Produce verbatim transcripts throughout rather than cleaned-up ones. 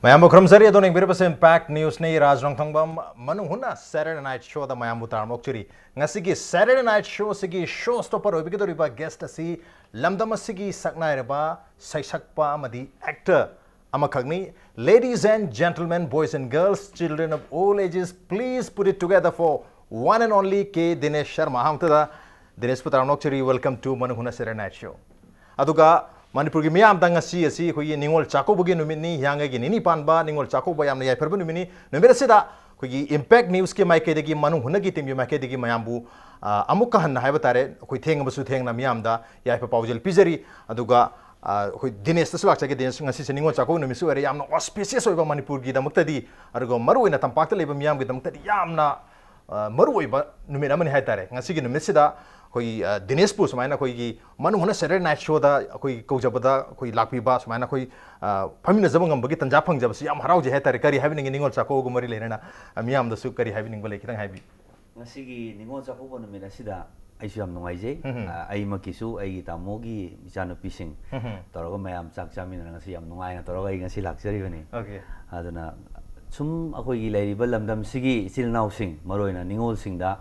ꯃꯌꯥꯝꯕꯨ ꯈꯨꯔꯨꯝꯖꯔꯤ꯫ ꯑꯗꯣ ꯌꯦꯡꯕꯤꯔꯤꯕꯁꯤ Impact Newsꯅꯤ꯫ ꯔꯥꯖ ꯔꯣꯡꯊꯣꯡꯕꯝ꯫ ꯃꯅꯨꯡ ꯍꯨꯠꯅ Saturday Night Showꯗ ꯃꯌꯥꯝꯕꯨ ꯇꯔꯥꯝꯅ ꯑꯣꯛꯆꯔꯤ꯫ ꯉꯁꯤꯒꯤ Saturday Night Showꯁꯤꯒꯤ show stopper ꯑꯣꯏꯕꯤꯒꯗꯧꯔꯤꯕ guest ꯑꯁꯤ ꯂꯝꯗꯝ ꯑꯁꯤꯒꯤ ꯁꯛꯅꯥꯏꯔꯕ ꯁꯩꯁꯛꯄ ꯑꯃꯗꯤ actor ꯑꯃꯈꯛꯅꯤ꯫ Ladies and gentlemen, boys and girls, children of all ages, please put it together for one and only K Dinesh Sharma꯫ ꯑꯍꯥꯟꯕꯗ ꯗꯤꯅꯦꯁꯄꯨ ꯇꯔꯥꯝꯅ ꯑꯣꯛꯆꯔꯤ꯫ Welcome to ꯃꯅꯨꯡ ꯍꯨꯠꯅ Saturday Night Show꯫ ꯑꯗꯨꯒ ꯃꯅꯤꯄꯨꯔꯒꯤ ꯃꯤꯌꯥꯝꯗ ꯉꯁꯤ ꯑꯁꯤ ꯑꯩꯈꯣꯏꯒꯤ ꯅꯤꯉꯣꯜ ꯆꯥꯛꯀꯧꯕꯒꯤ ꯅꯨꯃꯤꯠꯅꯤ, ꯍꯤꯌꯥꯡꯒꯩꯒꯤ ꯅꯤꯅꯤ ꯄꯥꯟꯕ ꯅꯤꯉꯣꯜ ꯆꯥꯛꯀꯧꯕ ꯌꯥꯝꯅ ꯌꯥꯏꯐꯔꯕ ꯅꯨꯃꯤꯠꯅꯤ꯫ ꯅꯨꯃꯤꯠ ꯑꯁꯤꯗ ꯑꯩꯈꯣꯏꯒꯤ Impact Newsꯀꯤ ꯃꯥꯏꯀꯩꯗꯒꯤ, ꯃꯅꯨꯡ ꯍꯨꯠꯅꯒꯤ teamꯒꯤ ꯃꯥꯏꯀꯩꯗꯒꯤ ꯃꯌꯥꯝꯕꯨ, ꯑ, ꯑꯃꯨꯛꯀ ꯍꯟꯅ ꯍꯥꯏꯕ ꯇꯥꯔꯦ, ꯑꯩꯈꯣꯏ ꯊꯦꯡꯉꯕꯁꯨ ꯊꯦꯡꯅ ꯃꯤꯌꯥꯝꯗ ꯌꯥꯏꯐ ꯄꯥꯎꯖꯦꯜ ꯄꯤꯖꯔꯤ꯫ ꯑꯗꯨꯒ, ꯑ, ꯑꯩꯈꯣꯏ ꯗꯤꯅꯦꯁꯇꯁꯨ ꯂꯥꯛꯆꯒꯦ꯫ ꯗꯤꯅꯦꯁ, ꯉꯁꯤꯁꯦ ꯅꯤꯉꯣꯜ ꯆꯥꯛꯀꯧꯕ ꯅꯨꯃꯤꯠꯁꯨ ꯑꯣꯏꯔꯦ, ꯌꯥꯝꯅ auspicious ꯑꯣꯏꯕ ꯃꯅꯤꯄꯨꯔꯒꯤꯗꯃꯛꯇꯗꯤ, ꯑꯗꯨꯒ ꯃꯔꯨꯑꯣꯏꯅ ꯇꯝꯄꯥꯛꯇ ꯂꯩꯕ ꯃꯤꯌꯥꯝꯒꯤꯗꯃꯛꯇꯗꯤ ꯌꯥꯝꯅ ꯑ, ꯃꯔꯨꯑꯣꯏꯕ ꯅꯨꯃꯤꯠ ꯑꯃꯅꯤ ꯍꯥꯏꯇꯥꯔꯦ꯫ ꯉꯁꯤꯒꯤ ꯅꯨꯃꯤꯠꯁꯤꯗ ꯑꯩꯈꯣꯏꯒꯤ, ꯑ, ꯗꯤꯅꯦꯁꯄꯨ ꯁꯨꯃꯥꯏꯅ ꯑꯩꯈꯣꯏꯒꯤ ꯃꯅꯨꯡ ꯍꯨꯠꯅ Saturday Night Showꯗ ꯑꯩꯈꯣꯏ ꯀꯧꯖꯕꯗ ꯑꯩꯈꯣꯏ ꯂꯥꯛꯄꯤꯕ, ꯁꯨꯃꯥꯏꯅ ꯑꯩꯈꯣꯏ, ꯑ, ꯐꯝꯃꯤꯟꯅꯖꯕ ꯉꯝꯕꯒꯤ ꯇꯟꯖꯥ ꯐꯪꯖꯕꯁꯤ ꯌꯥꯝ ꯍꯔꯥꯎꯖꯩ ꯍꯥꯏꯇꯥꯔꯦ꯫ ꯀꯔꯤ ꯍꯥꯏꯕꯤꯅꯤꯡꯉꯤ? ꯅꯤꯉꯣꯜ ꯆꯥꯛꯀꯧꯕꯒ ꯃꯔꯤ ꯂꯩꯅꯅ, ꯑ, ꯃꯤꯌꯥꯝꯗꯁꯨ ꯀꯔꯤ ꯍꯥꯏꯕꯤꯅꯤꯡꯕ ꯂꯩ? ꯈꯤꯇꯪ ꯍꯥꯏꯕꯤꯌꯨ꯫ ꯉꯁꯤꯒꯤ ꯅꯤꯉꯣꯜ ꯆꯥꯛꯀꯧꯕ ꯅꯨꯃꯤꯠ ꯑꯁꯤꯗ ꯑꯩꯁꯨ ꯌꯥꯝ ꯅꯨꯡꯉꯥꯏꯖꯩ꯫ ꯎꯝ꯫ ꯑ, ꯑꯩꯃꯛꯀꯤꯁꯨ, ꯑꯩꯒꯤ ꯇꯥꯃꯣꯒꯤ ꯏꯆꯥꯅꯨꯄꯤꯁꯤꯡ ꯎꯝ꯫ ꯇꯧꯔꯒ ꯃꯌꯥꯝ ꯆꯥꯛ ꯆꯥꯃꯤꯟꯅꯔꯒ ꯉꯁꯤ ꯌꯥꯝ ꯅꯨꯡꯉꯥꯏꯅ ꯇꯧꯔꯒ ꯑꯩ ꯉꯁꯤ ꯂꯥꯛꯆꯔꯤꯕꯅꯤ꯫ Okay꯫ ꯑꯗꯨꯅ ꯁꯨꯝ ꯑꯩꯈꯣꯏꯒꯤ ꯂꯩꯔꯤꯕ ꯂꯝꯗꯝꯁꯤꯒꯤ ꯏꯆꯤꯜ ꯏꯅꯥꯎꯁꯤꯡ, ꯃꯔꯨꯑꯣꯏꯅ ꯅꯤꯉꯣꯜꯁꯤꯡꯗ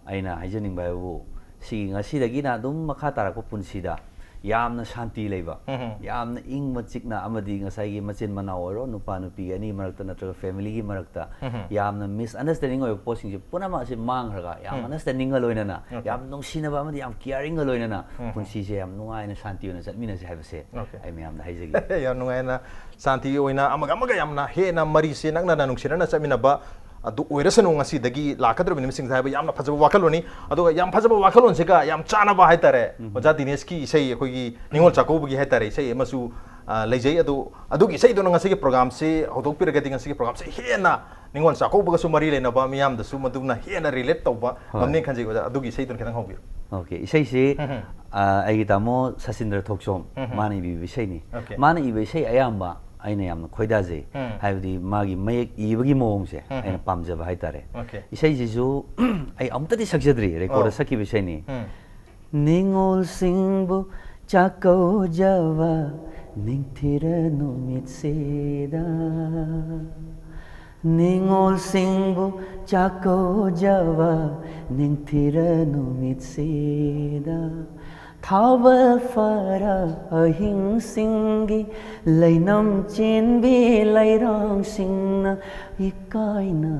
ꯑꯩꯅ ꯍꯥꯏꯖꯅꯤꯡꯕ ꯍꯥꯏꯕꯕꯨ, ꯁꯤꯒꯤ ꯉꯁꯤꯗꯒꯤꯅ ꯑꯗꯨꯝ ꯃꯈꯥ ꯇꯥꯔꯛꯄ ꯄꯨꯟꯁꯤꯗ ꯌꯥꯝꯅ ꯁꯥꯟꯇꯤ ꯂꯩꯕ, ꯎꯝ꯫ ꯌꯥꯝꯅ ꯏꯪꯕ ꯆꯤꯛꯅ, ꯑꯃꯗꯤ ꯉꯁꯥꯏꯒꯤ ꯃꯆꯤꯟ ꯃꯅꯥꯎ ꯑꯣꯏꯔꯣ, ꯅꯨꯄꯥ ꯅꯨꯄꯤ ꯑꯅꯤ ꯃꯔꯛꯇ ꯅꯠꯇ꯭ꯔꯒ familyꯒꯤ ꯃꯔꯛꯇ ꯎꯝ꯫ ꯌꯥꯝꯅ misunderstanding ꯑꯣꯏꯕ ꯄꯣꯠꯁꯤꯡꯁꯦ ꯄꯨꯝꯅꯃꯛ ꯑꯁꯤ ꯃꯥꯡꯈ꯭ꯔꯒ, ꯌꯥꯝ ꯎꯝ꯫ Understandingꯒ ꯂꯣꯏꯅꯅ, Okay꯫ ꯌꯥꯝ ꯅꯨꯡꯁꯤꯅꯕ ꯑꯃꯗꯤ ꯌꯥꯝ caringꯒ ꯂꯣꯏꯅꯅ ꯎꯝ꯫ ꯄꯨꯟꯁꯤꯁꯦ ꯌꯥꯝ ꯅꯨꯡꯉꯥꯏꯅ ꯁꯥꯟꯇꯤ ꯑꯣꯏꯅ ꯆꯠꯃꯤꯟꯅꯁꯦ ꯍꯥꯏꯕꯁꯦ Okay꯫ ꯑꯩ ꯃꯌꯥꯝꯗ ꯍꯥꯏꯖꯒꯦ꯫ ꯌꯥꯝ ꯅꯨꯡꯉꯥꯏꯅ ꯁꯥꯟꯇꯤ ꯑꯣꯏꯅ ꯑꯃꯒ ꯑꯃꯒ ꯌꯥꯝꯅ ꯍꯦꯟꯅ ꯃꯔꯤꯁꯦ ꯅꯛꯅꯅ ꯅꯨꯡꯁꯤꯅꯅ ꯆꯠꯃꯤꯟꯅꯕ ꯑꯗꯨ ꯑꯣꯏꯔꯁꯅꯨ꯫ ꯉꯁꯤꯗꯒꯤ ꯂꯥꯛꯀꯗꯧꯔꯤꯕ ꯅꯨꯃꯤꯠꯁꯤꯡꯗ ꯍꯥꯏꯕ ꯌꯥꯝꯅ ꯐꯖꯕ ꯋꯥꯈꯜꯂꯣꯟꯅꯤ꯫ ꯑꯗꯨꯒ ꯌꯥꯝ ꯐꯖꯕ ꯋꯥꯈꯜꯂꯣꯟꯁꯤꯒ ꯌꯥꯝ ꯆꯥꯟꯅꯕ ꯍꯥꯏꯇꯥꯔꯦ, ꯎꯝ꯫ ꯑꯣꯖꯥ ꯗꯤꯅꯦꯁꯀꯤ ꯏꯁꯩ, ꯑꯩꯈꯣꯏꯒꯤ ꯅꯤꯉꯣꯜ ꯆꯥꯛꯀꯧꯕꯒꯤ ꯍꯥꯏꯇꯥꯔꯦ, ꯏꯁꯩ ꯑꯃꯁꯨ, ꯑ, ꯂꯩꯖꯩ꯫ ꯑꯗꯣ ꯑꯗꯨꯒꯤ ꯏꯁꯩꯗꯨꯅ ꯉꯁꯤꯒꯤ programꯁꯦ ꯍꯧꯗꯣꯛꯄꯤꯔꯒꯗꯤ ꯉꯁꯤꯒꯤ programꯁꯦ ꯍꯦꯟꯅ ꯅꯤꯉꯣꯜ ꯆꯥꯛꯀꯧꯕꯒꯁꯨ ꯃꯔꯤ ꯂꯩꯅꯕ ꯃꯤꯌꯥꯝꯗꯁꯨ ꯃꯗꯨꯅ ꯍꯦꯟꯅ relate ꯇꯧꯕ ꯍꯣꯏ꯫ ꯉꯝꯅꯤ ꯈꯟꯖꯩ꯫ ꯑꯣꯖꯥ, ꯑꯗꯨꯒꯤ ꯏꯁꯩꯗꯨꯅ ꯈꯤꯇꯪ ꯍꯧꯕꯤꯌꯨ꯫ Okay, ꯏꯁꯩꯁꯤ, ꯎꯝ꯫ ꯑ, ꯑꯩꯒꯤ ꯇꯥꯃꯣ ꯁꯆꯤꯟꯗ꯭ꯔ ꯊꯣꯛꯆꯣꯝ, ꯎꯝ꯫ ꯃꯥꯅ ꯏꯕꯤꯕ ꯏꯁꯩꯅꯤ꯫ Okay꯫ ꯃꯥꯅ ꯏꯕ ꯏꯁꯩ ꯑꯌꯥꯝꯕ ꯑꯩꯅ ꯌꯥꯝꯅ ꯈꯣꯏꯗꯥꯖꯩ꯫ ꯎꯝ꯫ ꯍꯥꯏꯕꯗꯤ ꯃꯥꯒꯤ ꯃꯌꯦꯛ ꯏꯕꯒꯤ ꯃꯑꯣꯡꯁꯦ ꯎꯝ꯫ ꯑꯩꯅ ꯄꯥꯝꯖꯕ ꯍꯥꯏꯇꯥꯔꯦ꯫ Okay꯫ ꯏꯁꯩꯁꯤꯁꯨ ꯑꯩ ꯑꯃꯨꯛꯇꯗꯤ ꯁꯛꯆꯗ꯭ꯔꯤ, recordꯗ ꯑꯣ꯫ ꯁꯛꯈꯤꯕ ꯏꯁꯩꯅꯤ꯫ ꯎꯝ꯫ ꯅꯤꯉꯣꯜꯁꯤꯡꯕꯨ ꯆꯥꯛꯀꯧꯖꯕ ꯅꯤꯡꯊꯤꯔ ꯅꯨꯃꯤꯠꯁꯤꯗ ꯅꯤꯡꯉꯣꯜꯁꯤꯡꯕꯨ ꯆꯥꯛꯀꯧꯖꯕ ꯅꯤꯡꯊꯤꯔ ꯅꯨꯃꯤꯠꯁꯤꯗ ꯊꯥꯕꯜ ꯐꯔ ꯑꯍꯤꯡꯁꯤꯡꯒꯤ ꯂꯩꯅꯝ ꯆꯦꯟꯕꯤ ꯂꯩꯔꯥꯡꯁꯤꯡꯅ ꯏꯀꯥꯏꯅ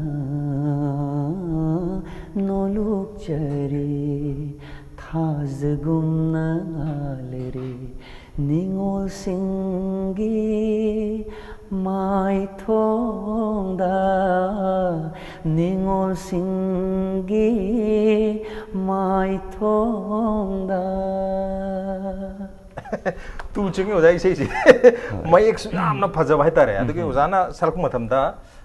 ꯅꯣꯂꯨꯛꯆꯔꯤ꯫ ꯊꯥꯖꯒꯨꯝꯅ ꯉꯥꯜꯂꯤꯔꯤ ꯅꯤꯡꯉꯣꯜꯁꯤꯡꯒꯤ ꯃꯥꯏꯊꯣꯡꯗ, ꯅꯤꯡꯉꯣꯜꯁꯤꯡꯒꯤ ꯃꯥꯏꯊꯣꯡꯗ꯫ ꯇꯨ ꯆꯤꯡꯉꯤ ꯑꯣꯖꯥ ꯏꯁꯩꯁꯦ꯫ ꯃꯌꯦꯛꯁꯨ ꯌꯥꯝꯅ ꯐꯖꯕ ꯍꯥꯏꯇꯥꯔꯦ꯫ ꯑꯗꯨꯒꯤ ꯑꯣꯖꯥꯅ ꯁꯛꯂꯛꯄ ꯃꯇꯝꯗ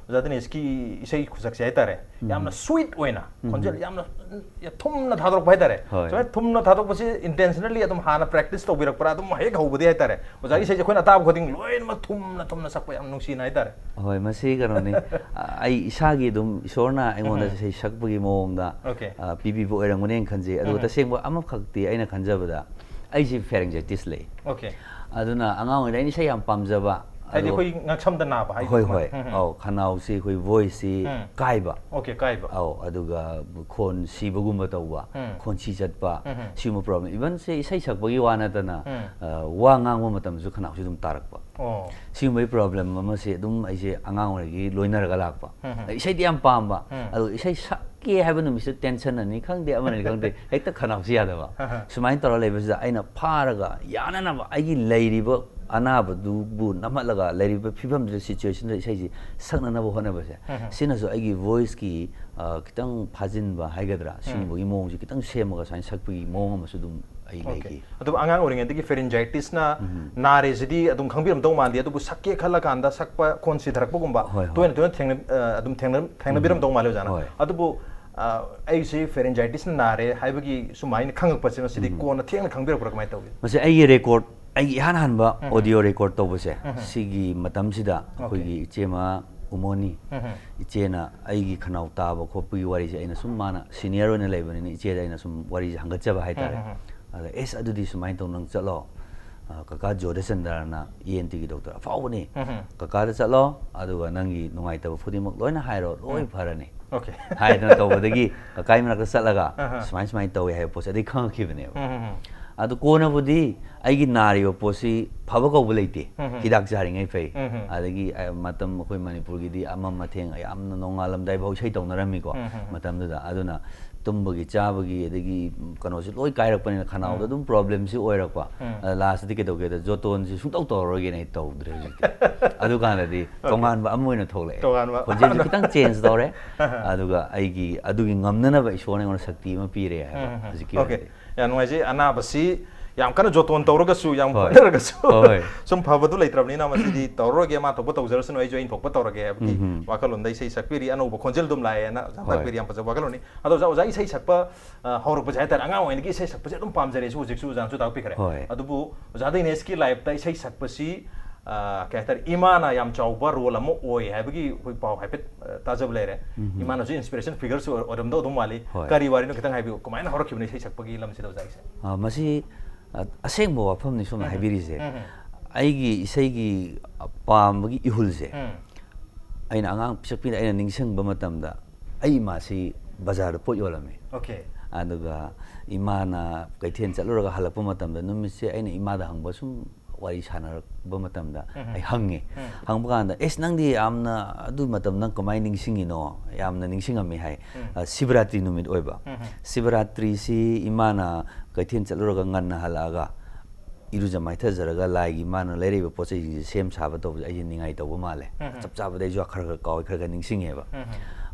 ꯑꯣꯖꯥ ꯗꯤꯅꯦꯁꯀꯤ ꯏꯁꯩ ꯈꯨꯁꯛꯁꯦ ꯍꯥꯏꯇꯥꯔꯦ, ꯌꯥꯝꯅ ꯁ꯭ꯋꯤꯠ ꯑꯣꯏꯅ, ꯈꯣꯟꯖꯦꯜ ꯌꯥꯝꯅ ꯊꯨꯝꯅ ꯊꯥꯗꯣꯔꯛꯄ ꯍꯥꯏꯇꯥꯔꯦ꯫ ꯍꯣꯏ꯫ ꯁꯨꯃꯥꯏꯅ ꯊꯨꯝꯅ ꯊꯥꯗꯣꯛꯄꯁꯤ ꯏꯟꯇꯦꯟꯁꯅꯦꯜꯂꯤ ꯑꯗꯨꯝ ꯍꯥꯟꯅ ꯄ꯭ꯔꯦꯛꯇꯤꯁ ꯇꯧꯕꯤꯔꯛꯄ꯭ꯔꯥ? ꯑꯗꯨꯝ ꯍꯦꯛ ꯍꯧꯕꯗꯤ ꯍꯥꯏꯇꯥꯔꯦ ꯑꯣꯖꯥꯒꯤ ꯏꯁꯩꯁꯦ ꯑꯩꯈꯣꯏꯅ ꯇꯥꯕ ꯈꯨꯗꯤꯡ ꯂꯣꯏꯅꯃꯛ ꯊꯨꯝꯅ ꯊꯨꯝꯅ ꯁꯛꯄ ꯌꯥꯝ ꯅꯨꯡꯁꯤꯅ ꯍꯥꯏꯇꯥꯔꯦ꯫ ꯍꯣꯏ, ꯃꯁꯤ ꯀꯩꯅꯣꯅꯤ꯫ ꯑ, ꯑꯩ ꯏꯁꯥꯒꯤ ꯑꯗꯨꯝ ꯏꯁꯣꯔꯅ ꯑꯩꯉꯣꯟꯗ ꯏꯁꯩ ꯁꯛꯄꯒꯤ ꯃꯑꯣꯡꯗ, Okay. ꯑ, ꯄꯤꯕꯤꯕ ꯑꯣꯏꯔꯝꯒꯅꯦꯅ ꯈꯟꯖꯩ꯫ ꯑꯗꯨꯒ ꯇꯁꯦꯡꯕ ꯑꯃꯈꯛꯇꯤ ꯑꯩꯅ ꯈꯟꯖꯕꯗ ꯑꯩꯁꯤ ꯐꯦꯔꯦꯡꯖꯥꯏꯇꯤꯁ ꯂꯩ꯫ Okay. ꯑꯗꯨꯅ ꯑꯉꯥꯡ ꯑꯣꯏꯔꯤꯉꯩ ꯑꯩꯅ ꯏꯁꯩ ꯌꯥꯝ ꯄꯥꯝꯖꯕ꯫ ꯍꯥꯏꯗꯤ ꯑꯗꯨꯒ ꯑꯩꯈꯣꯏ ꯉꯛꯁꯝꯗ ꯅꯥꯕ ꯍꯥꯏꯗꯤ ꯍꯣꯏ, ꯍꯣꯏ꯫ ꯑꯧ, ꯈꯅꯥꯎꯁꯤ ꯑꯩꯈꯣꯏ ꯚꯣꯏꯁꯁꯤ ꯎꯝ꯫ ꯀꯥꯏꯕ꯫ Okay, ꯀꯥꯏꯕ꯫ ꯑꯧ, ꯑꯗꯨꯒ ꯈꯣꯟ ꯁꯤꯕꯒꯨꯝꯕ ꯇꯧꯕ, ꯎꯝ꯫ ꯈꯣꯟꯁꯤ ꯆꯠꯄ, ꯎꯝ꯫ ꯁꯤꯒꯨꯝꯕ ꯄ꯭ꯔꯣꯕ꯭ꯂꯦꯝ꯫ ꯏꯚꯟ ꯁꯦ ꯏꯁꯩ ꯁꯛꯄꯒꯤ ꯋꯥ ꯅꯠꯇꯅ, ꯎꯝ꯫ ꯑ, ꯋꯥ ꯉꯥꯡꯕ ꯃꯇꯝꯗꯁꯨ ꯈꯅꯥꯎꯁꯤ ꯑꯗꯨꯝ ꯇꯥꯔꯛꯄ꯫ ꯑꯣ꯫ ꯁꯤꯒꯨꯝꯕꯒꯤ ꯄ꯭ꯔꯣꯕ꯭ꯂꯦꯝ ꯑꯃꯁꯦ ꯑꯗꯨꯝ ꯑꯩꯁꯦ ꯑꯉꯥꯡ ꯑꯣꯏꯔꯤꯉꯩꯒꯤ ꯂꯣꯏꯅꯔꯒ ꯂꯥꯛꯄ꯫ ꯎꯝ, ꯎꯝ꯫ ꯑꯗ ꯏꯁꯩꯗꯤ ꯌꯥꯝ ꯄꯥꯝꯕ, ꯎꯝ꯫ ꯑꯗꯣ ꯏꯁꯩ ꯁꯛꯀꯦ ꯍꯥꯏꯕ ꯅꯨꯃꯤꯠꯁꯤꯗ ꯇꯦꯟꯁꯟ ꯑꯅꯤ ꯈꯪꯗꯦ, ꯑꯃꯅꯤ ꯈꯪꯗꯦ, ꯍꯦꯛꯇ ꯈꯅꯥꯎꯁꯤ ꯌꯥꯗꯕ꯫ ꯑꯍ꯫ ꯁꯨꯃꯥꯏꯅ ꯇꯧꯔ ꯂꯩꯕꯁꯤꯗ ꯑꯩꯅ ꯐꯥꯔꯒ ꯌꯥꯅꯅꯕ ꯑꯩꯒꯤ ꯂꯩꯔꯤꯕ ꯑꯅꯥꯕꯗꯨꯕꯨ ꯅꯝꯍꯠꯂꯒ ꯂꯩꯔꯤꯕ ꯐꯤꯕꯝꯗꯨꯗ, ꯁꯤꯆꯨꯋꯦꯁꯟꯗ ꯏꯁꯩꯁꯤ ꯁꯛꯅꯅꯕ ꯍꯣꯠꯅꯕꯁꯦ, ꯎꯝ꯫ ꯁꯤꯅꯁꯨ ꯑꯩꯒꯤ ꯚꯣꯏꯁꯀꯤ, ꯑ, ꯈꯤꯇꯪ ꯐꯥꯖꯤꯟꯕ ꯍꯥꯏꯒꯗ꯭ꯔꯥ, ꯁꯤꯒꯨꯝꯕꯒꯤ ꯃꯑꯣꯡꯁꯤ ꯈꯤꯇꯪ ꯁꯦꯝꯃꯒ ꯁꯨꯃꯥꯏꯅ ꯁꯛꯄꯒꯤ ꯃꯑꯣꯡ ꯑꯃꯁꯨ ꯑꯗꯨꯝ ꯑꯩ Okay. ꯂꯩꯈꯤ꯫ ꯑꯗꯨꯕꯨ ꯑꯉꯥꯡ ꯑꯣꯏꯔꯤꯉꯩꯗꯒꯤ ꯐꯦꯔꯤꯟꯖꯥꯏꯇꯤꯁꯅ ꯎꯝ꯫ ꯅꯥꯔꯦꯁꯤꯗꯤ ꯑꯗꯨꯝ ꯈꯪꯕꯤꯔꯝꯗꯧ ꯃꯥꯟꯗꯦ, ꯑꯗꯨꯕꯨ ꯁꯛꯀꯦ ꯈꯜꯂ ꯀꯥꯟꯗ ꯁꯛꯄ ꯈꯣꯟ ꯁꯤꯊꯔꯛꯄꯒꯨꯝꯕ ꯍꯣꯏ, ꯍꯣꯏ꯫ ꯇꯣꯏꯅ ꯇꯣꯏꯅ ꯊꯦꯡꯅ-, ꯑ, ꯑꯗꯨꯝ ꯊꯦꯡꯅ-, ꯊꯦꯡꯅꯕꯤꯔꯝꯗꯧ ꯃꯥꯜꯂꯦ ꯑꯣꯖꯥꯅ꯫ ꯍꯣꯏ꯫ ꯑꯗꯨꯕꯨ, ꯑ, ꯑꯩꯁꯤ ꯐꯦꯔꯤꯟꯖꯥꯏꯇꯤꯁꯅ ꯅꯥꯔꯦ ꯍꯥꯏꯕꯒꯤ ꯁꯨꯃꯥꯏꯅ ꯈꯪꯉꯛꯄꯁꯦ ꯃꯁꯤꯗꯤ ꯀꯣꯟꯅ ꯊꯦꯡꯅ ꯈꯪꯕꯤꯔꯛꯄ꯭ꯔꯥ ꯀꯃꯥꯏꯅ ꯇꯧꯒꯦ? ꯃꯁꯤ ꯑꯩꯒꯤ ꯔꯦꯀꯣꯔꯠ, ꯑꯩꯒꯤ ꯏꯍꯥꯟ ꯍꯥꯟꯕ ꯎꯝ꯫ ꯑꯣꯗꯤꯑꯣ ꯔꯦꯀꯣꯔꯠ ꯇꯧꯕꯁꯦ, ꯎꯝ꯫ ꯁꯤꯒꯤ ꯃꯇꯝꯁꯤꯗ ꯑꯩꯈꯣꯏꯒꯤ ꯏꯆꯦꯃ ꯎꯃꯣꯅꯤ, ꯎꯝ꯫ ꯏꯆꯦꯅ ꯑꯩꯒꯤ ꯈꯅꯥꯎ ꯇꯥꯕ ꯈꯣꯠꯄꯒꯤ ꯋꯥꯔꯤꯁꯦ ꯑꯩꯅ ꯁꯨꯝ, ꯃꯥꯅ ꯁꯤꯅꯤꯌꯔ ꯑꯣꯏꯅ ꯂꯩꯕꯅꯤꯅ ꯏꯆꯦꯗ ꯑꯩꯅ ꯁꯨꯝ ꯋꯥꯔꯤꯁꯦ ꯍꯪꯒꯠꯆꯕ ꯍꯥꯏꯇꯥꯔꯦ꯫ ꯎꯝ, ꯎꯝ, ꯑꯗ, "ꯑꯦꯁ, ꯑꯗꯨꯗꯤ ꯁꯨꯃꯥꯏꯅ ꯇꯧ, ꯅꯪ ꯆꯠꯂꯣ, ꯑ, ꯀꯀꯥ ꯖꯣꯙꯆꯟꯗ꯭ꯔꯅ ꯏ ꯑꯦꯟ ꯇꯤꯒꯤ ꯗꯣꯛꯇꯔ ꯑꯐꯥꯎꯕꯅꯤ꯫ ꯀꯀꯥꯗ ꯆꯠꯂꯣ, ꯑꯗꯨꯒ ꯅꯪꯒꯤ ꯅꯨꯡꯉꯥꯏꯇꯕ ꯈꯨꯗꯤꯡꯃꯛ ꯂꯣꯏꯅ ꯍꯥꯏꯔꯣ, ꯂꯣꯏ ꯐꯔꯅꯤ꯫ Okay. ꯍꯥꯏꯗꯅ ꯇꯧꯕꯗꯒꯤ ꯀꯀꯥꯒꯤ ꯃꯅꯥꯛꯇ ꯆꯠꯂꯒ ꯁꯨꯃꯥꯏ ꯁꯨꯃꯥꯏꯅ ꯇꯧꯋꯦ ꯍꯥꯏꯕ ꯄꯣꯠꯁꯦ ꯑꯗꯩ ꯈꯪꯉꯛꯈꯤꯕꯅꯦꯕ꯫ ꯑꯗꯨ ꯀꯣꯟꯅꯕꯨꯗꯤ ꯑꯩꯒꯤ ꯅꯥꯔꯤꯕ ꯄꯣꯠꯁꯤ ꯐꯕ ꯀꯧꯕ ꯂꯩꯇꯦ꯫ ꯍꯤꯗꯥꯛ ꯆꯥꯔꯤꯉꯩ ꯐꯩ꯫ ꯑꯗꯒꯤ, ꯑ, ꯃꯇꯝ ꯑꯩꯈꯣꯏ ꯃꯅꯤꯄꯨꯔꯒꯤꯗꯤ ꯑꯃꯝ ꯑꯊꯦꯡ ꯌꯥꯝꯅ ꯅꯣꯡꯉꯥꯜꯂꯝꯗꯥꯏ ꯐꯥꯎ ꯏꯁꯩ ꯇꯧꯅꯔꯝꯃꯤꯀꯣ꯫ ꯃꯇꯝꯗꯨꯗ ꯑꯗꯨꯅ ꯇꯨꯝꯕꯒꯤ ꯆꯥꯕꯒꯤ ꯑꯗꯒꯤ ꯀꯩꯅꯣꯁꯤ ꯂꯣꯏ ꯀꯥꯏꯔꯛꯄꯅꯤꯅ ꯈꯅꯥꯎꯗ ꯑꯗꯨꯝ problemꯁꯤ ꯑꯣꯏꯔꯛꯄ꯫ ꯑ, lastꯇꯗꯤ ꯀꯩꯗꯧꯒꯦꯗ ꯖꯣꯇꯣꯟꯁꯤ ꯁꯨꯡꯇꯧ ꯇꯧꯔꯔꯣꯏꯒꯦꯅ ꯑꯩ ꯇꯧꯗ꯭ꯔꯦ ꯍꯧꯖꯤꯛꯇꯤ꯫ ꯑꯗꯨꯀꯥꯟꯗꯗꯤ ꯇꯣꯉꯥꯟꯕ ꯑꯃ ꯑꯣꯏꯅ ꯊꯣꯛꯂꯛꯑꯦ꯫ ꯇꯣꯉꯥꯟꯕ꯫ ꯈꯣꯟꯖꯦꯜꯁꯨ ꯈꯤꯇꯪ change ꯇꯧꯔꯦ꯫ ꯑꯗꯨꯒ ꯑꯩꯒꯤ ꯑꯗꯨꯒꯤ ꯉꯝꯅꯅꯕ ꯏꯁꯣꯔꯅ ꯑꯩꯉꯣꯟꯗ ꯁꯛꯇꯤ ꯑꯃ ꯄꯤꯔꯦ ꯍꯥꯏꯕ ꯍꯧꯖꯤꯛꯀꯤ Okay. ꯑꯣꯏꯅꯗꯤ꯫ ꯌꯥꯝ ꯅꯨꯡꯉꯥꯏꯖꯩ꯫ ꯑꯅꯥꯕꯁꯤ ꯌꯥꯝ ꯀꯟꯅ ꯖꯣꯇꯣꯟ ꯇꯧꯔꯒꯁꯨ ꯌꯥꯝ ꯍꯣꯏ. ꯍꯣꯠꯅꯔꯒꯁꯨ ꯍꯣꯏ. ꯁꯨꯝ ꯐꯕꯗꯨ ꯂꯩꯇ꯭ꯔꯕꯅꯤꯅ ꯃꯁꯤꯗꯤ ꯇꯧꯔꯔꯣꯏꯒꯦ, ꯃꯥ ꯊꯣꯛꯄ ꯇꯧꯖꯔꯁꯅꯨ, ꯑꯩꯁꯨ ꯑꯩꯅ ꯊꯣꯛꯄ ꯇꯧꯔꯒꯦ ꯍꯥꯏꯕꯒꯤ ꯋꯥꯈꯜꯂꯣꯟꯗ ꯏꯁꯩ ꯁꯛꯄꯤꯔꯤ꯫ ꯑꯅꯧꯕ ꯈꯣꯟꯖꯦꯜ ꯑꯗꯨꯝ ꯂꯥꯛꯑꯦꯅ ꯑꯣꯖꯥ ꯍꯣꯏ. ꯇꯥꯛꯄꯤꯔꯤ꯫ ꯌꯥꯝ ꯐꯖꯕ ꯋꯥꯈꯜꯂꯣꯟꯅꯤ꯫ ꯑꯗꯣ ꯑꯣꯖꯥ, ꯑꯣꯖꯥ ꯏꯁꯩ ꯁꯛꯄ, ꯑ, ꯍꯧꯔꯛꯄꯁꯦ ꯍꯥꯏꯇꯥꯔꯦ, ꯑꯉꯥꯡ ꯑꯣꯏꯔꯤꯉꯩꯗꯒꯤ ꯏꯁꯩ ꯁꯛꯄꯁꯦ ꯑꯗꯨꯝ ꯄꯥꯝꯖꯔꯛꯑꯦꯁꯨ ꯍꯧꯖꯤꯛꯁꯨ ꯑꯣꯖꯥꯅꯁꯨ ꯇꯥꯛꯄꯤꯈ꯭ꯔꯦ꯫ ꯍꯣꯏ. ꯑꯗꯨꯕꯨ ꯑꯣꯖꯥ ꯗꯤꯅꯦꯁꯀꯤ lifeꯇ ꯏꯁꯩ ꯁꯛꯄꯁꯤ, ꯑ, ꯀꯩ ꯍꯥꯏꯇꯥꯔꯦ, ꯏꯃꯥꯅ ꯌꯥꯝ ꯆꯥꯎꯕ role ꯑꯃ ꯑꯣꯏ ꯍꯥꯏꯕꯒꯤ ꯑꯩꯈꯣꯏ ꯄꯥꯎ ꯍꯥꯏꯐꯦꯠ, ꯑ, ꯇꯥꯖꯕ ꯂꯩꯔꯦ꯫ ꯏꯃꯥꯅꯁꯨ inspiration figureꯁꯨ ꯑꯣꯏ-, ꯑꯣꯏꯔꯝꯗꯧ ꯑꯗꯨꯝ ꯃꯥꯜꯂꯤ꯫ ꯍꯣꯏ. ꯀꯔꯤ ꯋꯥꯔꯤꯅꯣ ꯈꯤꯇꯪ ꯍꯥꯏꯕꯤꯌꯨ, ꯀꯃꯥꯏꯅ ꯍꯧꯔꯛꯈꯤꯕꯅꯣ ꯏꯁꯩ ꯁꯛꯄꯒꯤ ꯂꯝꯁꯤꯗ ꯑꯣꯖꯥꯒꯤꯁꯦ? ꯑ, ꯃꯁꯤ, ꯑ, ꯑꯁꯦꯡꯕ ꯋꯥꯐꯝꯅꯤ ꯁꯣꯝꯅ ꯍꯥꯏꯕꯤꯔꯤꯁꯦ꯫ ꯑꯩꯒꯤ ꯏꯁꯩꯒꯤ ꯄꯥꯝꯕꯒꯤ ꯏꯍꯨꯜꯁꯦ ꯑꯩꯅ ꯑꯉꯥꯡ ꯄꯤꯁꯛ ꯄꯤꯛꯅ ꯑꯩꯅ ꯅꯤꯡꯁꯤꯡꯕ ꯃꯇꯝꯗ ꯑꯩ ꯏꯃꯥꯁꯤ ꯕꯖꯥꯔꯗ ꯄꯣꯠ ꯌꯣꯜꯂꯝꯃꯤ꯫ Okay. ꯑꯗꯨꯒ ꯏꯃꯥꯅ ꯀꯩꯊꯦꯜ ꯆꯠꯂꯨꯔꯒ ꯍꯜꯂꯛꯄ ꯃꯇꯝꯗ ꯅꯨꯃꯤꯠꯁꯦ ꯑꯩꯅ ꯏꯃꯥꯗ ꯍꯪꯕ, ꯁꯨꯝ ꯋꯥꯔꯤ ꯁꯥꯟꯅꯔꯛꯄ ꯃꯇꯝꯗ ꯑꯩ ꯍꯪꯉꯦ꯫ ꯍꯪꯕ ꯀꯥꯟꯗ, "ꯑꯦꯁ, ꯅꯪꯗꯤ ꯌꯥꯝꯅ ꯑꯗꯨ ꯃꯇꯝ ꯅꯪ ꯀꯃꯥꯏꯅ ꯅꯤꯡꯁꯤꯡꯉꯤꯅꯣ? ꯌꯥꯝꯅ ꯅꯤꯡꯁꯤꯡꯉꯝꯃꯤ" ꯍꯥꯏ꯫ ꯑ, ꯁꯤꯕꯔꯥꯇ꯭ꯔꯤ ꯅꯨꯃꯤꯠ ꯑꯣꯏꯕ꯫ ꯁꯤꯕꯔꯥꯇ꯭ꯔꯤꯁꯤ ꯏꯃꯥꯅ ꯀꯩꯊꯦꯜ ꯆꯠꯂꯨꯔꯒ ꯉꯟꯅ ꯍꯜꯂꯛꯑꯒ ꯏꯔꯨꯖ ꯃꯥꯏꯊꯖꯔꯒ ꯂꯥꯏꯒꯤ ꯃꯥꯅ ꯂꯩꯔꯛꯏꯕ ꯄꯣꯠ ꯆꯩꯁꯤꯡꯁꯦ ꯁꯦꯝ ꯁꯥꯕ ꯇꯧꯕꯁꯦ ꯑꯩꯁꯦ ꯅꯤꯡꯉꯥꯏ ꯇꯧꯕ ꯃꯥꯜꯂꯦ꯫ ꯆꯞ ꯆꯥꯕꯗꯤ ꯑꯩꯁꯨ ꯈꯔ ꯈꯔ ꯀꯥꯎꯏ, ꯈꯔ ꯈꯔ ꯅꯤꯡꯁꯤꯡꯉꯦꯕ꯫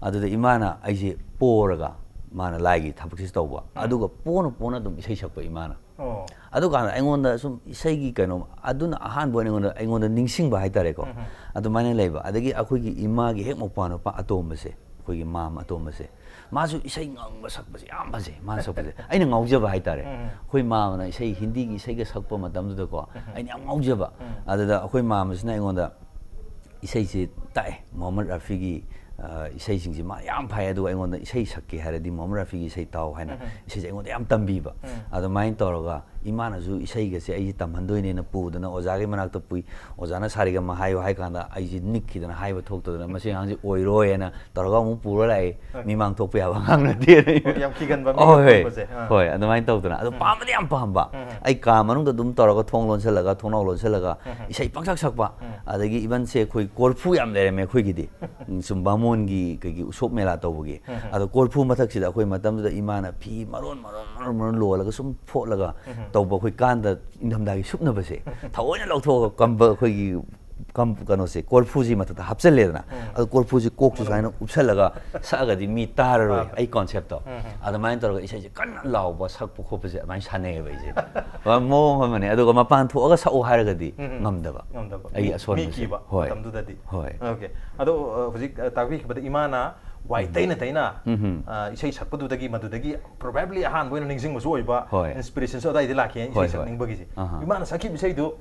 ꯑꯗꯨꯗ ꯏꯃꯥꯅ ꯑꯩꯁꯦ ꯄꯣꯔꯒ ꯃꯥꯅ ꯂꯥꯏꯒꯤ ꯊꯕꯛꯁꯦ ꯇꯧꯕ꯫ ꯑꯗꯨꯒ ꯄꯣꯅ ꯄꯣꯅ ꯑꯗꯨꯝ ꯏꯁꯩ ꯁꯛꯄ ꯏꯃꯥꯅ꯫ ꯑꯣ꯫ ꯑꯗꯨꯀꯥꯟꯗ ꯑꯩꯉꯣꯟꯗ ꯁꯨꯝ ꯏꯁꯩꯒꯤ ꯀꯩꯅꯣ, ꯑꯗꯨꯅ ꯑꯍꯥꯟꯕ ꯑꯣꯏꯅ ꯑꯩꯉꯣꯟꯗ, ꯑꯩꯉꯣꯟꯗ ꯅꯤꯡꯁꯤꯡꯕ ꯍꯥꯏꯇꯥꯔꯦꯀꯣ꯫ ꯑꯗꯨꯃꯥꯏꯅ ꯂꯩꯕ꯫ ꯑꯗꯒꯤ ꯑꯩꯈꯣꯏꯒꯤ ꯏꯃꯥꯒꯤ ꯍꯦꯛ ꯃꯧꯄ꯭ꯋꯥ ꯅꯨꯄꯥ ꯑꯇꯣꯝꯕꯁꯦ, ꯑꯩꯈꯣꯏꯒꯤ ꯃꯥꯝ ꯑꯇꯣꯝꯕꯁꯦ, ꯃꯥꯁꯨ ꯏꯁꯩ ꯉꯪꯕ ꯁꯛꯄꯁꯦ ꯌꯥꯝ ꯐꯖꯩ, ꯃꯥꯅ ꯁꯛꯄꯁꯦ꯫ ꯑꯩꯅ ꯉꯥꯎꯖꯕ ꯍꯥꯏꯇꯥꯔꯦ꯫ ꯑꯩꯈꯣꯏ ꯃꯥꯝꯅ ꯏꯁꯩ, ꯍꯤꯟꯗꯤꯒꯤ ꯏꯁꯩꯒ ꯁꯛꯄ ꯃꯇꯝꯗꯨꯗꯀꯣ, ꯑꯩꯅ ꯌꯥꯝ ꯉꯥꯎꯖꯕ꯫ ꯑꯗꯨꯗ ꯑꯩꯈꯣꯏ ꯃꯥꯝꯁꯤꯅ ꯑꯩꯉꯣꯟꯗ ꯏꯁꯩꯁꯤ ꯇꯥꯛꯑꯦ, ꯃꯣꯍꯝꯃꯗ ꯔꯥꯐꯤꯒꯤ, ꯑ, ꯏꯁꯩꯁꯤꯡꯁꯤ ꯃꯥ ꯌꯥꯝ ꯐꯩ, ꯑꯗꯨꯒ ꯑꯩꯉꯣꯟꯗ ꯏꯁꯩ ꯁꯛꯀꯦ ꯍꯥꯏꯔꯗꯤ ꯃꯣꯍꯝꯃꯗ ꯔꯥꯐꯤꯒꯤ ꯏꯁꯩ ꯇꯥꯎ ꯍꯥꯏꯅ ꯏꯁꯩꯁꯦ ꯑꯩꯉꯣꯟꯗ ꯌꯥꯝ ꯇꯝꯕꯤꯕ꯫ ꯑꯗꯨꯃꯥꯏꯅ ꯇꯧꯔꯒ ꯏꯃꯥꯅꯁꯨ ꯏꯁꯩꯒꯁꯦ ꯑꯩꯁꯦ ꯇꯝꯍꯟꯗꯣꯏꯅꯦꯅ ꯄꯨꯗꯅ ꯑꯣꯖꯥꯒꯤ ꯃꯅꯥꯛꯇ ꯄꯨꯏ꯫ ꯑꯣꯖꯥꯅ ꯁꯥꯔꯦꯒꯥꯃꯥ ꯍꯥꯏꯌꯨ ꯍꯥꯏ ꯀꯥꯟꯗ ꯑꯩꯁꯦ ꯅꯤꯛꯈꯤꯗꯅ ꯍꯥꯏꯕ ꯊꯣꯛꯇꯗꯅ, "ꯃꯁꯤ ꯑꯉꯥꯡꯁꯦ ꯑꯣꯏꯔꯣꯏ" ꯍꯥꯏꯅ ꯇꯧꯔꯒ ꯑꯃꯨꯛ ꯄꯨꯔ ꯂꯥꯛꯑꯦ꯫ ꯃꯤꯃꯥꯡ ꯊꯣꯛꯄ ꯌꯥꯕ ꯑꯉꯥꯡ ꯅꯠꯇꯦꯅ꯫ ꯌꯥꯝ ꯀꯤꯒꯟꯕ ꯃꯤ ꯍꯣꯏ, ꯍꯣꯏ꯫ ꯈꯣꯠꯄꯁꯦ꯫ ꯑꯥ꯫ ꯍꯣꯏ, ꯑꯗꯨꯃꯥꯏꯅ ꯇꯧꯗꯅ꯫ ꯑꯗꯣ ꯄꯥꯝꯕꯗꯤ ꯌꯥꯝ ꯄꯥꯝꯕ꯫ ꯑꯩ ꯀꯥ ꯃꯅꯨꯡꯗ ꯑꯗꯨꯝ ꯇꯧꯔꯒ, ꯊꯣꯡ ꯂꯣꯟꯁꯤꯜꯂꯒ, ꯊꯣꯡꯅꯥꯎ ꯂꯣꯟꯁꯤꯜꯂꯒ, ꯏꯁꯩ ꯄꯪꯁꯛ ꯁꯛꯄ꯫ ꯑꯗꯒꯤ even ꯁꯦ ꯑꯩꯈꯣꯏ ꯀꯣꯔꯐꯨ ꯌꯥꯝ ꯂꯩꯔꯝꯃꯦ ꯑꯩꯈꯣꯏꯒꯤꯗꯤ꯫ ꯎꯝ, ꯁꯨꯝ ꯕꯥꯃꯣꯟꯒꯤ ꯀꯩꯒꯤ ꯎꯁꯣꯞ ꯃꯦꯂꯥ ꯇꯧꯕꯒꯤ꯫ ꯑꯗꯣ ꯀꯣꯔꯐꯨ ꯃꯊꯛꯁꯤꯗ ꯑꯩꯈꯣꯏ ꯃꯇꯝꯗꯨꯗ ꯏꯃꯥꯅ ꯐꯤ ꯃꯔꯣꯟ ꯃꯔꯣꯟ ꯃꯔꯣꯟ ꯃꯔꯣꯟ ꯂꯣꯜꯂꯒ ꯁꯨꯝ ꯐꯣꯠꯂꯒ ꯇꯧꯕ, ꯑꯩꯈꯣꯏ ꯀꯥꯟꯗ ꯏꯪꯊꯝꯊꯥꯒꯤ ꯁꯨꯞꯅꯕꯁꯦ ꯊꯑꯣꯏꯅ ꯂꯧꯊꯣꯛꯑꯒ ꯀꯝꯕ ꯑꯩꯈꯣꯏꯒꯤ ꯀꯝ-, ꯀꯩꯅꯣꯁꯦ, ꯀꯣꯔꯐꯨꯁꯤ ꯃꯊꯛꯇ ꯍꯥꯞꯆꯜꯂꯦꯗꯅ꯫ ꯑꯗꯣ ꯀꯣꯔꯐꯨꯁꯤ ꯀꯣꯛꯁꯨ ꯁꯨꯃꯥꯏꯅ ꯎꯞꯁꯜꯂꯒ ꯁꯛꯑꯒꯗꯤ ꯃꯤ ꯇꯥꯔꯔꯣꯏ, ꯑꯩ ꯀꯣꯟꯁꯦꯞꯇꯣ꯫ ꯑꯗꯨꯃꯥꯏꯅ ꯇꯧꯔꯒ ꯏꯁꯩꯁꯦ ꯀꯟꯅ ꯂꯥꯎꯕ, ꯁꯛꯄ ꯈꯣꯠꯄꯁꯦ ꯑꯗꯨꯃꯥꯏꯅ ꯁꯥꯟꯅꯩꯌꯦꯕ ꯑꯩꯁꯦ꯫ ꯃꯑꯣꯡ ꯑꯃꯅꯦ꯫ ꯑꯗꯨꯒ ꯃꯄꯥꯟ ꯊꯣꯛꯑꯒ ꯁꯛꯑꯣ ꯍꯥꯏꯔꯒꯗꯤ ꯉꯝꯗꯕ꯫ ꯉꯝꯗꯕ꯫ ꯑꯩꯒꯤ ꯃꯤ- ꯑꯁꯣꯟꯕꯁꯦ꯫ ꯃꯤꯀꯤꯕ ꯍꯣꯏ꯫ ꯃꯇꯝꯗꯨꯗꯗꯤ꯫ ꯍꯣꯏ꯫ Okay꯫ ꯑꯗꯣ ꯑ, ꯍꯧꯖꯤꯛ ꯑ, ꯇꯥꯛꯄꯤꯈꯤꯕꯗ ꯏꯃꯥꯅ ꯋꯥꯏ ꯇꯩꯅ ꯇꯩꯅ ꯑ, ꯏꯁꯩ ꯁꯛꯄꯗꯨꯗꯒꯤ, ꯃꯗꯨꯗꯒꯤ probably ꯑꯍꯥꯟꯕ ꯑꯣꯏꯅ ꯅꯤꯡꯁꯤꯡꯕꯁꯨ ꯑꯣꯏꯕ, ꯍꯣꯏ꯫ inspiration ꯁꯨ ꯑꯗꯥꯏꯗꯤ ꯂꯥꯛꯈꯤ, ꯏꯁꯩ ꯍꯣꯏ, ꯍꯣꯏ꯫ ꯁꯛꯅꯤꯡꯕꯒꯤꯁꯦ꯫ ꯑꯍꯥ꯫ ꯏꯃꯥꯅ ꯁꯛꯈꯤꯕ ꯏꯁꯩꯗꯨ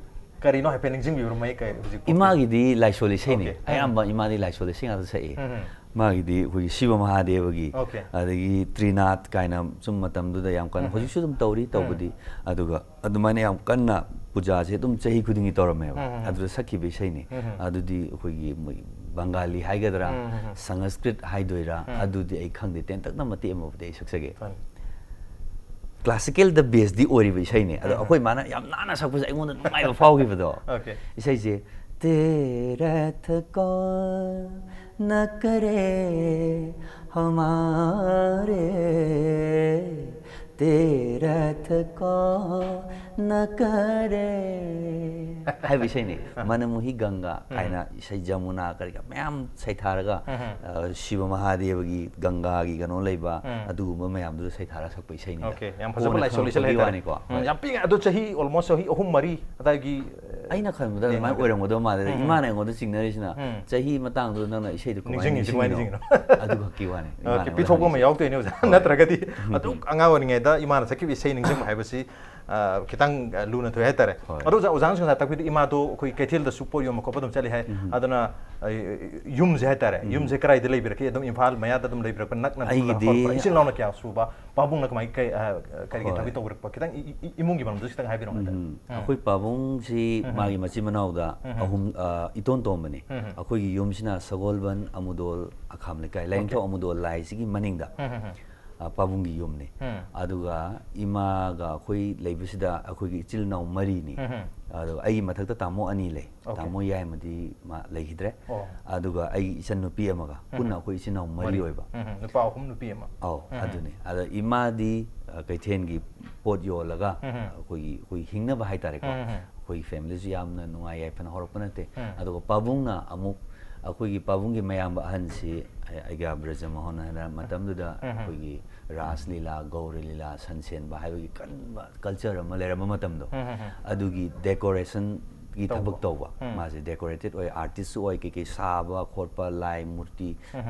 ꯀꯔꯤꯅꯣ ꯍꯥꯏꯐꯦꯠ ꯅꯤꯡꯁꯤꯡꯕꯤꯕ꯭ꯔꯣ, ꯃꯌꯦꯛ ꯀꯩ ꯍꯧꯖꯤꯛ? ꯏꯃꯥꯒꯤꯗꯤ ꯂꯥꯏꯁꯣꯜ ꯏꯁꯩꯅꯤ꯫ Okay꯫ ꯑꯌꯥꯝꯕ ꯏꯃꯥꯗꯤ ꯂꯥꯏꯁꯣꯜ ꯏꯁꯩ ꯉꯥꯛꯇ ꯁꯛꯏ꯫ ꯎꯝ꯫ ꯃꯥꯒꯤꯗꯤ ꯑꯩꯈꯣꯏꯒꯤ ꯁꯤꯕ ꯃꯍꯥꯗꯦꯕꯒꯤ, Okay꯫ ꯑꯗꯒꯤ ꯇ꯭ꯔꯤꯅꯥꯊ ꯀꯥꯏꯅ ꯁꯨꯝ ꯃꯇꯝꯗꯨꯗ ꯌꯥꯝ ꯀꯟꯅ, ꯍꯧꯖꯤꯛꯁꯨ ꯑꯗꯨꯝ ꯇꯧꯔꯤ ꯇꯧꯕꯗꯤ꯫ ꯑꯗꯨꯒ ꯑꯗꯨꯃꯥꯏꯅ ꯌꯥꯝ ꯀꯟꯅ ꯄꯨꯖꯥꯁꯦ ꯑꯗꯨꯝ ꯆꯍꯤ ꯈꯨꯗꯤꯡꯒꯤ ꯇꯧꯔꯝꯃꯦꯕ꯫ ꯑꯗꯨꯗ ꯁꯛꯈꯤꯕ ꯏꯁꯩꯅꯤ꯫ ꯑꯗꯨꯗꯤ ꯑꯩꯈꯣꯏꯒꯤ ꯃꯣꯏ ꯕꯪꯒꯥꯂꯤ ꯍꯥꯏꯒꯗ꯭ꯔꯥ, ꯁꯪꯁꯀ꯭ꯔꯤꯠ ꯍꯥꯏꯗꯣꯏꯔꯥ, ꯑꯗꯨꯗꯤ ꯑꯩ ꯈꯪꯗꯦ, ꯇꯦꯟꯇꯛꯅ ꯃꯇꯦꯛ ꯑꯃꯕꯨꯗꯤ ꯑꯩ ꯁꯛꯆꯒꯦ꯫ ꯐꯅꯤ꯫ Classical ꯗ base ꯇꯤ ꯑꯣꯏꯔꯤꯕ ꯏꯁꯩꯅꯤ꯫ ꯑꯗꯣ ꯑꯩꯈꯣꯏ ꯃꯥꯅ ꯌꯥꯝ ꯅꯥꯟꯅ ꯁꯛꯄꯁꯦ ꯑꯩꯉꯣꯟꯗ ꯅꯨꯡꯉꯥꯏꯕ ꯐꯥꯎꯈꯤꯕꯗꯣ꯫ Okay꯫ ꯏꯁꯩꯁꯦ, "ꯇꯤꯔꯊ ꯀꯣ ꯅ ꯀꯔꯦ ꯍꯃꯥꯔꯦ, ꯇꯤꯔꯊ ꯀꯣ ꯅ ꯀꯔꯦ" ꯍꯥꯏꯕ ꯏꯁꯩꯅꯤ꯫ "ꯃꯅꯃꯨꯍꯤ ꯒꯪꯒꯥ" ꯍꯥꯏꯅ ꯏꯁꯩ, ꯖꯃꯨꯅꯥ ꯀꯔꯤ ꯀꯔꯥ ꯃꯌꯥꯝ ꯁꯩꯊꯥꯔꯒ, ꯑ, ꯁꯤꯕ ꯃꯍꯥꯗꯦꯕꯒꯤ ꯒꯪꯒꯥꯒꯤ ꯀꯩꯅꯣ ꯂꯩꯕ, ꯑꯗꯨꯒꯨꯝꯕ ꯃꯌꯥꯝꯗꯨꯗ ꯁꯩꯊꯥꯔꯒ ꯁꯛꯄ ꯏꯁꯩꯅꯤꯗ꯫ Okay꯫ ꯌꯥꯝ ꯐꯖꯕ ꯀꯣꯟꯅ ꯂꯥꯏꯁꯣꯜ ꯏꯁꯩ ꯈꯪꯉꯛꯄꯒꯤ ꯍꯥꯏꯇꯥꯔꯦ꯫ ꯋꯥꯅꯤꯀꯣ꯫ ꯎꯝ, ꯌꯥꯝ ꯄꯤꯛꯑꯦ꯫ ꯑꯗꯣ ꯆꯍꯤ almost ꯆꯍꯤ ꯑꯍꯨꯝ ꯃꯔꯤ ꯑꯗꯥꯏꯒꯤ, ꯑ, ꯑꯩꯅ ꯈꯟꯕꯗ ꯑꯗꯨꯃꯥꯏꯅ ꯂꯦꯡꯒꯥꯗ꯫ ꯑꯣꯏꯔꯝꯒꯗꯧ ꯃꯥꯜꯂꯦ꯫ ꯎꯝ꯫ ꯏꯃꯥꯅ ꯑꯩꯉꯣꯟꯗ ꯆꯤꯡꯅꯔꯤꯁꯤꯅ, ꯎꯝ꯫ "ꯆꯍꯤ ꯃꯇꯥꯡꯗꯨꯗ ꯅꯪꯅ ꯏꯁꯩꯗꯣ ꯀꯃꯥꯏꯅ ꯅꯤꯡꯁꯤꯡꯉꯤꯁꯤ, ꯀꯃꯥꯏꯅ ꯅꯤꯡꯁꯤꯡꯉꯤꯅꯣ?" ꯅꯤꯡꯁꯤꯡꯉꯤꯅꯣ? ꯑꯗꯨ ꯈꯛꯀꯤ ꯋꯥꯅꯤ꯫ Okay꯫ ꯏꯃꯥꯅ ꯑꯩꯉꯣꯟꯗ ꯄꯤꯊꯣꯛꯄ ꯑꯃ ꯍꯥꯏꯁꯦ꯫ ꯌꯥꯎꯗꯣꯏꯅꯦ ꯑꯣꯖꯥ꯫ ꯅꯠꯇ꯭ꯔꯒꯗꯤ ꯑꯗꯨꯛ ꯑꯉꯥꯡ ꯑꯣꯏꯔꯤꯉꯩꯗ ꯏꯃꯥꯅ ꯁꯛꯈꯤꯕ ꯏꯁꯩ ꯅꯤꯡꯁꯤꯡꯕ ꯍꯥꯏꯕꯁꯤ ꯑ, ꯈꯤꯇꯪ, ꯑ, ꯂꯨꯅ ꯊꯣꯛꯑꯦ ꯍꯥꯏꯇꯥꯔꯦ꯫ ꯍꯣꯏ꯫ ꯑꯗꯣ ꯑꯣꯖꯥ, ꯑꯣꯖꯥꯅꯁꯨ ꯉꯁꯥꯏ ꯇꯥꯛꯄꯤꯗꯣ ꯏꯃꯥꯗꯣ ꯑꯩꯈꯣꯏ ꯀꯩꯊꯦꯜꯗꯁꯨ ꯄꯣꯠ ꯌꯣꯟꯕ ꯈꯣꯠꯄ ꯑꯗꯨꯝ ꯆꯠꯂꯤ ꯍꯥꯏ꯫ ꯑꯗꯨꯅ, ꯑ, ꯌꯨꯝꯁꯦ ꯍꯥꯏꯇꯥꯔꯦ, ꯌꯨꯝꯁꯦ ꯀꯗꯥꯏꯗ ꯂꯩꯕꯤꯔꯛꯀꯦ? ꯑꯗꯨꯝ ꯏꯝꯐꯥꯜ ꯃꯌꯥꯗ ꯑꯗꯨꯝ ꯂꯩꯕꯤꯔꯛꯄ, ꯅꯛꯅ ꯑꯗꯨꯝ ꯑꯩꯒꯤꯗꯤ ꯈꯣꯠꯄ? ꯏꯆꯤꯜ ꯏꯅꯥꯎꯅ ꯀꯌꯥ ꯁꯨꯕ? ꯄꯥꯕꯨꯡꯅ ꯀꯃꯥꯏ, ꯀꯩ, ꯑ, ꯀꯔꯤ ꯀꯔꯤ ꯍꯣꯏ꯫ ꯊꯕꯛ ꯇꯧꯕꯤꯔꯛꯄ? ꯈꯤꯇꯪ ꯏ-, ꯏ-, ꯏꯃꯨꯡꯒꯤ ꯃꯔꯝꯗꯁꯨ ꯈꯤꯇꯪ ꯍꯥꯏꯕꯤꯔꯛꯑꯣ ꯍꯥꯏꯇꯥꯔꯦ꯫ ꯎꯝ꯫ ꯑꯩꯈꯣꯏ ꯄꯥꯕꯨꯡꯁꯤ ꯃꯥꯒꯤ ꯃꯆꯤꯟ ꯃꯅꯥꯎꯗ ꯑꯍꯨꯝ, ꯑ, ꯏꯇꯣꯟ ꯇꯣꯝꯕꯅꯤ꯫ ꯑꯩꯈꯣꯏꯒꯤ ꯌꯨꯝꯁꯤꯅ ꯁꯒꯣꯜꯕꯟ ꯑꯃꯨꯗꯣꯜ ꯑꯈꯥꯝ ꯂꯩꯀꯥꯏ, ꯂꯥꯏꯅꯤꯡꯊꯧ ꯑꯃꯨꯗꯣꯜ ꯂꯥꯏꯁꯤꯒꯤ ꯃꯅꯤꯡꯗ꯫ ꯑ, ꯄꯥꯕꯨꯡꯒꯤ ꯌꯨꯝꯅꯤ꯫ ꯑꯗꯨꯒ ꯏꯃꯥꯒ ꯑꯩꯈꯣꯏ ꯂꯩꯕꯁꯤꯗ ꯑꯩꯈꯣꯏꯒꯤ ꯏꯆꯤꯜ ꯏꯅꯥꯎ ꯃꯔꯤꯅꯤ꯫ ꯑꯗꯨꯒ ꯑꯩꯒꯤ ꯃꯊꯛꯇ ꯇꯥꯃꯣ ꯑꯅꯤ ꯂꯩ꯫ Okay꯫ ꯇꯥꯃꯣ ꯌꯥꯏꯃꯗꯤ ꯃꯥ ꯂꯩꯈꯤꯗ꯭ꯔꯦ꯫ ꯑꯣ꯫ ꯑꯗꯨꯒ ꯑꯩꯒꯤ ꯏꯆꯟ ꯅꯨꯄꯤ ꯑꯃꯒ ꯄꯨꯟꯅ ꯑꯩꯈꯣꯏ ꯏꯆꯤꯜ ꯏꯅꯥꯎ ꯃꯔꯤ ꯑꯣꯏꯕ꯫ ꯎꯝ, ꯅꯨꯄꯥ ꯑꯍꯨꯝ, ꯅꯨꯄꯤ ꯑꯃ꯫ ꯑꯧ, ꯑꯗꯨꯅꯤ꯫ ꯑꯗ ꯏꯃꯥꯗꯤ, ꯑ, ꯀꯩꯊꯦꯜꯒꯤ ꯄꯣꯠ ꯌꯣꯜꯂꯒ ꯑꯩꯈꯣꯏꯒꯤ, ꯑꯩꯈꯣꯏ ꯍꯤꯡꯅꯕ ꯍꯥꯏꯇꯥꯔꯦꯀꯣ꯫ ꯑꯩꯈꯣꯏꯒꯤ familyꯁꯨ ꯌꯥꯝꯅ ꯅꯨꯡꯉꯥꯏ ꯌꯥꯏꯐꯅ ꯍꯧꯔꯛꯄ ꯅꯠꯇꯦ꯫ ꯑꯗꯨꯒ ꯄꯥꯕꯨꯡꯅ ꯑꯃꯨꯛ ꯑꯩꯈꯣꯏꯒꯤ ꯄꯥꯕꯨꯡꯒꯤ ꯃꯌꯥꯝꯕ ꯑꯍꯟꯁꯤ ꯑꯩ-, ꯑꯩꯒ ꯕ꯭ꯔꯖꯃꯣꯍꯟ ꯍꯥꯏꯅ ꯃꯇꯝꯗꯨꯗ ꯑꯩꯈꯣꯏꯒꯤ ꯔꯥꯁ ꯂꯤꯂꯥ, ꯒꯧꯔꯤ ꯂꯤꯂꯥ, ꯁꯟ ꯁꯦꯟꯕ ꯍꯥꯏꯕꯒꯤ ꯀꯟꯕ culture ꯑꯃ ꯂꯩꯔꯝꯕ ꯃꯇꯝꯗꯣ꯫ ꯑꯗꯨꯒꯤ decorationꯒꯤ ꯊꯕꯛ ꯇꯧꯕ꯫ ꯃꯥꯁꯦ decorated ꯑꯣꯏ, artistꯁꯨ ꯑꯣꯏ, ꯀꯩꯀꯩ ꯁꯥꯕ ꯈꯣꯠꯄ, ꯂꯥꯏ ꯃꯨꯔꯇꯤ,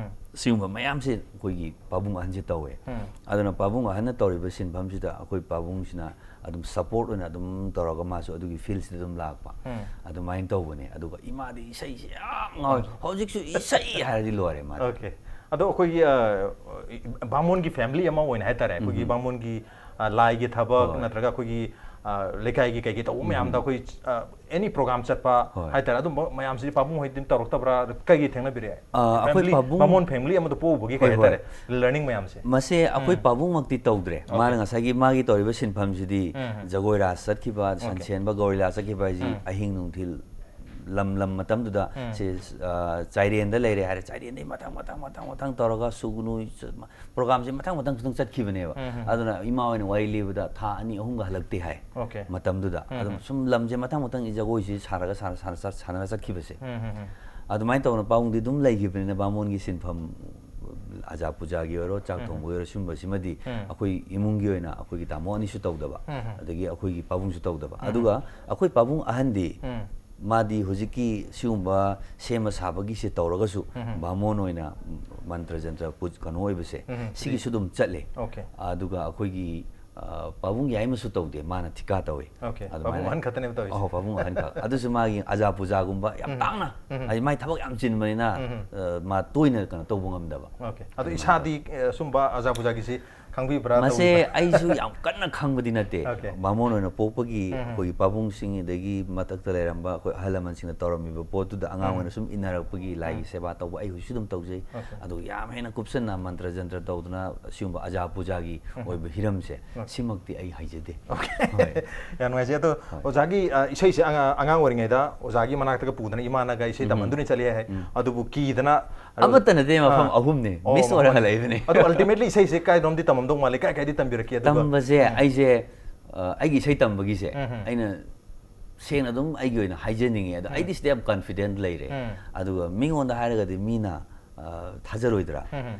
ꯁꯤꯒꯨꯝꯕ ꯃꯌꯥꯝꯁꯦ ꯑꯩꯈꯣꯏꯒꯤ ꯄꯥꯕꯨꯡ ꯑꯍꯟꯁꯦ ꯇꯧꯋꯦ꯫ ꯑꯗꯨꯅ ꯄꯥꯕꯨꯡ ꯑꯍꯟꯅ ꯇꯧꯔꯤꯕ ꯁꯤꯟꯐꯝꯁꯤꯗ ꯑꯩꯈꯣꯏ ꯄꯥꯕꯨꯡꯁꯤꯅ ꯑꯗꯨꯝ support ꯑꯣꯏꯅ ꯑꯗꯨꯝ ꯇꯧꯔꯒ ꯃꯥꯁꯨ ꯑꯗꯨꯒꯤ fieldꯁꯤꯗ ꯑꯗꯨꯝ ꯂꯥꯛꯄ꯫ ꯑꯗꯨꯃꯥꯏꯅ ꯇꯧꯕꯅꯦ꯫ ꯑꯗꯨꯒ ꯏꯃꯥꯗꯤ ꯏꯁꯩꯁꯦ ꯌꯥꯝ ꯉꯥꯎꯋꯦ꯫ ꯍꯧꯖꯤꯛꯁꯨ ꯏꯁꯩ ꯍꯥꯏꯔꯗꯤ ꯂꯣꯏꯔꯦ ꯃꯥꯗꯤ꯫ Okay꯫ ꯑꯗꯣ ꯑꯩꯈꯣꯏꯒꯤ, ꯑ, ꯕꯥꯃꯣꯟꯒꯤ family ꯑꯃ ꯑꯣꯏꯅ ꯍꯥꯏꯇꯥꯔꯦ, ꯑꯩꯈꯣꯏꯒꯤ ꯕꯥꯃꯣꯟꯒꯤ, ꯑ, ꯂꯥꯏꯒꯤ ꯊꯕꯛ ꯍꯣꯏ꯫ ꯅꯠꯇ꯭ꯔꯒ ꯑꯩꯈꯣꯏꯒꯤ, ꯑ, ꯂꯩꯀꯥꯏꯒꯤ ꯀꯩꯀꯩ ꯇꯧꯕ ꯃꯌꯥꯝꯗ ꯑꯩꯈꯣꯏ, ꯑ, any program ꯆꯠꯄ ꯍꯣꯏ꯫ ꯍꯥꯏꯇꯥꯔꯦ, ꯑꯗꯨꯝꯕ ꯃꯌꯥꯝꯁꯤꯗꯤ ꯄꯥꯕꯨꯡ ꯍꯣꯏ ꯑꯗꯨꯝ ꯇꯧꯔꯛꯇꯕ꯭ꯔꯥ? ꯀꯩꯒꯤ ꯊꯦꯡꯅꯕꯤꯔꯦ? ꯑ, ꯑꯩꯈꯣꯏ Family, ꯄꯥꯕꯨꯡ ꯕꯥꯃꯣꯟ family ꯑꯃꯗ ꯄꯣꯛꯎꯕꯒꯤ ꯀꯩ ꯍꯣꯏ, ꯍꯣꯏ꯫ ꯍꯥꯏꯇꯥꯔꯦ, learning ꯃꯌꯥꯝꯁꯦ? ꯃꯁꯦ ꯑꯩꯈꯣꯏ ꯄꯥꯕꯨꯡꯃꯛꯇꯤ ꯇꯧꯗ꯭ꯔꯦ꯫ Okay꯫ ꯃꯥꯅ ꯉꯁꯥꯏꯒꯤ ꯃꯥꯒꯤ ꯇꯧꯔꯤꯕ ꯁꯤꯟꯐꯝꯁꯤꯗꯤ ꯎꯝ꯫ ꯖꯒꯣꯏ ꯔꯥꯁ ꯆꯠꯈꯤꯕ, ꯁꯟ Okay꯫ ꯁꯦꯟꯕ, ꯒꯧꯔꯤ ꯂꯤꯂꯥ ꯆꯠꯈꯤꯕ ꯍꯥꯏꯁꯤ ꯎꯝ꯫ ꯑꯍꯤꯡ ꯅꯨꯡꯊꯤꯜ ꯂꯝ ꯂꯝ ꯃꯇꯝꯗꯨꯗ ꯎꯝ꯫ ꯁꯤ, ꯑ, ꯆꯥꯏꯔꯦꯟꯗ ꯂꯩꯔꯦ ꯍꯥꯏꯔꯦ, ꯆꯥꯏꯔꯦꯟꯗꯩ ꯃꯊꯪ ꯃꯊꯪ ꯃꯊꯪ ꯃꯊꯪ ꯇꯧꯔꯒ ꯁꯨꯒꯅꯨ, ꯆ-, ꯃ-, programꯁꯦ ꯃꯊꯪ ꯃꯊꯪ ꯈꯤꯇꯪ ꯆꯠꯈꯤꯕꯅꯦꯕ꯫ ꯎꯝ, ꯎꯝ꯫ ꯑꯗꯨꯅ ꯏꯃꯥ ꯍꯣꯏꯅ ꯋꯥꯔꯤ ꯂꯤꯕꯗ ꯊꯥ ꯑꯅꯤ ꯑꯍꯨꯝꯒ ꯍꯜꯂꯛꯇꯦ ꯍꯥꯏ꯫ Okay꯫ ꯃꯇꯝꯗꯨꯗ ꯎꯝ, ꯑꯗꯨꯝ ꯎꯝ꯫ ꯁꯨꯝ ꯂꯝꯁꯦ ꯃꯊꯪ ꯃꯊꯪ ꯖꯒꯣꯏꯁꯤ ꯁꯥꯔꯒ ꯁꯥꯔ-, ꯁꯥꯔ-, ꯁꯥꯔ-, ꯁꯥꯟꯅꯔ ꯆꯠꯈꯤꯕꯁꯦ꯫ ꯎꯝ, ꯎꯝ, ꯎꯝ꯫ ꯑꯗꯨꯃꯥꯏꯅ ꯇꯧꯅ ꯄꯥꯕꯨꯡꯗꯤ ꯑꯗꯨꯝ ꯂꯩꯈꯤꯕꯅꯤꯅ ꯕꯥꯃꯣꯟꯒꯤ ꯁꯤꯟꯐꯝ, ꯑꯖꯥ ꯄꯨꯖꯥꯒꯤ ꯑꯣꯏꯔꯣ, ꯆꯥꯛ ꯎꯝ꯫ ꯊꯣꯡꯕꯒꯤ ꯑꯣꯏꯔꯣ, ꯁꯤꯒꯨꯝꯕꯁꯤꯃꯗꯤ ꯎꯝ꯫ ꯑꯩꯈꯣꯏ ꯏꯃꯨꯡꯒꯤ ꯑꯣꯏꯅ ꯑꯩꯈꯣꯏꯒꯤ ꯇꯥꯃꯣ ꯑꯅꯤꯁꯨ ꯇꯧꯗꯕ, ꯎꯝ, ꯎꯝ꯫ ꯑꯗꯒꯤ ꯑꯩꯈꯣꯏꯒꯤ ꯄꯥꯕꯨꯡꯁꯨ ꯇꯧꯗꯕ꯫ ꯎꯝ꯫ ꯑꯗꯨꯒ ꯑꯩꯈꯣꯏ ꯄꯥꯕꯨꯡ ꯑꯍꯟꯗꯤ ꯎꯝ꯫ ꯃꯥꯗꯤ ꯍꯧꯖꯤꯛꯀꯤ ꯁꯤꯒꯨꯝꯕ ꯁꯦꯝꯕ ꯁꯥꯕꯒꯤꯁꯦ ꯇꯧꯔꯒꯁꯨ ꯎꯝ꯫ ꯕꯥꯃꯣꯟ ꯑꯣꯏꯅ ꯃꯟꯇ꯭ꯔ ꯖꯟꯇ꯭ꯔ ꯄꯨ-, ꯀꯩꯅꯣ ꯑꯣꯏꯕꯁꯦ, ꯎꯝ꯫ ꯁꯤꯒꯤꯁꯨ ꯑꯗꯨꯝ ꯆꯠꯂꯦ꯫ Okay꯫ ꯑꯗꯨꯒ ꯑꯩꯈꯣꯏꯒꯤ, ꯑ, ꯄꯥꯕꯨꯡ ꯌꯥꯏꯃꯁꯨ ꯇꯧꯗꯦ, ꯃꯥꯅ ꯊꯤꯀꯥ ꯇꯧꯏ꯫ Okay. ꯑꯗꯨꯃꯥꯏꯅ ꯄꯥꯕꯨꯡ ꯑꯍꯟ ꯈꯛꯇꯅꯦꯕ ꯇꯧꯔꯤꯁꯦ꯫ ꯑꯍꯣ, ꯄꯥꯕꯨꯡ ꯑꯍꯟ ꯈꯛ꯫ ꯑꯗꯨꯁꯨ ꯃꯥꯒꯤ ꯑꯖꯥ ꯄꯨꯖꯥꯒꯨꯝꯕ ꯌꯥꯝ ꯇꯥꯡꯅ, ꯍꯥꯏꯗꯤ ꯃꯥꯏ ꯊꯕꯛ ꯌꯥꯝ ꯆꯤꯟꯕꯅꯤꯅ, ꯑ, ꯃꯥ ꯇꯣꯏꯅ ꯀꯩꯅꯣ ꯇꯧꯕ ꯉꯝꯗꯕ꯫ Okay. ꯑꯗꯣ ꯏꯁꯥꯗꯤ ꯑ, ꯁꯨꯝꯕ ꯑꯖꯥ ꯄꯨꯖꯥꯒꯤꯁꯤ ꯈꯪꯕꯤꯕ꯭ꯔꯥ? ꯃꯁꯦ ꯇꯧꯕꯤꯕ꯭ꯔꯥ? ꯑꯩꯁꯨ ꯌꯥꯝ ꯀꯟꯅ ꯈꯪꯕꯗꯤ ꯅꯠꯇꯦ꯫ Okay. ꯕꯥꯃꯣꯟ ꯑꯣꯏꯅ ꯄꯣꯛꯄꯒꯤ ꯑꯩꯈꯣꯏꯒꯤ ꯄꯥꯕꯨꯡꯁꯤꯡ, ꯑꯗꯒꯤ ꯃꯊꯛꯇ ꯂꯩꯔꯝꯕ ꯑꯩꯈꯣꯏ ꯑꯍꯜ ꯂꯃꯟꯁꯤꯡꯅ ꯇꯧꯔꯝꯃꯤꯕ ꯄꯣꯠꯇꯨꯗ ꯑꯉꯥꯡ ꯑꯣꯏꯅ ꯁꯨꯝ ꯏꯟꯅꯔꯛꯄꯒꯤ, ꯂꯥꯏꯒꯤ ꯁꯦꯕꯥ ꯇꯧꯕ ꯑꯩ ꯍꯧꯖꯤꯛꯁꯨ ꯑꯗꯨꯝ ꯇꯧꯖꯩ꯫ Okay. ꯑꯗꯨꯒ ꯌꯥꯝ ꯍꯦꯟꯅ ꯀꯨꯞꯁꯟꯅ ꯃꯟꯇ꯭ꯔ ꯖꯟꯇ꯭ꯔ ꯇꯧꯗꯅ ꯁꯤꯒꯨꯝꯕ ꯑꯖꯥ ꯄꯨꯖꯥꯒꯤ ꯑꯣꯏꯕ ꯍꯤꯔꯝꯁꯦ, ꯁꯤꯃꯛꯇꯤ ꯑꯩ ꯍꯩꯖꯗꯦ꯫ ꯍꯣꯏ꯫ ꯌꯥꯝ ꯅꯨꯡꯉꯥꯏꯖꯩ꯫ ꯑꯗꯣ ꯑꯣꯖꯥꯒꯤ, ꯑ, ꯏꯁꯩꯁꯦ ꯑꯉꯥꯡ, ꯑꯉꯥꯡ ꯑꯣꯏꯔꯤꯉꯩꯗ ꯑꯣꯖꯥꯒꯤ ꯃꯅꯥꯛꯇꯒ ꯄꯨꯗꯅ ꯏꯃꯥꯅꯒ ꯏꯁꯩ ꯇꯝꯍꯟꯗꯨꯅ ꯆꯠꯂꯦ ꯍꯥꯏ꯫ ꯑꯗꯨꯕꯨ ꯀꯤꯗꯅ ꯑꯃꯠꯇ ꯅꯠꯇꯦ, ꯃꯐꯝ ꯑꯥ꯫ ꯑꯍꯨꯝꯅꯦ꯫ ꯑꯣ, Miss ꯑꯣꯏꯔ ꯃꯐꯝ ꯍꯜꯂꯛꯏꯕꯅꯦ꯫ ꯑꯗꯣ ultimately ꯏꯁꯩꯁꯦ ꯀꯥꯏꯗꯅꯣꯝꯗꯤ ꯇꯝꯃꯝꯗꯧ ꯃꯥꯜꯂꯦ꯫ ꯀꯥꯏ ꯀꯥꯏꯗꯤ ꯇꯝꯕꯤꯔꯛꯀꯦ? ꯑꯗꯨꯒ ꯇꯝꯕꯁꯦ ꯑꯩꯁꯦ, ꯑ, ꯑꯩꯒꯤ ꯏꯁꯩ ꯇꯝꯕꯒꯤꯁꯦ ꯑꯩꯅ ꯁꯦꯡꯅ ꯑꯗꯨꯝ ꯑꯩꯒꯤ ꯑꯣꯏꯅ ꯍꯥꯏꯖꯅꯤꯡꯉꯦ꯫ ꯑꯗꯣ ꯑꯩꯗꯤ ꯁꯤꯗ ꯌꯥꯝ confident ꯂꯩꯔꯦ꯫ ꯑꯗꯨꯒ ꯃꯤꯉꯣꯟꯗ ꯍꯥꯏꯔꯒꯗꯤ ꯃꯤꯅ, ꯑ, ꯊꯥꯖꯔꯣꯏꯗ꯭ꯔꯥ?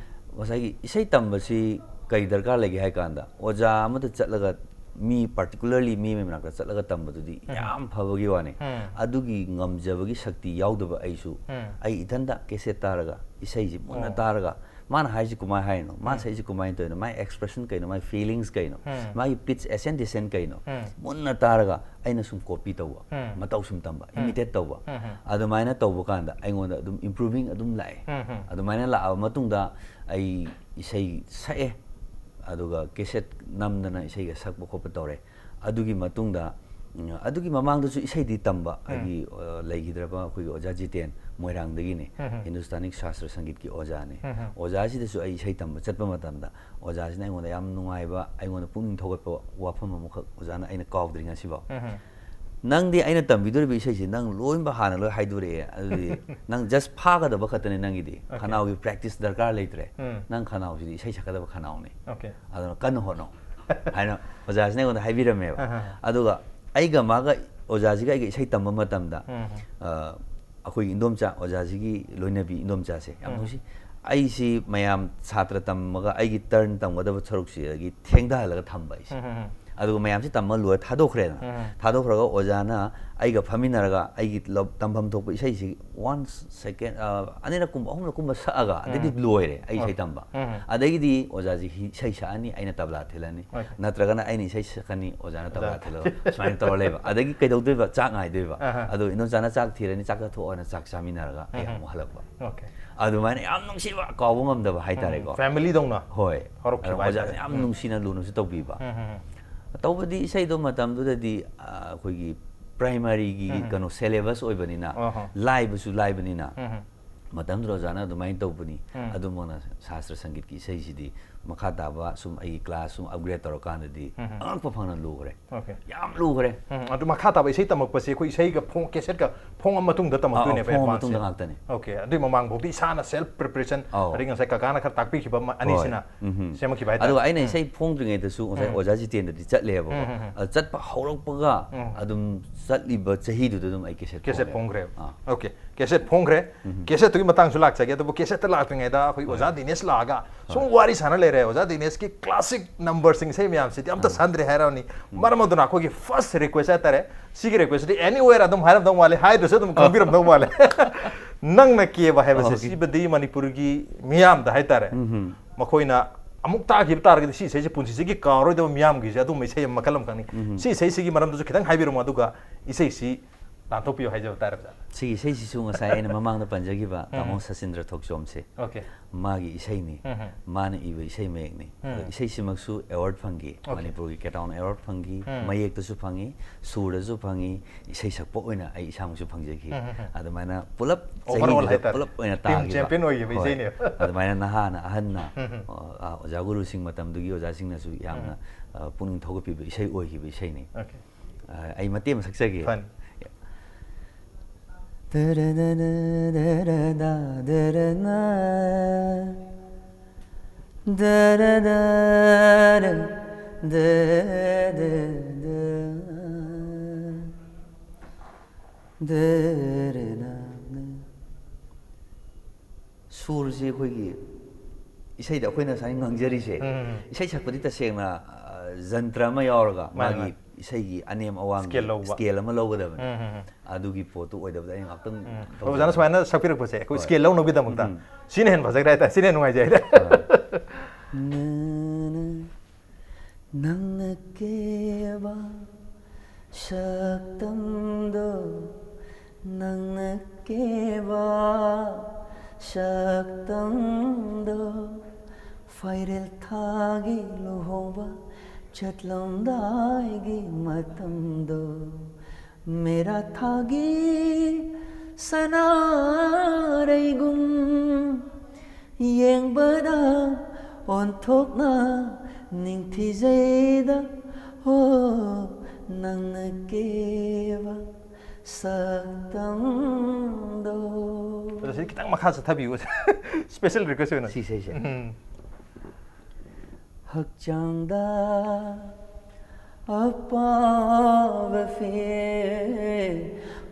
ꯉꯁꯥꯏꯒꯤ ꯏꯁꯩ ꯇꯝꯕꯁꯤ ꯀꯔꯤ ꯗꯔꯀꯥꯔ ꯂꯩꯒꯦ ꯍꯥꯏ ꯀꯥꯟꯗ, ꯑꯣꯖꯥ ꯑꯃꯗ ꯆꯠꯂꯒ, ꯃꯤ particularly ꯃꯤ ꯑꯃꯒꯤ ꯃꯅꯥꯛꯇ ꯆꯠꯂꯒ ꯇꯝꯕꯗꯨꯗꯤ ꯌꯥꯝ ꯐꯕꯒꯤ ꯋꯥꯅꯤ꯫ ꯑꯗꯨꯒꯤ ꯉꯝꯖꯕꯒꯤ ꯁꯛꯇꯤ ꯌꯥꯎꯗꯕ ꯑꯩꯁꯨ, ꯑꯩ ꯏꯊꯟꯇ cassette ꯇꯥꯔꯒ, ꯏꯁꯩꯁꯤ ꯃꯨꯟꯅ ꯇꯥꯔꯒ, ꯃꯥꯅ ꯍꯥꯏꯁꯤ ꯀꯃꯥꯏꯅ ꯍꯥꯏꯔꯤꯅꯣ, ꯃꯥꯅ ꯁꯛꯏꯁꯤ ꯀꯃꯥꯏꯅ ꯇꯧꯔꯤꯅꯣ, ꯃꯥꯒꯤ expression ꯀꯩꯅꯣ, ꯃꯥꯒꯤ feelings ꯀꯩꯅꯣ, ꯃꯥꯒꯤ pitch ascendation ꯀꯩꯅꯣ, ꯃꯨꯟꯅ ꯇꯥꯔꯒ ꯑꯩꯅ ꯁꯨꯝ copy ꯇꯧꯕ, ꯃꯇꯧ ꯁꯨꯝ ꯇꯝꯕ, imitate ꯇꯧꯕ꯫ ꯑꯗꯨꯃꯥꯏꯅ ꯇꯧꯕ ꯀꯥꯟꯗ ꯑꯩꯉꯣꯟꯗ ꯑꯗꯨꯝ improving ꯑꯗꯨꯝ ꯂꯥꯛꯑꯦ꯫ ꯑꯗꯨꯃꯥꯏꯅ ꯂꯥꯛꯑꯕ ꯃꯇꯨꯡꯗ ꯑꯩ ꯏꯁꯩ ꯁꯛꯑꯦ, ꯑꯗꯨꯒ cassette ꯅꯝꯗꯅ ꯏꯁꯩꯒ ꯁꯛꯄ ꯈꯣꯠꯄ ꯇꯧꯔꯦ꯫ ꯑꯗꯨꯒꯤ ꯃꯇꯨꯡꯗ, ꯎꯝ, ꯑꯗꯨꯒꯤ ꯃꯃꯥꯡꯗꯁꯨ ꯏꯁꯩꯗꯤ ꯇꯝꯕ ꯑꯩꯒꯤ, ꯑ, ꯂꯩꯈꯤꯗ꯭ꯔꯕ ꯑꯩꯈꯣꯏꯒꯤ ꯑꯣꯖꯥ ꯖꯤꯇꯦꯟ, ꯃꯣꯏꯔꯥꯡꯗꯒꯤꯅꯤ, ꯍꯤꯟꯗꯨꯁꯇꯥꯅꯤ ꯁꯥꯁꯇ꯭ꯔ ꯁꯪꯒꯤꯠꯀꯤ ꯑꯣꯖꯥꯅꯤ꯫ ꯑꯣꯖꯥꯁꯤꯗꯁꯨ ꯑꯩ ꯏꯁꯩ ꯇꯝꯕ ꯆꯠꯄ ꯃꯇꯝꯗ ꯑꯣꯖꯥꯁꯤꯅ ꯑꯩꯉꯣꯟꯗ ꯌꯥꯝ ꯅꯨꯡꯉꯥꯏꯕ, ꯑꯩꯉꯣꯟꯗ ꯄꯨꯛꯅꯤꯡ ꯊꯧꯒꯠꯄ ꯋꯥꯐꯝ ꯑꯃꯈꯛ ꯑꯣꯖꯥꯅ ꯑꯩꯅ ꯀꯥꯎꯗ꯭ꯔꯤ ꯉꯁꯤꯐꯥꯎ꯫ "ꯅꯪꯗꯤ ꯑꯩꯅ ꯇꯝꯕꯤꯗꯣꯔꯤꯕ ꯏꯁꯩꯁꯤ ꯅꯪ ꯂꯣꯏꯅꯃꯛ ꯍꯥꯟꯅ ꯂꯣꯏ ꯍꯥꯏꯗꯣꯔꯛꯑꯦ꯫ ꯑꯗꯨꯗꯤ ꯅꯪ just ꯐꯥꯒꯗꯕ ꯈꯛꯇꯅꯦ ꯅꯪꯒꯤꯗꯤ꯫ ꯈꯅꯥꯎꯒꯤ practice ꯗꯔꯀꯥꯔ ꯂꯩꯇ꯭ꯔꯦ꯫ ꯅꯪ ꯈꯅꯥꯎꯁꯤꯗꯤ ꯏꯁꯩ ꯁꯛꯀꯗꯕ ꯈꯅꯥꯎꯅꯤ꯫ Okay. ꯑꯗꯨꯅ ꯀꯟꯅ ꯍꯣꯠꯅꯧ" ꯍꯥꯏꯅ ꯑꯣꯖꯥꯁꯤꯅ ꯑꯩꯉꯣꯟꯗ ꯍꯥꯏꯕꯤꯔꯝꯃꯦꯕ꯫ ꯑꯗꯨꯒ ꯑꯩꯒ ꯃꯥꯒ, ꯑꯣꯖꯥꯁꯤꯒ ꯑꯩꯒ ꯏꯁꯩ ꯇꯝꯕ ꯃꯇꯝꯗ, ꯑ, ꯑꯩꯈꯣꯏꯒꯤ ꯏꯟꯗꯣꯝꯆꯥ, ꯑꯣꯖꯥꯁꯤꯒꯤ ꯂꯣꯏꯅꯕꯤ ꯏꯟꯗꯣꯝꯆꯥꯁꯦ ꯌꯥꯝ ꯅꯨꯡꯁꯤ꯫ ꯑꯩꯁꯤ ꯃꯌꯥꯝ ꯁꯥꯇ꯭ꯔ ꯇꯝꯃꯒ ꯑꯩꯒꯤ turn ꯇꯝꯒꯗꯕ ꯁꯔꯨꯛꯁꯤꯗꯒꯤ ꯊꯦꯡꯊꯍꯜꯂꯒ ꯊꯝꯕ ꯑꯩꯁꯦ꯫ ꯑꯗꯨꯒ ꯃꯌꯥꯝꯁꯤ ꯇꯝꯕ ꯂꯣꯏꯔ ꯊꯥꯗꯣꯛꯈ꯭ꯔꯦꯗꯅ꯫ ꯊꯥꯗꯣꯛꯈ꯭ꯔꯒ ꯑꯣꯖꯥꯅ ꯑꯩꯒ ꯐꯝꯃꯤꯟꯅꯔꯒ ꯑꯩꯒꯤ ꯂꯧ-, ꯇꯝꯐꯝ ꯊꯣꯛꯄ ꯏꯁꯩꯁꯤ one second, ꯑ, ꯑꯅꯤꯔꯛ ꯀꯨꯝꯕ, ꯑꯍꯨꯝꯂꯛ ꯀꯨꯝꯕ ꯁꯛꯑꯒ ꯑꯗꯩꯗꯤ ꯂꯣꯏꯔꯦ ꯑꯩ ꯏꯁꯩ ꯇꯝꯕ꯫ ꯑꯗꯒꯤꯗꯤ ꯑꯣꯖꯥꯁꯤ ꯍꯤ-, ꯏꯁꯩ ꯁꯛꯑꯅꯤ, ꯑꯩꯅ ꯇꯕ꯭ꯂꯥ ꯊꯤꯜꯂꯅꯤ꯫ ꯅꯠꯇ꯭ꯔꯒꯅ ꯑꯩꯅ ꯏꯁꯩ ꯁꯛꯀꯅꯤ, ꯑꯣꯖꯥꯅ ꯇꯕ꯭ꯂꯥ ꯊꯤꯜꯂꯒ ꯁꯨꯃꯥꯏꯅ ꯇꯧꯔ ꯂꯩꯕ꯫ ꯑꯗꯒꯤ ꯀꯩꯗꯧꯗꯣꯏꯕ? ꯆꯥꯛ ꯉꯥꯏꯗꯣꯏꯕ꯫ ꯑꯗꯣ ꯏꯟꯗꯣꯝꯆꯥꯅ ꯆꯥꯛ ꯊꯤꯔꯅꯤ, ꯆꯥꯛ ꯆꯥꯊꯣꯛꯑꯣꯅ ꯆꯥꯛ ꯆꯥꯃꯤꯟꯅꯔꯒ ꯑꯩ ꯑꯃꯨꯛ ꯍꯜꯂꯛꯄ꯫ ꯑꯗꯨꯃꯥꯏꯅ ꯌꯥꯝ ꯅꯨꯡꯁꯤꯕ, ꯀꯥꯎꯕ ꯉꯝꯗꯕ ꯍꯥꯏꯇꯥꯔꯦꯀꯣ꯫ ꯐꯦꯃꯤꯂꯤꯗꯧꯅ꯫ ꯍꯣꯏ꯫ ꯍꯧꯔꯛꯈꯤꯕ ꯑꯗꯨꯝ ꯑꯣꯖꯥꯅ ꯍꯥꯏꯇꯥꯔꯦ꯫ ꯌꯥꯝ ꯅꯨꯡꯁꯤꯅ ꯂꯨꯅꯁꯨ ꯇꯧꯕꯤꯕ꯫ ꯇꯧꯕꯗꯤ ꯏꯁꯩꯗꯣ ꯃꯇꯝꯗꯨꯗꯗꯤ, ꯑ, ꯑꯩꯈꯣꯏꯒꯤ ꯄ꯭ꯔꯥꯏꯃꯥꯔꯤꯒꯤ ꯀꯩꯅꯣ ꯁꯦꯂꯦꯕꯁ ꯑꯣꯏꯕꯅꯤꯅ, ꯑꯍꯣ꯫ ꯂꯥꯏꯕꯁꯨ ꯂꯥꯏꯕꯅꯤꯅ, ꯃꯇꯝꯗꯨꯗ ꯑꯣꯖꯥꯅ ꯑꯗꯨꯃꯥꯏꯅ ꯇꯧꯕꯅꯤ, ꯑꯗꯨꯃꯛꯅ ꯁꯥꯁꯇ꯭ꯔ ꯁꯪꯒꯤꯠꯀꯤ ꯏꯁꯩꯁꯤꯗꯤ ꯃꯈꯥ ꯇꯥꯕ ꯁꯨꯝ ꯑꯩꯒꯤ ꯀ꯭ꯂꯥꯁ ꯁꯨꯝ ꯑꯞꯒ꯭ꯔꯦꯗ ꯇꯧꯔꯀꯥꯟꯗꯗꯤ ꯑꯉꯛꯄ ꯐꯪꯅ ꯂꯨꯈ꯭ꯔꯦ꯫ Okay꯫ ꯌꯥꯝ ꯂꯨꯈ꯭ꯔꯦ꯫ ꯎꯝ, ꯑꯗꯨ ꯃꯈꯥ ꯇꯥꯕ ꯏꯁꯩ ꯇꯝꯃꯛꯄꯁꯦ ꯑꯩꯈꯣꯏ ꯏꯁꯩꯒ ꯐꯣꯡ-, ꯀꯦꯁꯦꯠꯀ ꯐꯣꯡꯉ ꯃꯇꯨꯡꯗ ꯑꯥ, ꯇꯝꯃꯛꯇꯣꯏꯅꯦꯕ ꯐꯣꯡꯉ ꯑꯦꯗꯚꯥꯟꯁꯁꯦ꯫ ꯃꯇꯨꯡꯗ ꯉꯥꯛꯇꯅꯤ꯫ Okay, ꯑꯗꯨꯏ ꯃꯃꯥꯡꯐꯥꯎꯗꯤ ꯏꯁꯥꯅ ꯁꯦꯜꯐ ꯄ꯭ꯔꯤꯄꯔꯦꯁꯟ, ꯑꯧ꯫ ꯑꯗꯩ ꯉꯁꯥꯏ ꯀꯀꯥꯅ ꯈꯔ ꯇꯥꯛꯄꯤꯈꯤꯕ ꯑꯃ-, ꯍꯣꯏ꯫ ꯑꯅꯤꯁꯤꯅ ꯎꯝ꯫ ꯁꯦꯝꯃꯛꯈꯤꯕ ꯍꯥꯏꯇꯥꯔꯦ꯫ ꯑꯗꯨꯒ ꯑꯩꯅ ꯏꯁꯩ ꯐꯣꯡꯗ꯭ꯔꯤꯉꯩꯗꯁꯨ ꯉꯁꯥꯏ ꯑꯣꯖꯥ ꯖꯤꯇꯦꯟꯗ꯭ꯔꯗꯤ ꯆꯠꯂꯦꯕꯀꯣ꯫ ꯑꯗ ꯆꯠꯄ ꯍꯧꯔꯛꯄꯒ ꯑꯗꯨꯝ ꯆꯠꯂꯤꯕ ꯆꯍꯤꯗꯨꯗ ꯑꯗꯨꯝ ꯑꯩ ꯀꯦꯁꯦꯠ ꯀꯦꯁꯦꯠ ꯐꯣꯡꯉꯦ꯫ ꯐꯣꯡꯈ꯭ꯔꯦꯕ꯫ ꯑꯥ꯫ Okay, ꯀꯦꯁꯦꯠ ꯐꯣꯡꯈ꯭ꯔꯦ꯫ ꯀꯦꯁꯦꯠꯇꯨꯒꯤ ꯃꯇꯥꯡꯁꯨ ꯂꯥꯛꯆꯒꯦ, ꯑꯗꯨꯕꯨ ꯀꯦꯁꯦꯠꯇ ꯂꯥꯛꯇ꯭ꯔꯤꯉꯩꯗ ꯑꯩꯈꯣꯏ ꯑꯣꯖꯥ ꯗꯤꯅꯦꯁ ꯂꯥꯛꯑꯒ ꯁꯨꯝ ꯋꯥꯔꯤ ꯁꯥꯟꯅ ꯂꯩꯔꯦ꯫ ꯑꯣꯖꯥ ꯗꯤꯅꯦꯁꯀꯤ ꯀ꯭ꯂꯥꯁꯤꯛ ꯅꯝꯕꯔꯁꯤꯡ ꯏꯁꯩ ꯃꯌꯥꯝꯁꯤꯗꯤ ꯑꯝꯇ ꯁꯟꯗ꯭ꯔꯦ ꯍꯥꯏꯔꯕꯅꯤ꯫ ꯃꯔꯝ ꯑꯗꯨꯅ ꯑꯩꯈꯣꯏꯒꯤ ꯐꯥꯔꯁ ꯔꯤꯀ꯭ꯋꯦꯁ ꯍꯥꯏꯇꯥꯔꯦ꯫ ꯁꯤꯒꯤ ꯔꯤꯀ꯭ꯋꯦꯁꯇꯤ ꯑꯦꯅꯤꯋꯦꯔ ꯑꯗꯨꯝ ꯍꯥꯏꯔꯝꯗꯧ ꯃꯥꯜꯂꯦ, ꯍꯥꯏꯗ꯭ꯔꯁꯨ ꯑꯗꯨꯝ ꯈꯪꯕꯤꯔꯝꯗꯧ ꯃꯥꯜꯂꯦ꯫ ꯅꯪꯅ ꯀꯦꯕ ꯍꯥꯏꯕꯁꯦ Okay꯫ ꯁꯤꯕꯗꯤ ꯃꯅꯤꯄꯨꯔꯒꯤ ꯃꯤꯌꯥꯝꯗ ꯍꯥꯏꯇꯥꯔꯦ꯫ ꯃꯈꯣꯏꯅ ꯑꯃꯨꯛ ꯇꯥꯈꯤꯕ ꯇꯥꯔꯒꯗꯤ ꯁꯤ ꯏꯁꯩꯁꯦ ꯄꯨꯟꯁꯤꯁꯤꯒꯤ ꯀꯥꯎꯔꯣꯏꯗꯕ ꯃꯤꯌꯥꯝꯒꯤꯁꯦ ꯑꯗꯨꯝꯕ ꯏꯁꯩ ꯑꯃ ꯃꯈꯜ ꯑꯃꯈꯛꯅꯤ꯫ ꯁꯤ ꯏꯁꯩꯁꯤꯒꯤ ꯃꯔꯝꯗꯁꯨ ꯈꯤꯇꯪ ꯍꯥꯏꯕꯤꯔꯝꯃꯣ, ꯑꯗꯨꯒ ꯏꯁꯩꯁꯤ ꯂꯥꯟꯊꯣꯛꯄꯤꯌꯨ ꯍꯥꯏꯖꯕ ꯇꯥꯔꯦ, ꯑꯣꯖꯥ꯫ ꯁꯤꯒꯤ ꯏꯁꯩꯁꯤꯁꯨ ꯉꯁꯥꯏ ꯑꯩꯅ ꯃꯃꯥꯡꯗ ꯄꯟꯖꯈꯤꯕ ꯇꯥꯃꯣ ꯁꯆꯤꯟꯗ꯭ꯔ ꯊꯣꯛꯆꯣꯝꯁꯦ, Okay꯫ ꯃꯥꯒꯤ ꯏꯁꯩꯅꯤ, ꯃꯥꯅ ꯏꯕ ꯏꯁꯩ ꯃꯌꯦꯛꯅꯤ꯫ ꯑꯗꯣ ꯏꯁꯩꯁꯤꯃꯛꯁꯨ ꯑꯦꯋꯥꯔꯗ ꯐꯪꯈꯤ, Okay꯫ ꯃꯅꯤꯄꯨꯔꯒꯤ ꯀꯦꯇꯥꯎꯟ ꯑꯦꯋꯥꯔꯗ ꯐꯪꯈꯤ, ꯃꯌꯦꯛꯇꯁꯨ ꯐꯪꯉꯤ, ꯁꯨꯔꯗꯁꯨ ꯐꯪꯉꯤ, ꯏꯁꯩ ꯁꯛꯄ ꯑꯣꯏꯅ ꯑꯩ ꯏꯁꯥꯃꯛꯁꯨ ꯐꯪꯖꯈꯤ꯫ ꯑꯗꯨꯃꯥꯏꯅ ꯄꯨꯂꯞ Overall ꯆꯍꯤꯗꯨꯗ ꯍꯥꯏꯇꯥꯔꯦ꯫ ꯄꯨꯂꯞ ꯑꯣꯏꯅ Team ꯇꯥꯈꯤꯕ꯫ champion ꯑꯣꯏꯈꯤꯕ ꯍꯣꯏ꯫ ꯏꯁꯩꯅꯦꯕ꯫ ꯑꯗꯨꯃꯥꯏꯅ ꯅꯍꯥꯅ ꯑꯍꯟꯅ, ꯑ, ꯑꯣꯖꯥ ꯒꯨꯔꯨꯁꯤꯡ ꯃꯇꯝꯗꯨꯒꯤ ꯑꯣꯖꯥꯁꯤꯡꯅꯁꯨ ꯌꯥꯝꯅ, ꯑ, ꯄꯨꯛꯅꯤꯡ ꯊꯧꯒꯠꯄꯤꯕ ꯏꯁꯩ ꯑꯣꯏꯈꯤꯕ ꯏꯁꯩꯅꯤ꯫ Okay꯫ ꯑ, ꯑꯩ ꯃꯇꯦꯛ ꯑꯃ ꯁꯛꯆꯒꯦ꯫ ꯐꯅꯤ꯫ ꯁꯨꯔꯁꯤ ꯑꯩꯈꯣꯏꯒꯤ ꯏꯁꯩꯗ ꯑꯩꯈꯣꯏꯅ ꯉꯁꯥꯏ ꯉꯥꯡꯖꯔꯤꯁꯦ, ꯎꯝ꯫ ꯏꯁꯩ ꯁꯛꯄꯗꯤ ꯇꯁꯦꯡꯅ, ꯑ, ꯖꯟꯇ꯭ꯔ ꯑꯃ ꯌꯥꯎꯔꯒ ꯃꯥꯅꯦ, ꯃꯥꯒꯤ ꯃꯥꯅꯦ꯫ ꯏꯁꯩꯒꯤ ꯑꯅꯦꯝ ꯑꯋꯥꯡꯒꯤ Scale ꯂꯧꯕ꯫ Scale ꯑꯃ ꯂꯧꯒꯗꯕꯅꯤ꯫ ꯎꯝ, ꯎꯝ, ꯎꯝ꯫ ꯑꯗꯨꯒꯤ ꯄꯣꯠꯇꯨ ꯑꯣꯏꯗꯕꯗ ꯑꯩꯅ ꯉꯥꯛꯇꯪ ꯎꯝ꯫ ꯇꯧꯖꯔꯝꯕ꯫ ꯑꯣꯖꯥꯅ ꯁꯨꯃꯥꯏꯅ ꯁꯛꯄꯤꯔꯛꯄꯁꯦ ꯑꯩꯈꯣꯏ ꯍꯣꯏ꯫ Scale ꯂꯧꯅꯕꯒꯤꯗꯃꯛꯇ ꯎꯝ꯫ ꯁꯤꯅ ꯍꯦꯟꯅ ꯐꯖꯈ꯭ꯔꯦ ꯍꯥꯏꯇꯥꯔꯦ, ꯁꯤꯅ ꯍꯦꯟꯅ ꯅꯨꯡꯉꯥꯏꯖꯩ ꯍꯥꯏꯇꯥꯔꯦ꯫ ꯍꯣꯏ꯫ ꯅꯪꯅ ꯀꯦꯕ ꯁꯛꯇꯝꯗꯣ, ꯅꯪꯅ ꯀꯦꯕ ꯁꯛꯇꯝꯗꯣ, ꯐꯥꯏꯔꯦꯜ ꯊꯥꯒꯤ ꯂꯨꯍꯣꯡꯕ ꯆꯠꯂꯝꯗꯥꯏꯒꯤ ꯃꯇꯝꯗꯣ, ꯃꯦꯔꯥ ꯊꯥꯒꯤ ꯁꯅꯥꯔꯩꯒꯨꯝ ꯌꯦꯡꯕꯗ ꯑꯣꯟꯊꯣꯛꯅ ꯅꯤꯡꯊꯤꯖꯩꯗ꯫ ꯍꯣ, ꯅꯪꯅ ꯀꯦꯕ ꯁꯛꯇꯝꯗꯣ꯫ ꯑꯗꯣ ꯁꯤ ꯈꯤꯇꯪ ꯃꯈꯥ ꯆꯠꯊꯕꯤꯌꯨ꯫ Special request ꯑꯣꯏꯅ꯫ ꯁꯤ ꯏꯁꯩꯁꯦ꯫ ꯎꯝ꯫ ꯍꯛꯆꯥꯡꯗ ꯑꯄꯥꯕ ꯐꯤ,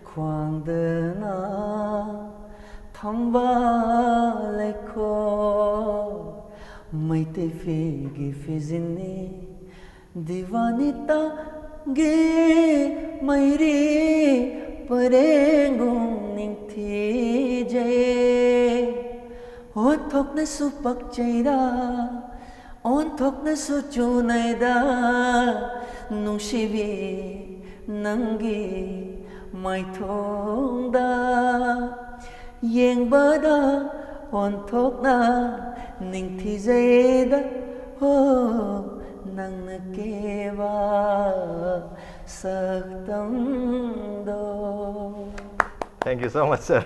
ꯈ꯭ꯋꯥꯡꯗꯅ ꯊꯝꯕꯥꯜ ꯂꯩꯈꯣꯛ, ꯃꯩꯇꯩ ꯐꯤꯒꯤ ꯐꯤꯖꯤꯟꯅꯤ, ꯗꯤꯋꯥꯅꯤꯇꯥꯒꯤ ꯃꯩꯔꯤ ꯄꯔꯦꯡꯒꯨꯝ ꯅꯤꯡꯊꯤꯖꯩ꯫ ꯑꯣꯟꯊꯣꯛꯅꯁꯨ ꯄꯛꯆꯩꯗ, ꯑꯣꯟꯊꯣꯛꯅꯁꯨ ꯆꯨꯅꯩꯗ, ꯅꯨꯡꯁꯤꯕꯤ ꯅꯪꯒꯤ ꯃꯥꯏꯊꯣꯡꯗ ꯌꯦꯡꯕꯗ ꯑꯣꯟꯊꯣꯛꯅ ꯅꯤꯡꯊꯤꯖꯩꯗ꯫ ꯍꯣ, ꯅꯪꯅ ꯀꯦꯕ ꯁꯛꯇꯝꯗꯣ꯫ Thank you so much, sir.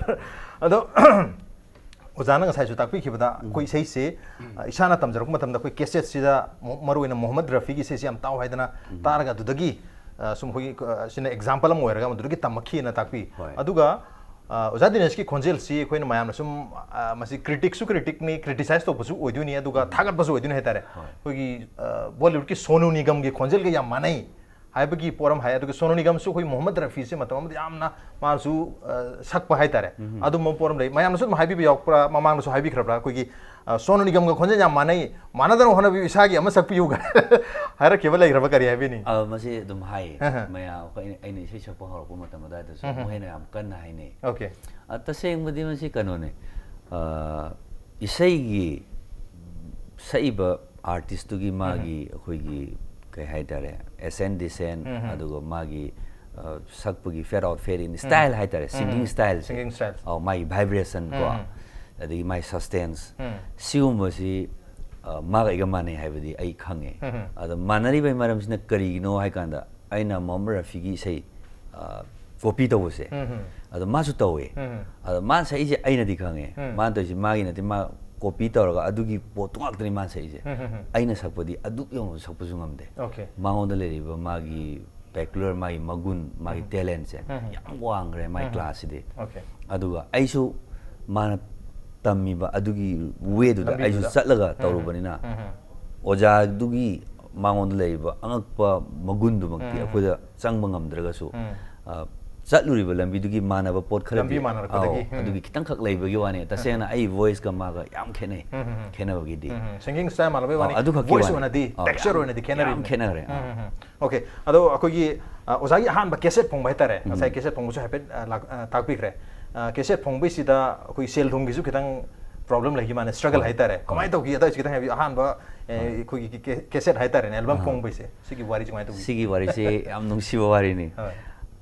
ꯑꯗꯣ ꯑꯣꯖꯥꯅ ꯉꯁꯥꯏꯁꯨ ꯇꯥꯛꯄꯤꯈꯤꯕꯗ ꯑꯩꯈꯣꯏ ꯏꯁꯩꯁꯦ, ꯑ, ꯏꯁꯥꯅ ꯇꯝꯖꯔꯛꯄ ꯃꯇꯝꯗ ꯑꯩꯈꯣꯏ cassette ꯁꯤꯗ ꯃ-, ꯃꯔꯨꯑꯣꯏꯅ ꯃꯣꯍꯝꯃꯗ ꯔꯐꯤꯒꯤ ꯏꯁꯩꯁꯦ ꯌꯥꯝ ꯇꯥꯎ ꯍꯥꯏꯗꯅ ꯇꯥꯔꯒ ꯑꯗꯨꯗꯒꯤ, ꯑ, ꯁꯨꯝ ꯑꯩꯈꯣꯏꯒꯤ, ꯑ, ꯁꯤꯅ example ꯑꯃ ꯑꯣꯏꯔꯒ ꯃꯗꯨꯗꯒꯤ ꯇꯝꯃꯛꯈꯤꯅ ꯇꯥꯛꯄꯤ꯫ ꯍꯣꯏ꯫ ꯑꯗꯨꯒ, ꯑ, ꯑꯣꯖꯥ ꯗꯤꯅꯦꯁꯀꯤ ꯈꯣꯟꯖꯦꯜꯁꯤ ꯑꯩꯈꯣꯏꯅ ꯃꯌꯥꯝꯅ ꯁꯨꯝ, ꯑ, ꯃꯁꯤ criticꯁꯨ criticꯅꯤ, criticize ꯇꯧꯕꯁꯨ ꯑꯣꯏꯗꯣꯏꯅꯤ, ꯑꯗꯨꯒ ꯊꯥꯒꯠꯄꯁꯨ ꯑꯣꯏꯗꯣꯏꯅꯤ ꯍꯥꯏꯇꯥꯔꯦ꯫ ꯍꯣꯏ꯫ ꯑꯩꯈꯣꯏꯒꯤ, ꯑ, Bollywoodꯀꯤ ꯁꯣꯅꯨ ꯅꯤꯒꯝꯒꯤ ꯈꯣꯟꯖꯦꯜꯒ ꯌꯥꯝ ꯃꯥꯟꯅꯩ꯫ ꯍꯥꯏꯕꯒꯤ ꯄꯣꯠ ꯑꯃ ꯍꯥꯏ꯫ ꯑꯗꯨꯒ ꯁꯣꯅꯨ ꯅꯤꯒꯝꯁꯨ ꯑꯩꯈꯣꯏ ꯃꯣꯍꯝꯃꯗ ꯔꯐꯤꯁꯦ ꯃꯇꯝ ꯑꯃꯗ ꯌꯥꯝꯅ ꯃꯥꯁꯨ ꯑ, ꯁꯛꯄ ꯍꯥꯏꯇꯥꯔꯦ꯫ ꯑꯗꯨꯝꯕ ꯄꯣꯠ ꯑꯃ ꯂꯩ꯫ ꯃꯌꯥꯝꯅꯁꯨ ꯑꯗꯨꯝ ꯍꯥꯏꯕꯤꯕ ꯌꯥꯎꯔꯛꯄ꯭ꯔꯥ, ꯃꯃꯥꯡꯗꯁꯨ ꯍꯥꯏꯕꯤꯈ꯭ꯔꯕ꯭ꯔꯥ? ꯑꯩꯈꯣꯏꯒꯤ ꯑ, ꯁꯣꯅꯨ ꯅꯤꯒꯝꯒ ꯈꯣꯟꯖꯦꯜ ꯌꯥꯝ ꯃꯥꯟꯅꯩ, ꯃꯥꯟꯅꯗꯅ ꯍꯣꯠꯅꯕꯤꯌꯨ, ꯏꯁꯥꯒꯤ ꯑꯃ ꯁꯛꯄꯤꯌꯨ ꯀꯥꯏꯅ ꯍꯥꯏꯔꯛꯈꯤꯕ ꯂꯩꯈ꯭ꯔꯕ? ꯀꯔꯤ ꯍꯥꯏꯕꯤꯅꯤꯡꯉꯤ? ꯑ, ꯃꯁꯤ ꯑꯗꯨꯝ ꯍꯥꯏꯌꯦ꯫ ꯃꯌꯥꯝ ꯑꯩꯈꯣꯏ, ꯑꯩꯅ ꯏꯁꯩ ꯁꯛꯄ ꯍꯧꯔꯛꯄ ꯃꯇꯝ ꯑꯗꯨꯋꯥꯏꯗꯁꯨ ꯃꯣꯏꯅ ꯌꯥꯝ ꯀꯟꯅ ꯍꯥꯏꯅꯩ꯫ Okay. ꯑ, ꯇꯁꯦꯡꯕꯗꯤ ꯃꯁꯤ ꯀꯩꯅꯣꯅꯦ, ꯑ, ꯏꯁꯩꯒꯤ ꯁꯛꯏꯕ ꯑꯥꯔꯇꯤꯁꯇꯨꯒꯤ ꯃꯥꯒꯤ ꯑꯩꯈꯣꯏꯒꯤ ꯀꯩ ꯍꯥꯏꯇꯥꯔꯦ, ꯑꯦꯁꯦꯟ ꯗꯤꯁꯦꯟ, ꯑꯗꯨꯒ ꯃꯥꯒꯤ ꯑ, ꯁꯛꯄꯒꯤ fade out fade in style ꯍꯥꯏꯇꯥꯔꯦ, singing styleꯁꯦ꯫ Singing styles. ꯑꯧ, ꯃꯥꯒꯤ vibration ꯀꯣ, ꯑꯗꯒꯤ ꯃꯥꯒꯤ sustain, ꯁꯤꯒꯨꯝꯕꯁꯤ ꯑ, ꯃꯥꯒ ꯑꯩꯒ ꯃꯥꯟꯅꯩ ꯍꯥꯏꯕꯗꯤ ꯑꯩ ꯈꯪꯉꯦ꯫ ꯑꯗꯣ ꯃꯥꯟꯅꯔꯤꯕꯒꯤ ꯃꯔꯝꯁꯤꯅ ꯀꯔꯤꯒꯤꯅꯣ ꯍꯥꯏ ꯀꯥꯟꯗ, ꯑꯩꯅ ꯃꯣꯍꯝꯃꯗ ꯔꯐꯤꯒꯤ ꯏꯁꯩ ꯑ, copy ꯇꯧꯕꯁꯦ, ꯑꯗꯣ ꯃꯥꯁꯨ ꯇꯧꯋꯦ꯫ ꯑꯗꯣ ꯃꯥꯅ ꯁꯛꯏꯁꯦ ꯑꯩꯅꯗꯤ ꯈꯪꯉꯦ꯫ ꯃꯥꯅ ꯇꯧꯔꯤꯁꯦ ꯃꯥꯒꯤ ꯅꯠꯇꯦ, ꯃꯥ copy ꯇꯧꯔꯒ ꯑꯗꯨꯒꯤ ꯄꯣꯠꯇꯨ ꯉꯥꯛꯇꯅꯤ ꯃꯥꯅ ꯁꯛꯏꯁꯦ꯫ ꯑꯩꯅ ꯁꯛꯄꯗꯤ ꯑꯗꯨꯛ ꯌꯧꯅ ꯁꯛꯄꯁꯨ ꯉꯝꯗꯦ꯫ Okay. ꯃꯉꯣꯟꯗ ꯂꯩꯔꯤꯕ ꯃꯥꯒꯤ peculiar, ꯃꯥꯒꯤ ꯃꯒꯨꯟ, ꯃꯥꯒꯤ talentꯁꯦ ꯌꯥꯝ ꯋꯥꯡꯈ꯭ꯔꯦ, ꯃꯥꯒꯤ classꯁꯤꯗꯤ꯫ Okay. ꯑꯗꯨꯒ ꯑꯩꯁꯨ ꯃꯥꯅ ꯇꯝꯃꯤꯕ ꯑꯗꯨꯒꯤ wayꯗꯨꯗ ꯑꯩꯁꯨ ꯂꯝꯕꯤꯗꯨꯗ꯫ ꯆꯠꯂꯒ ꯇꯧꯔꯨꯕꯅꯤꯅ, ꯑꯣꯖꯥꯗꯨꯒꯤ ꯃꯉꯣꯟꯗ ꯂꯩꯔꯤꯕ ꯑꯉꯛꯄ ꯃꯒꯨꯟꯗꯨꯃꯛꯇꯤ ꯑꯩꯈꯣꯏꯗ ꯆꯪꯕ ꯉꯝꯗ꯭ꯔꯒꯁꯨ, ꯑ, ꯆꯠꯂꯨꯔꯤꯕ ꯂꯝꯕꯤꯗꯨꯒꯤ ꯃꯥꯟꯅꯕ ꯄꯣꯠ ꯈꯔꯗꯤ, ꯂꯝꯕꯤ ꯃꯥꯟꯅꯔꯛꯄꯗꯒꯤ꯫ ꯑꯧ, ꯑꯗꯨꯒꯤ ꯈꯤꯇꯪꯈꯛ ꯂꯩꯕꯒꯤ ꯋꯥꯅꯤ꯫ ꯇꯁꯦꯡꯅ ꯑꯩ voiceꯀ ꯃꯥꯒ ꯌꯥꯝ ꯈꯦꯠꯅꯩ꯫ ꯈꯦꯠꯅꯕꯒꯤꯗꯤ꯫ Singing style ꯃꯥꯟꯅꯕꯒꯤ ꯋꯥꯅꯤ꯫ ꯑꯗꯨꯈꯛꯀꯤ Voice ꯋꯥꯅꯤ꯫ ꯑꯣꯏꯅꯗꯤ, ꯑꯧ, texture ꯌꯥꯝ, ꯑꯣꯏꯅꯗꯤ ꯈꯦꯠꯅꯔꯤꯕꯅꯤ꯫ ꯌꯥꯝ ꯈꯦꯠꯅꯈ꯭ꯔꯦ꯫ ꯎꯝ, ꯎꯝ, ꯎꯝ꯫ Okay. ꯑꯗꯣ ꯑꯩꯈꯣꯏꯒꯤ, ꯑ, ꯑꯣꯖꯥꯒꯤ ꯑꯍꯥꯟꯕ cassette ꯐꯣꯡꯕ ꯍꯥꯏꯇꯥꯔꯦ, ꯉꯁꯥꯏ cassette ꯐꯣꯡꯕꯁꯨ ꯍꯥꯏꯐꯦꯠ, ꯑ, ꯂꯥꯛ-, ꯑ, ꯇꯥꯛꯄꯤꯈ꯭ꯔꯦ꯫ ꯑ, cassette ꯐꯣꯡꯕꯁꯤꯗ ꯑꯩꯈꯣꯏ ꯁꯦꯜ ꯊꯨꯝꯒꯤꯁꯨ ꯈꯤꯇꯪ problem ꯂꯩꯈꯤ ꯃꯥꯜꯂꯦ, struggle ꯍꯥꯏꯇꯥꯔꯦ꯫ ꯀꯃꯥꯏꯅ ꯇꯧꯈꯤ? ꯑꯗꯨ ꯑꯩꯁꯨ ꯈꯤꯇꯪ ꯍꯥꯏꯕꯤꯌꯨ꯫ ꯑꯍꯥꯟꯕ, ꯑꯦ, ꯑꯩꯈꯣꯏꯒꯤ ꯀꯦ-, cassette ꯍꯥꯏꯇꯥꯔꯦꯅꯦ, album ꯐꯣꯡꯕꯩꯁꯦ, ꯁꯤꯒꯤ ꯋꯥꯔꯤꯁꯤ ꯀꯃꯥꯏꯅ ꯇꯧꯈꯤ? ꯁꯤꯒꯤ ꯋꯥꯔꯤꯁꯤ ꯌꯥꯝ ꯅꯨꯡꯁꯤꯕ ꯋꯥꯔꯤꯅꯤ꯫ ꯍꯣꯏ꯫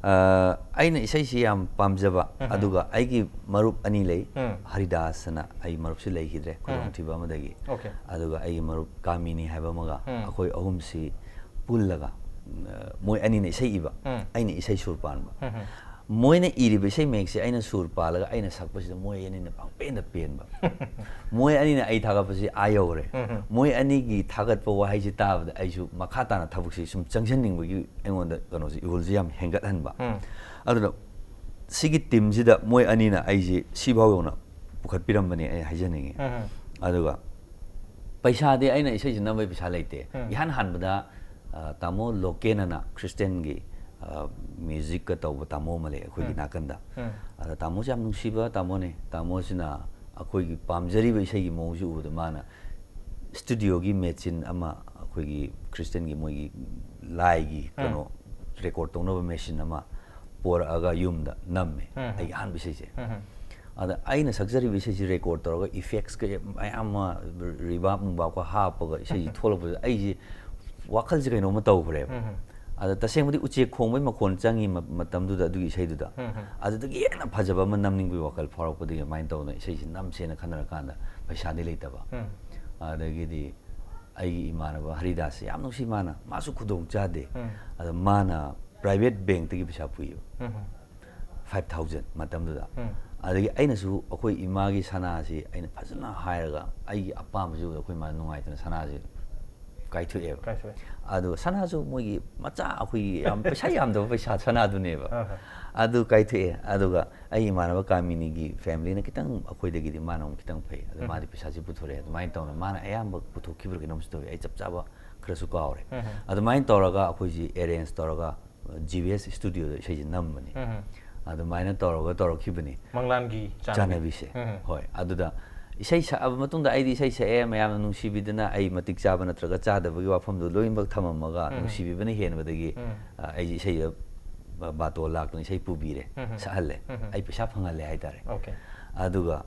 ꯑ, ꯑꯩꯅ ꯏꯁꯩꯁꯤ ꯌꯥꯝ ꯄꯥꯝꯖꯕ, ꯑꯗꯨꯒ ꯑꯩꯒꯤ ꯃꯔꯨꯞ ꯑꯅꯤ ꯂꯩ꯫ ꯍꯔꯤꯗꯥꯁ ꯑꯅ ꯑꯩ ꯃꯔꯨꯞꯁꯤ ꯂꯩꯈꯤꯗ꯭ꯔꯦ, ꯈꯨꯗꯣꯡꯊꯤꯕ ꯑꯃꯗꯒꯤ꯫ Okay. ꯑꯗꯨꯒ ꯑꯩꯒꯤ ꯃꯔꯨꯞ ꯀꯥꯃꯤꯅꯤ ꯍꯥꯏꯕ ꯑꯃꯒ, ꯑꯩꯈꯣꯏ ꯑꯍꯨꯝꯁꯤ ꯄꯨꯜꯂꯒ, ꯑ, ꯃꯣꯏ ꯑꯅꯤꯅ ꯏꯁꯩ ꯏꯕ, ꯑꯩꯅ ꯏꯁꯩ ꯁꯨꯔ ꯄꯥꯟꯕ꯫ ꯃꯣꯏꯅ ꯏꯔꯤꯕ ꯏꯁꯩ ꯃꯌꯦꯛꯁꯦ ꯑꯩꯅ ꯁꯨꯔ ꯄꯥꯜꯂꯒ ꯑꯩꯅ ꯁꯛꯄꯁꯤꯗ ꯃꯣꯏ ꯑꯅꯤꯅ ꯄꯪꯄꯦꯟꯗ ꯄꯦꯟꯕ꯫ ꯃꯣꯏ ꯑꯅꯤꯅ ꯑꯩ ꯊꯥꯒꯠꯄꯁꯤ ꯑꯥ ꯌꯧꯔꯦ꯫ ꯃꯣꯏ ꯑꯅꯤꯒꯤ ꯊꯥꯒꯠꯄ ꯋꯥꯍꯩꯁꯤ ꯇꯥꯕꯗ ꯑꯩꯁꯨ ꯃꯈꯥ ꯇꯥꯅ ꯊꯕꯛꯁꯤ ꯁꯨꯝ ꯆꯪꯁꯤꯟꯅꯤꯡꯕꯒꯤ ꯑꯩꯉꯣꯟꯗ ꯀꯩꯅꯣꯁꯤ, ꯏꯍꯨꯜꯁꯤ ꯌꯥꯝ ꯍꯦꯟꯒꯠꯍꯟꯕ꯫ ꯑꯗꯨꯅ ꯁꯤꯒꯤ teamꯁꯤꯗ ꯃꯣꯏ ꯑꯅꯤꯅ ꯑꯩꯁꯤ ꯁꯤꯐꯥꯎ ꯌꯧꯅ ꯄꯨꯈꯠꯄꯤꯔꯝꯕꯅꯤ ꯑꯩ ꯍꯥꯏꯖꯅꯤꯡꯉꯤ꯫ ꯑꯗꯨꯒ ꯄꯩꯁꯥꯗꯤ ꯑꯩꯅ ꯏꯁꯩꯁꯤ ꯅꯝꯕꯩ ꯄꯩꯁꯥ ꯂꯩꯇꯦ꯫ ꯏꯍꯥꯟ ꯍꯥꯟꯕꯗ ꯑ, ꯇꯥꯃꯣ ꯂꯣꯀꯦꯟ ꯑꯅ ꯈ꯭ꯔꯤꯁꯇꯦꯟꯒꯤ, ꯑ, ꯃ꯭ꯌꯨꯖꯤꯛꯀ ꯇꯧꯕ ꯇꯥꯃꯣ ꯑꯃ ꯂꯩ ꯑꯩꯈꯣꯏꯒꯤ ꯎꯝ꯫ ꯅꯥꯀꯟꯗ꯫ ꯎꯝ꯫ ꯑꯗ ꯇꯥꯃꯣꯁꯦ ꯌꯥꯝ ꯅꯨꯡꯁꯤꯕ ꯇꯥꯃꯣꯅꯦ꯫ ꯇꯥꯃꯣꯁꯤꯅ ꯑꯩꯈꯣꯏꯒꯤ ꯄꯥꯝꯖꯔꯤꯕ ꯏꯁꯩꯒꯤ ꯃꯑꯣꯡꯁꯤ ꯎꯕꯗ ꯃꯥꯅ ꯁ꯭ꯇꯨꯗꯤꯑꯣꯒꯤ ꯃꯦꯆꯤꯟ ꯑꯃ, ꯑꯩꯈꯣꯏꯒꯤ ꯈ꯭ꯔꯤꯁꯇꯦꯟꯒꯤ ꯃꯣꯏꯒꯤ ꯂꯥꯏꯒꯤ ꯎꯝ꯫ ꯀꯩꯅꯣ ꯔꯦꯀꯣꯔꯗ ꯇꯧꯅꯕ ꯃꯦꯆꯤꯟ ꯑꯃ ꯄꯣꯔꯛꯑꯒ ꯌꯨꯝꯗ ꯅꯝꯃꯦ, ꯎꯝ꯫ ꯑꯩꯒꯤ ꯑꯍꯥꯟꯕ ꯏꯁꯩꯁꯦ꯫ ꯎꯝ꯫ ꯑꯗ ꯑꯩꯅ ꯁꯛꯆꯔꯤꯕ ꯏꯁꯩꯁꯤ ꯔꯦꯀꯣꯔꯗ ꯇꯧꯔꯒ ꯏꯐꯦꯛꯁꯀ ꯃꯌꯥꯝ ꯑꯃ, ꯔꯤꯕꯥꯞ ꯅꯨꯡꯕꯥꯞꯀ ꯍꯥꯞꯄꯒ ꯏꯁꯩꯁꯤ ꯊꯣꯛꯂꯛꯄꯗ ꯑꯩꯁꯦ ꯋꯥꯈꯜꯁꯦ ꯀꯩꯅꯣꯝꯃ ꯇꯧꯈ꯭ꯔꯦꯕ꯫ ꯎꯝ꯫ ꯑꯗ ꯇꯁꯦꯡꯕꯗꯤ ꯎꯆꯦꯛ ꯈꯣꯡꯕꯒꯤ ꯃꯈꯣꯟ ꯆꯪꯉꯤ ꯃ-, ꯃꯇꯝꯗꯨꯗ ꯑꯗꯨꯒꯤ ꯏꯁꯩꯗꯨꯗ꯫ ꯎꯝ꯫ ꯑꯗꯨꯗꯒꯤ ꯍꯦꯟꯅ ꯐꯖꯕ ꯑꯃ ꯅꯝꯅꯤꯡꯕꯒꯤ ꯋꯥꯈꯜ ꯐꯥꯎꯔꯛꯄꯗꯒꯤ ꯑꯗꯨꯃꯥꯏꯅ ꯇꯧꯗꯅ ꯏꯁꯩꯁꯤ ꯅꯝꯁꯦꯅ ꯈꯟꯅꯔꯀꯥꯟꯗ ꯄꯩꯁꯥꯗꯤ ꯂꯩꯇꯕ꯫ ꯎꯝ꯫ ꯑꯗꯒꯤꯗꯤ ꯑꯩꯒꯤ ꯏꯃꯥꯟꯅꯕ ꯍꯔꯤꯗꯥꯁꯁꯦ ꯌꯥꯝ ꯅꯨꯡꯁꯤ ꯃꯥꯅ, ꯃꯥꯁꯨ ꯈꯨꯗꯣꯡ ꯆꯥꯗꯦ꯫ ꯎꯝ꯫ ꯑꯗ ꯃꯥꯅ ꯄ꯭ꯔꯥꯏꯚꯦꯠ ꯕꯦꯡꯛꯇꯒꯤ ꯄꯩꯁꯥ ꯄꯨꯏꯌꯦꯕ꯫ ꯎꯝ꯫ ꯐꯥꯏꯚ ꯊꯥꯎꯖꯟ ꯃꯇꯝꯗꯨꯗ꯫ ꯎꯝ꯫ ꯑꯗꯒꯤ ꯑꯩꯅꯁꯨ ꯑꯩꯈꯣꯏ ꯏꯃꯥꯒꯤ ꯁꯅꯥꯁꯤ ꯑꯩꯅ ꯐꯖꯅ ꯍꯥꯏꯔꯒ ꯑꯩꯒꯤ ꯑꯄꯥꯝꯕꯁꯤ ꯎꯕꯗ ꯑꯩꯈꯣꯏ ꯏꯃꯥ ꯅꯨꯡꯉꯥꯏꯇꯅ ꯁꯅꯥꯁꯤ ꯀꯥꯏꯊꯣꯛꯑꯦꯕ꯫ ꯀꯥꯏꯊꯣꯛꯑꯦ꯫ ꯑꯗꯣ ꯁꯅꯥꯁꯨ ꯃꯣꯏꯒꯤ ꯃꯆꯥ ꯑꯩꯈꯣꯏꯒꯤ ꯌꯥꯝ ꯄꯩꯁꯥ ꯌꯥꯝꯗꯕ ꯄꯩꯁꯥ ꯁꯅꯥꯗꯨꯅꯦꯕ꯫ ꯑꯍ꯫ ꯑꯗꯨ ꯀꯥꯏꯊꯣꯛꯑꯦ꯫ ꯑꯗꯨꯒ ꯑꯩ ꯏꯃꯥꯟꯅꯕ ꯀꯥꯃꯤꯅꯤꯒꯤ ꯐꯦꯃꯤꯂꯤꯅ ꯈꯤꯇꯪ ꯑꯩꯈꯣꯏꯗꯒꯤꯗꯤ ꯃꯥꯅ ꯑꯃꯨꯛ ꯈꯤꯇꯪ ꯐꯩ꯫ ꯑꯗꯣ ꯎꯝ꯫ ꯃꯥꯗꯤ ꯄꯩꯁꯥꯁꯤ ꯄꯨꯊꯣꯔꯛꯑꯦ꯫ ꯑꯗꯨꯃꯥꯏꯅ ꯇꯧꯅ ꯃꯥꯅ ꯑꯌꯥꯝꯕ ꯄꯨꯊꯣꯛꯈꯤꯕ꯭ꯔꯥ ꯀꯩꯅꯣꯝꯁꯨ ꯇꯧꯋꯤ꯫ ꯑꯩ ꯆꯞ ꯆꯥꯕ ꯈꯔꯁꯨ ꯀꯥꯎꯔꯦ꯫ ꯎꯝ꯫ ꯑꯗꯨꯃꯥꯏꯅ ꯇꯧꯔꯒ ꯑꯩꯈꯣꯏꯁꯤ ꯑꯦꯔꯦꯟꯖ ꯇꯧꯔꯒ ꯖꯤ ꯚꯤ ꯑꯦꯁ ꯁ꯭ꯇꯨꯗꯤꯑꯣꯗ ꯏꯁꯩꯁꯦ ꯅꯝꯕꯅꯤ꯫ ꯎꯝ꯫ ꯑꯗꯨꯃꯥꯏꯅ ꯇꯧꯔꯒ ꯇꯧꯔꯛꯈꯤꯕꯅꯤ꯫ ꯃꯪꯂꯥꯟꯒꯤ ꯆꯥꯟꯅꯕꯤ꯫ ꯆꯥꯟꯅꯕꯤꯁꯦ꯫ ꯎꯝ꯫ ꯍꯣꯏ꯫ ꯑꯗꯨꯗ ꯏꯁꯩ ꯁꯛꯑꯕ ꯃꯇꯨꯡꯗ ꯑꯩꯗꯤ ꯏꯁꯩ ꯁꯛꯑꯦ, ꯃꯌꯥꯝꯅ ꯅꯨꯡꯁꯤꯕꯤꯗꯅ ꯑꯩ ꯃꯇꯤꯛ ꯆꯥꯕ ꯅꯠꯇ꯭ꯔꯒ ꯆꯥꯗꯕꯒꯤ ꯋꯥꯐꯝꯗꯣ ꯂꯣꯏꯅꯃꯛ ꯊꯝꯃꯝꯃꯒ ꯎꯝ꯫ ꯅꯨꯡꯁꯤꯕꯤꯕꯅ ꯍꯦꯟꯕꯗꯒꯤ, ꯎꯝ꯫ ꯑ, ꯑꯩꯁꯦ ꯏꯁꯩꯗ ꯕꯥꯇꯣ ꯂꯥꯛꯇꯅ ꯏꯁꯩ ꯄꯨꯕꯤꯔꯦ, ꯎꯝ꯫ ꯁꯛꯍꯜꯂꯦ꯫ ꯎꯝ꯫ ꯑꯩ ꯄꯩꯁꯥ ꯐꯪꯍꯜꯂꯦ ꯍꯥꯏꯇꯥꯔꯦ꯫ ꯑꯣꯀꯦ꯫ ꯑꯗꯨꯒ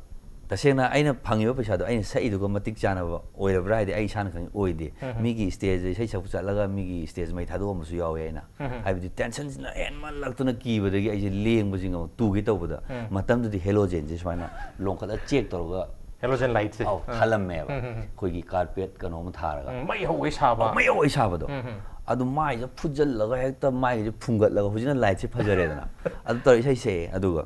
ꯇꯁꯦꯡꯅ ꯑꯩꯅ ꯐꯪꯉꯤꯕ ꯄꯩꯁꯥꯗꯣ ꯑꯩꯅ ꯁꯛꯏꯗꯨꯒ ꯃꯇꯤꯛ ꯆꯥꯅꯕ ꯑꯣꯏꯔꯕ꯭ꯔꯥ ꯍꯥꯏꯗꯤ ꯑꯩ ꯏꯁꯥꯅ ꯈꯪꯉꯤ ꯑꯣꯏꯗꯦ꯫ ꯎꯝ꯫ ꯃꯤꯒꯤ ꯁ꯭ꯇꯦꯖꯇ ꯏꯁꯩ ꯁꯛꯄ ꯆꯠꯂꯒ ꯃꯤꯒꯤ ꯁ꯭ꯇꯦꯖ ꯃꯩ ꯊꯥꯗꯣꯛꯑꯝꯕꯁꯨ ꯌꯥꯎꯋꯦ ꯑꯩꯅ꯫ ꯎꯝ꯫ ꯍꯥꯏꯕꯗꯤ ꯇꯦꯟꯁꯟꯁꯤꯅ ꯍꯦꯟꯃꯜꯂꯛꯇꯅ ꯀꯤꯕꯗꯒꯤ ꯑꯩꯁꯦ ꯂꯦꯡꯕꯁꯤ ꯉꯝ-, ꯇꯨꯒꯦ ꯇꯧꯕꯗ ꯎꯝ꯫ ꯃꯇꯝꯗꯨꯗꯤ ꯍꯦꯂꯣꯖꯦꯟꯁꯦ ꯁꯨꯃꯥꯏꯅ ꯂꯣꯡꯈꯠꯂ ꯆꯦꯛ ꯇꯧꯔꯒ ꯍꯦꯂꯣꯖꯦꯟ ꯂꯥꯏꯠꯁꯦ꯫ ꯑꯧ, ꯎꯝ꯫ ꯊꯥꯜꯂꯝꯃꯦꯕ꯫ ꯎꯝ, ꯎꯝ, ꯎꯝ꯫ ꯑꯩꯈꯣꯏꯒꯤ ꯀꯥꯔꯄꯦꯠ ꯀꯩꯅꯣ ꯑꯃ ꯊꯥꯔꯒ꯫ ꯎꯝ, ꯃꯩ ꯍꯧꯒꯩ ꯁꯥꯕ꯫ ꯑꯧ, ꯃꯩ ꯍꯧꯒꯩ ꯁꯥꯕꯗꯣ꯫ ꯎꯝ, ꯎꯝ꯫ ꯑꯗꯨ ꯃꯥꯏꯁꯦ ꯐꯨꯖꯜꯂꯒ ꯍꯦꯛꯇ ꯃꯥꯏꯒꯁꯦ ꯐꯨꯡꯒꯠꯂꯒ ꯍꯧꯖꯤꯛꯅ ꯂꯥꯏꯠꯁꯦ ꯐꯖꯔꯦꯗꯅ꯫ ꯑꯗꯨ ꯇꯧꯔ ꯏꯁꯩ ꯁꯛꯑꯦ꯫ ꯑꯗꯨꯒ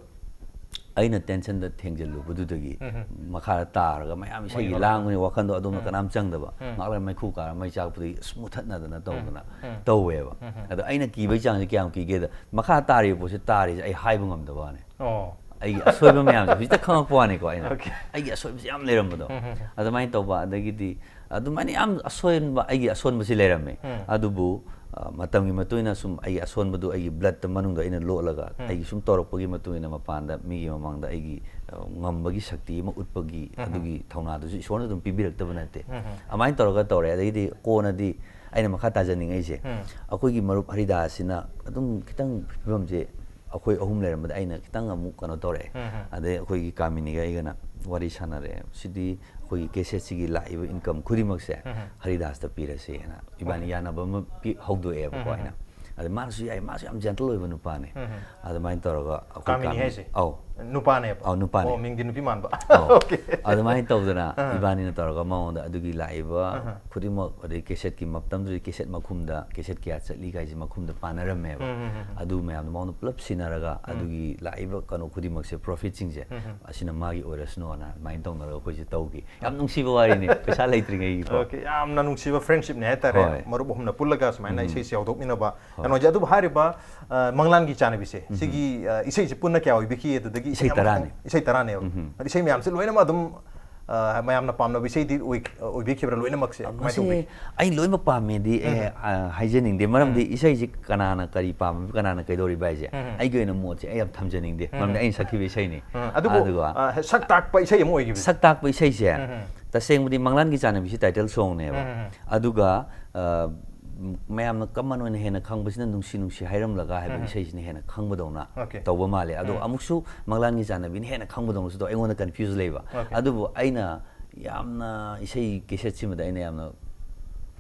ꯑꯩꯅ ꯇꯦꯟꯁꯟꯗ ꯊꯦꯡꯖꯤꯜꯂꯨꯕꯗꯨꯗꯒꯤ ꯎꯝ, ꯎꯝ꯫ ꯃꯈꯥꯗ ꯇꯥꯔꯒ ꯃꯌꯥꯝ ꯃꯩ ꯏꯁꯩꯒꯤ ꯍꯧꯔꯛꯄ꯫ ꯂꯥꯡꯕꯅꯤ ꯋꯥꯈꯜꯗꯣ ꯑꯗꯣꯝꯗ ꯎꯝ꯫ ꯀꯅꯥꯝ ꯆꯪꯗꯕ꯫ ꯎꯝ꯫ ꯉꯥꯏꯍꯥꯛ ꯂꯩꯔ ꯃꯩꯈꯨ ꯀꯥꯔ ꯃꯩ ꯆꯥꯛꯄꯗꯒꯤ ꯑꯁ ꯃꯨꯊꯠꯅꯗꯅ ꯇꯧꯗꯅ ꯎꯝ, ꯎꯝ꯫ ꯇꯧꯋꯦꯕ꯫ ꯎꯝ, ꯎꯝ꯫ ꯑꯗꯣ ꯑꯩꯅ ꯀꯤꯕꯒꯤ ꯆꯥꯡꯁꯦ ꯀꯌꯥꯝ ꯀꯤꯒꯦꯗ ꯃꯈꯥ ꯇꯥꯔꯤꯕ ꯄꯣꯠꯁꯦ ꯇꯥꯔꯤꯁꯦ ꯑꯩ ꯍꯥꯏꯕ ꯉꯝꯗꯕ ꯋꯥꯅꯤ꯫ ꯑꯣ꯫ ꯑꯩꯒꯤ ꯑꯁꯣꯏꯕ ꯃꯌꯥꯝꯁꯦ ꯍꯧꯖꯤꯛꯇ ꯈꯪꯉꯛꯄ ꯋꯥꯅꯤꯀꯣ ꯑꯩꯅ꯫ ꯑꯣꯀꯦ꯫ ꯑꯩꯒꯤ ꯑꯁꯣꯏꯕꯁꯦ ꯌꯥꯝ ꯂꯩꯔꯝꯕꯗꯣ꯫ ꯎꯝ, ꯎꯝ, ꯎꯝ꯫ ꯑꯗꯨꯃꯥꯏꯅ ꯇꯧꯕ, ꯑꯗꯒꯤꯗꯤ, ꯑꯗꯨꯃꯥꯏꯅ ꯌꯥꯝ ꯑꯁꯣꯟꯕ, ꯑꯩꯒꯤ ꯑꯁꯣꯟꯕꯁꯤ ꯂꯩꯔꯝꯃꯦ꯫ ꯑꯗꯨꯕꯨ ꯑ, ꯃꯇꯝꯒꯤ ꯃꯇꯨꯡ ꯏꯟꯅ ꯁꯨꯝ ꯑꯩꯒꯤ ꯑꯁꯣꯟꯕꯗꯨ ꯑꯩꯒꯤ blood ꯇ ꯃꯅꯨꯡꯗ ꯑꯩꯅ ꯂꯣꯠꯂꯒ, ꯑꯩꯒꯤ ꯁꯨꯝ ꯇꯧꯔꯛꯄꯒꯤ ꯃꯇꯨꯡ ꯏꯟꯅ ꯃꯄꯥꯟꯗ ꯃꯤꯒꯤ ꯃꯃꯥꯡꯗ ꯑꯩꯒꯤ ꯑ, ꯉꯝꯕꯒꯤ ꯁꯛꯇꯤ ꯑꯃ ꯎꯠꯄꯒꯤ ꯑꯗꯨꯒꯤ ꯊꯧꯅꯥꯗꯨꯁꯨ ꯏꯁꯣꯔꯅ ꯑꯗꯨꯝ ꯄꯤꯕꯤꯔꯛꯇꯕ ꯅꯠꯇꯦ꯫ ꯑꯗꯨꯃꯥꯏꯅ ꯇꯧꯔꯒ ꯇꯧꯔꯦ꯫ ꯑꯗꯒꯤꯗꯤ ꯀꯣꯟꯅꯗꯤ ꯑꯩꯅ ꯃꯈꯥ ꯇꯥꯖꯅꯤꯡꯉꯛꯏꯁꯦ, ꯑꯩꯈꯣꯏꯒꯤ ꯃꯔꯨꯞ ꯍꯔꯤꯗꯥꯁꯁꯤꯅ ꯑꯗꯨꯝ ꯈꯤꯇꯪ ꯐꯤꯕꯝꯁꯦ, ꯑꯩꯈꯣꯏ ꯑꯍꯨꯝ ꯂꯩꯔꯝꯕꯗ ꯑꯩꯅ ꯈꯤꯇꯪ ꯑꯃꯨꯛ ꯀꯩꯅꯣ ꯇꯧꯔꯛꯑꯦ꯫ ꯑꯗꯩ ꯑꯩꯈꯣꯏꯒꯤ ꯀꯥꯃꯤꯅꯤꯒ ꯑꯩꯒꯅ ꯋꯥꯔꯤ ꯁꯥꯟꯅꯔꯦ꯫ ꯁꯤꯗꯤ ꯑꯩꯈꯣꯏꯒꯤ cassette ꯁꯤꯒꯤ ꯂꯥꯛꯏꯕ income ꯈꯨꯗꯤꯡꯃꯛꯁꯦ ꯍꯔꯤꯗꯥꯁꯇ ꯄꯤꯔꯁꯦꯅ ꯏꯕꯥꯅꯤ ꯌꯥꯅꯕ ꯑꯃ ꯄꯤ-, ꯍꯧꯗꯣꯛꯑꯦꯕꯀꯣ ꯑꯩꯅ꯫ ꯑꯗ ꯃꯥꯅꯁꯨ ꯌꯥꯏ, ꯃꯥꯁꯨ ꯌꯥꯝ gentle ꯑꯣꯏꯕ ꯅꯨꯄꯥꯅꯦ꯫ ꯑꯗꯨꯃꯥꯏꯅ ꯇꯧꯔꯒ ꯑꯩꯈꯣꯏ ꯀꯥꯃꯤꯅꯤ ꯀꯥꯃꯤ-, ꯍꯥꯏꯁꯦ? ꯑꯧ꯫ ꯅꯨꯄꯥꯅꯦꯕ? ꯑꯧ, ꯅꯨꯄꯥꯅꯦ꯫ ꯑꯣ, ꯃꯤꯡꯗꯤ ꯅꯨꯄꯤ ꯃꯥꯟꯕ꯫ ꯑꯧ꯫ OK꯫ ꯑꯗꯨꯃꯥꯏꯅ ꯇꯧꯗꯅ ꯏꯕꯥꯅꯤꯅ ꯇꯧꯔꯒ ꯃꯉꯣꯟꯗ ꯑꯗꯨꯒꯤ ꯂꯥꯛꯏꯕ ꯈꯨꯗꯤꯡꯃꯛ, ꯑꯗꯩ cassette ꯀꯤ ꯃꯇꯝꯗꯨꯗꯤ cassette ꯃꯈꯨꯝꯗ cassette ꯀꯌꯥ ꯆꯠꯂꯤ ꯀꯥꯏꯁꯦ ꯃꯈꯨꯝꯗ ꯄꯥꯟꯅꯔꯝꯃꯦꯕ꯫ ꯑꯗꯨ ꯃꯌꯥꯝꯗꯣ ꯃꯉꯣꯟꯗ ꯄꯨꯂꯞ ꯁꯤꯟꯅꯔꯒ ꯑꯗꯨꯒꯤ ꯂꯥꯛꯏꯕ ꯀꯩꯅꯣ ꯈꯨꯗꯤꯡꯃꯛꯁꯦ profit ꯁꯤꯡꯁꯦ ꯑꯁꯤꯅ ꯃꯥꯒꯤ ꯑꯣꯏꯔꯁꯅꯣꯅ ꯑꯗꯨꯃꯥꯏꯅ ꯇꯧꯅꯔꯒ ꯑꯩꯈꯣꯏꯁꯦ ꯇꯧꯈꯤ꯫ ꯌꯥꯝ ꯅꯨꯡꯁꯤꯕ ꯋꯥꯔꯤꯅꯤ, ꯄꯩꯁꯥ ꯂꯩꯇ꯭ꯔꯤꯉꯩꯒꯤꯀꯣ꯫ OK, ꯌꯥꯝꯅ ꯅꯨꯡꯁꯤꯕ friendship ꯅꯦ ꯍꯥꯏꯇꯥꯔꯦ꯫ ꯍꯣꯏ꯫ ꯃꯔꯨꯞ ꯑꯍꯨꯝꯅ ꯄꯨꯜꯂꯒ ꯁꯨꯃꯥꯏꯅ ꯏꯁꯩꯁꯦ ꯍꯧꯗꯣꯛꯃꯤꯟꯅꯕ꯫ ꯍꯣꯏ꯫ ꯀꯩꯅꯣꯁꯦ, ꯑꯗꯨꯕꯨ ꯍꯥꯏꯔꯤꯕ, ꯑ, ꯃꯪꯂꯥꯟꯒꯤ ꯆꯥꯟꯅꯕꯤꯁꯦ, ꯁꯤꯒꯤ, ꯑ, ꯏꯁꯩꯁꯦ ꯄꯨꯟꯅ ꯀꯌꯥ ꯑꯣꯏꯕꯤꯈꯤ? ꯑꯗꯨꯗꯒꯤ ꯏꯁꯩ ꯏꯁꯩ ꯑꯃꯈꯛꯇꯪ? ꯇꯔꯥꯅꯦ꯫ ꯏꯁꯩ ꯇꯔꯥꯅꯦꯕ꯫ ꯑꯗ ꯏꯁꯩ ꯃꯌꯥꯝꯁꯦ ꯂꯣꯏꯅꯃꯛ ꯑꯗꯨꯝ, ꯑ, ꯃꯌꯥꯝꯅ ꯄꯥꯝꯅꯕ ꯏꯁꯩꯗꯤ ꯑꯣꯏ-, ꯑ, ꯑꯣꯏꯕꯤꯈꯤꯕ꯭ꯔꯥ ꯂꯣꯏꯅꯃꯛꯁꯦ? ꯀꯃꯥꯏꯅ ꯃꯁꯤ ꯇꯧꯕꯤ? ꯑꯩ ꯂꯣꯏꯅꯃꯛ ꯄꯥꯝꯃꯦꯗꯤ, ꯑꯦ, ꯑ, ꯍꯥꯏꯖꯅꯤꯡꯗꯦ꯫ ꯃꯔꯝꯗꯤ ꯏꯁꯩꯁꯦ ꯀꯅꯥꯅ ꯀꯔꯤ ꯄꯥꯝꯃꯤꯕ, ꯀꯅꯥꯅ ꯀꯩꯗꯧꯔꯤꯕ ꯍꯥꯏꯁꯦ, ꯑꯩꯒꯤ ꯑꯣꯏꯅ ꯃꯣꯠꯁꯦ ꯑꯩ ꯌꯥꯝ ꯊꯝꯖꯅꯤꯡꯗꯦ꯫ ꯃꯔꯝꯗꯤ ꯑꯩꯅ ꯁꯛꯈꯤꯕ ꯏꯁꯩꯅꯤ꯫ ꯑ, ꯑꯗꯨꯕꯨ, ꯑꯗꯨꯒ ꯑ, ꯁꯛ ꯇꯥꯛꯄ ꯏꯁꯩ ꯑꯃ ꯑꯣꯏꯈꯤꯕꯁꯦ꯫ ꯁꯛ ꯇꯥꯛꯄ ꯏꯁꯩꯁꯦ, ꯇꯁꯦꯡꯕꯗꯤ ꯃꯪꯂꯥꯟꯒꯤ ꯆꯥꯟꯅꯕꯤꯁꯤ title song ꯅꯦꯕ꯫ ꯑꯗꯨꯒ, ꯑ, ꯃꯌꯥꯝꯅ common ꯑꯣꯏꯅ ꯍꯦꯟꯅ ꯈꯪꯕꯁꯤꯅ "ꯅꯨꯡꯁꯤ ꯅꯨꯡꯁꯤ ꯍꯥꯏꯔꯝꯂꯒ" ꯍꯥꯏꯕ ꯏꯁꯩꯁꯤꯅ ꯍꯦꯟꯅ ꯈꯪꯕꯗꯧꯅ OK꯫ ꯇꯧꯕ ꯃꯥꯜꯂꯦ꯫ ꯑꯗꯣ ꯑꯃꯨꯛꯁꯨ "ꯃꯪꯂꯥꯟꯒꯤ ꯆꯥꯟꯅꯕꯤꯅ" ꯍꯦꯟꯅ ꯈꯪꯕꯗꯧꯅꯁꯨ ꯇꯧ, ꯑꯩꯉꯣꯟꯗ confuse ꯂꯩꯕ꯫ OK꯫ ꯑꯗꯨꯕꯨ ꯑꯩꯅ ꯌꯥꯝꯅ ꯏꯁꯩ cassette ꯁꯤꯃꯗ ꯑꯩꯅ ꯌꯥꯝꯅ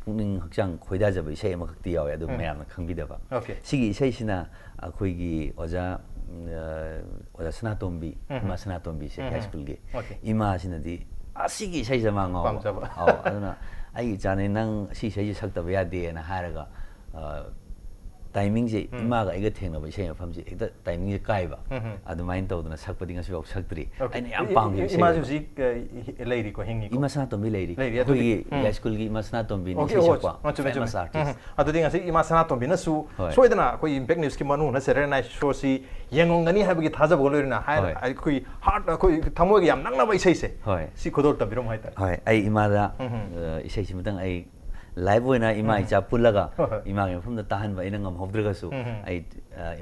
ꯄꯨꯛꯅꯤꯡ ꯍꯛꯆꯥꯡ ꯈꯣꯏꯗꯥꯖꯕ ꯏꯁꯩ ꯑꯃꯈꯛꯇꯤ ꯌꯥꯎꯋꯦ, ꯑꯗꯨ ꯃꯌꯥꯝꯅ ꯈꯪꯕꯤꯗꯕ꯫ OK꯫ ꯁꯤꯒꯤ ꯏꯁꯩꯁꯤꯅ ꯑꯩꯈꯣꯏꯒꯤ ꯑꯣꯖꯥ, ꯎꯝ, ꯑ, ꯑꯣꯖꯥ ꯁꯅꯥꯇꯣꯝꯕꯤ, ꯏꯃꯥ ꯁꯅꯥꯇꯣꯝꯕꯤꯁꯦ, ꯍꯥꯏ ꯁ꯭ꯀꯨꯜꯒꯤ꯫ OK꯫ ꯏꯃꯥꯁꯤꯅꯗꯤ ꯑꯁꯤꯒꯤ ꯏꯁꯩꯁꯦ ꯃꯥ ꯉꯥꯎꯕ꯫ ꯄꯥꯝꯖꯕ꯫ ꯑꯧ, ꯑꯗꯨꯅ "ꯑꯩꯒꯤ ꯏꯆꯥꯅꯦ, ꯅꯪ ꯁꯤ ꯏꯁꯩꯁꯦ ꯁꯛꯇꯕ ꯌꯥꯗꯦꯅ" ꯍꯥꯏꯔꯒ, ꯑ, ꯇꯥꯏꯃꯤꯡꯁꯦ ꯏꯃꯥꯒ ꯑꯩꯒ ꯊꯦꯡꯅꯕ ꯏꯁꯩ ꯃꯐꯝꯁꯦ ꯍꯦꯛꯇ ꯇꯥꯏꯃꯤꯡꯁꯦ ꯀꯥꯏꯕ꯫ ꯑꯗꯨꯃꯥꯏꯅ ꯇꯧꯗꯅ ꯁꯛꯄꯗꯤ ꯉꯁꯤꯐꯥꯎ ꯁꯛꯇ꯭ꯔꯤ꯫ Okay. ꯑꯩꯅ ꯌꯥꯝ ꯏ- ꯄꯥꯝꯈꯤꯕ ꯏ- ꯏꯁꯩ ꯏꯃꯥꯁꯦ ꯑꯃ꯫ ꯍꯧꯖꯤꯛ ꯑ, ꯍꯤ- ꯂꯩꯔꯤꯀꯣ, ꯍꯤꯡꯉꯤꯀꯣ? ꯏꯃꯥ ꯁꯅꯥꯇꯣꯝꯕꯤ ꯂꯩꯔꯤ꯫ ꯂꯩꯔꯤ, ꯑꯗꯨꯗꯤ- ꯑꯩꯈꯣꯏꯒꯤ ꯎꯝ. ꯍꯥꯏ ꯁ꯭ꯀꯨꯜꯒꯤ ꯏꯃꯥ ꯁꯅꯥꯇꯣꯝꯕꯤꯅ Okay, ꯏꯁꯩ oh, ꯁꯛꯄ ꯑꯣ, ꯆꯨꯝꯃꯦ, ꯆꯨꯝꯃꯦ. famous artist꯫ ꯎꯝ. ꯑꯗꯨꯗꯤ ꯉꯁꯤ ꯏꯃꯥ ꯁꯅꯥꯇꯣꯝꯕꯤꯅꯁꯨ ꯍꯣꯏ. ꯁꯣꯏꯗꯅ ꯑꯩꯈꯣꯏ ꯏꯝꯄꯦꯛ ꯅ꯭ꯌꯨꯁꯀꯤ ꯃꯅꯨꯡ ꯍꯨꯅ ꯁꯦꯇꯔꯗꯦ ꯅꯥꯏꯠ ꯁꯣꯁꯤ ꯌꯦꯡꯉꯝꯒꯅꯤ ꯍꯥꯏꯕꯒꯤ ꯊꯥꯖꯕꯒ ꯂꯣꯏꯅꯅ ꯍꯥꯏ-, ꯍꯣꯏ. ꯑꯩꯈꯣꯏ ꯍꯥꯔꯠ, ꯑꯩꯈꯣꯏ ꯊꯃꯣꯏꯒ ꯌꯥꯝ ꯅꯛꯅꯕ ꯏꯁꯩꯁꯦ, ꯍꯣꯏ. ꯁꯤ ꯈꯨꯗꯣꯜ ꯇꯝꯕꯤꯔꯝꯃꯣ ꯍꯥꯏꯇꯥꯔꯦ꯫ ꯍꯣꯏ, ꯑꯩ ꯏꯃꯥꯗ ꯎꯝ. ꯑ, ꯏꯁꯩꯁꯤꯃꯇꯪ ꯑꯩ ꯂꯥꯏꯚ ꯑꯣꯏꯅ ꯏꯃꯥ ꯏꯆꯥ ꯄꯨꯜꯂꯒ ꯍꯣꯏ, ꯍꯣꯏ. ꯏꯃꯥꯒꯤ ꯃꯐꯝꯗ ꯇꯥꯍꯟꯕ ꯑꯩꯅ ꯉꯝꯍꯧꯗ꯭ꯔꯒꯁꯨ ꯎꯝ. ꯑꯩ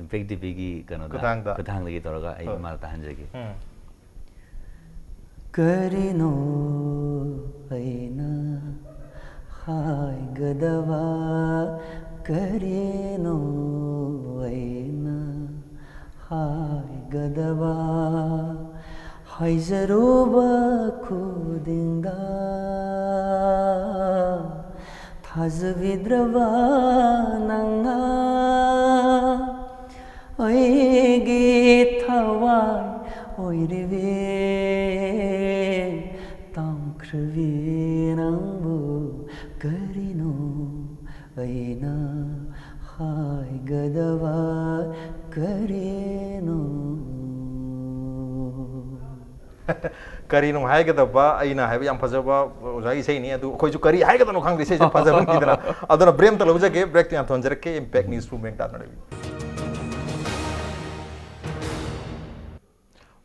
ꯏꯝꯄꯦꯛ ꯇꯤꯚꯤꯒꯤ ꯀꯩꯅꯣꯗ ꯈꯨꯠꯊꯥꯡꯗ. ꯈꯨꯠꯊꯥꯡꯗꯒꯤ ꯇꯧꯔꯒ ꯑꯩ ꯍꯣꯏ. ꯏꯃꯥꯗ ꯇꯥꯍꯟꯖꯒꯦ꯫ ꯎꯝ. ꯀꯔꯤꯅꯣ ꯑꯩꯅ ꯍꯥꯏꯒꯗꯕ? ꯀꯔꯤꯅꯣ ꯑꯩꯅ ꯍꯥꯏꯒꯗꯕ? ꯍꯥꯏꯖꯔꯨꯕ ꯈꯨꯗꯤꯡꯗ ꯊꯥꯖꯕꯤꯗ꯭ꯔꯕ ꯅꯪꯅ ꯑꯩꯒꯤ ꯊꯋꯥꯏ ꯑꯣꯏꯔꯤꯕꯤ ꯇꯥꯡꯈ꯭ꯔꯕꯤ ꯅꯪꯕꯨ ꯀꯔꯤꯅꯣ ꯑꯩꯅ ꯍꯥꯏꯒꯗꯕ ꯀꯔꯤꯅꯣ? ꯀꯔꯤꯅꯣ ꯍꯥꯏꯒꯗꯕ ꯑꯩꯅ ꯍꯥꯏꯕ? ꯌꯥꯝ ꯐꯖꯕ ꯑꯣꯖꯥꯒꯤ ꯏꯁꯩꯅꯤ꯫ ꯑꯗꯨ ꯑꯩꯈꯣꯏꯁꯨ ꯀꯔꯤ ꯍꯥꯏꯒꯗꯕꯅꯣ ꯈꯪꯗꯦ, ꯏꯁꯩꯁꯦ ꯐꯖꯃꯟꯈꯤꯗꯅ꯫ ꯑꯗꯨꯅ ꯕ꯭ꯔꯦꯛ ꯑꯝꯇ ꯂꯧꯖꯒꯦ, ꯕ꯭ꯔꯦꯛꯇ ꯌꯥꯝ ꯊꯣꯟꯖꯔꯛꯀꯦ꯫ ꯏꯝꯄꯦꯛ ꯅ꯭ꯌꯨꯁ ꯔꯨꯝ ꯕꯦꯛ ꯇꯥꯗꯨꯅ ꯂꯩꯕꯤꯌꯨ꯫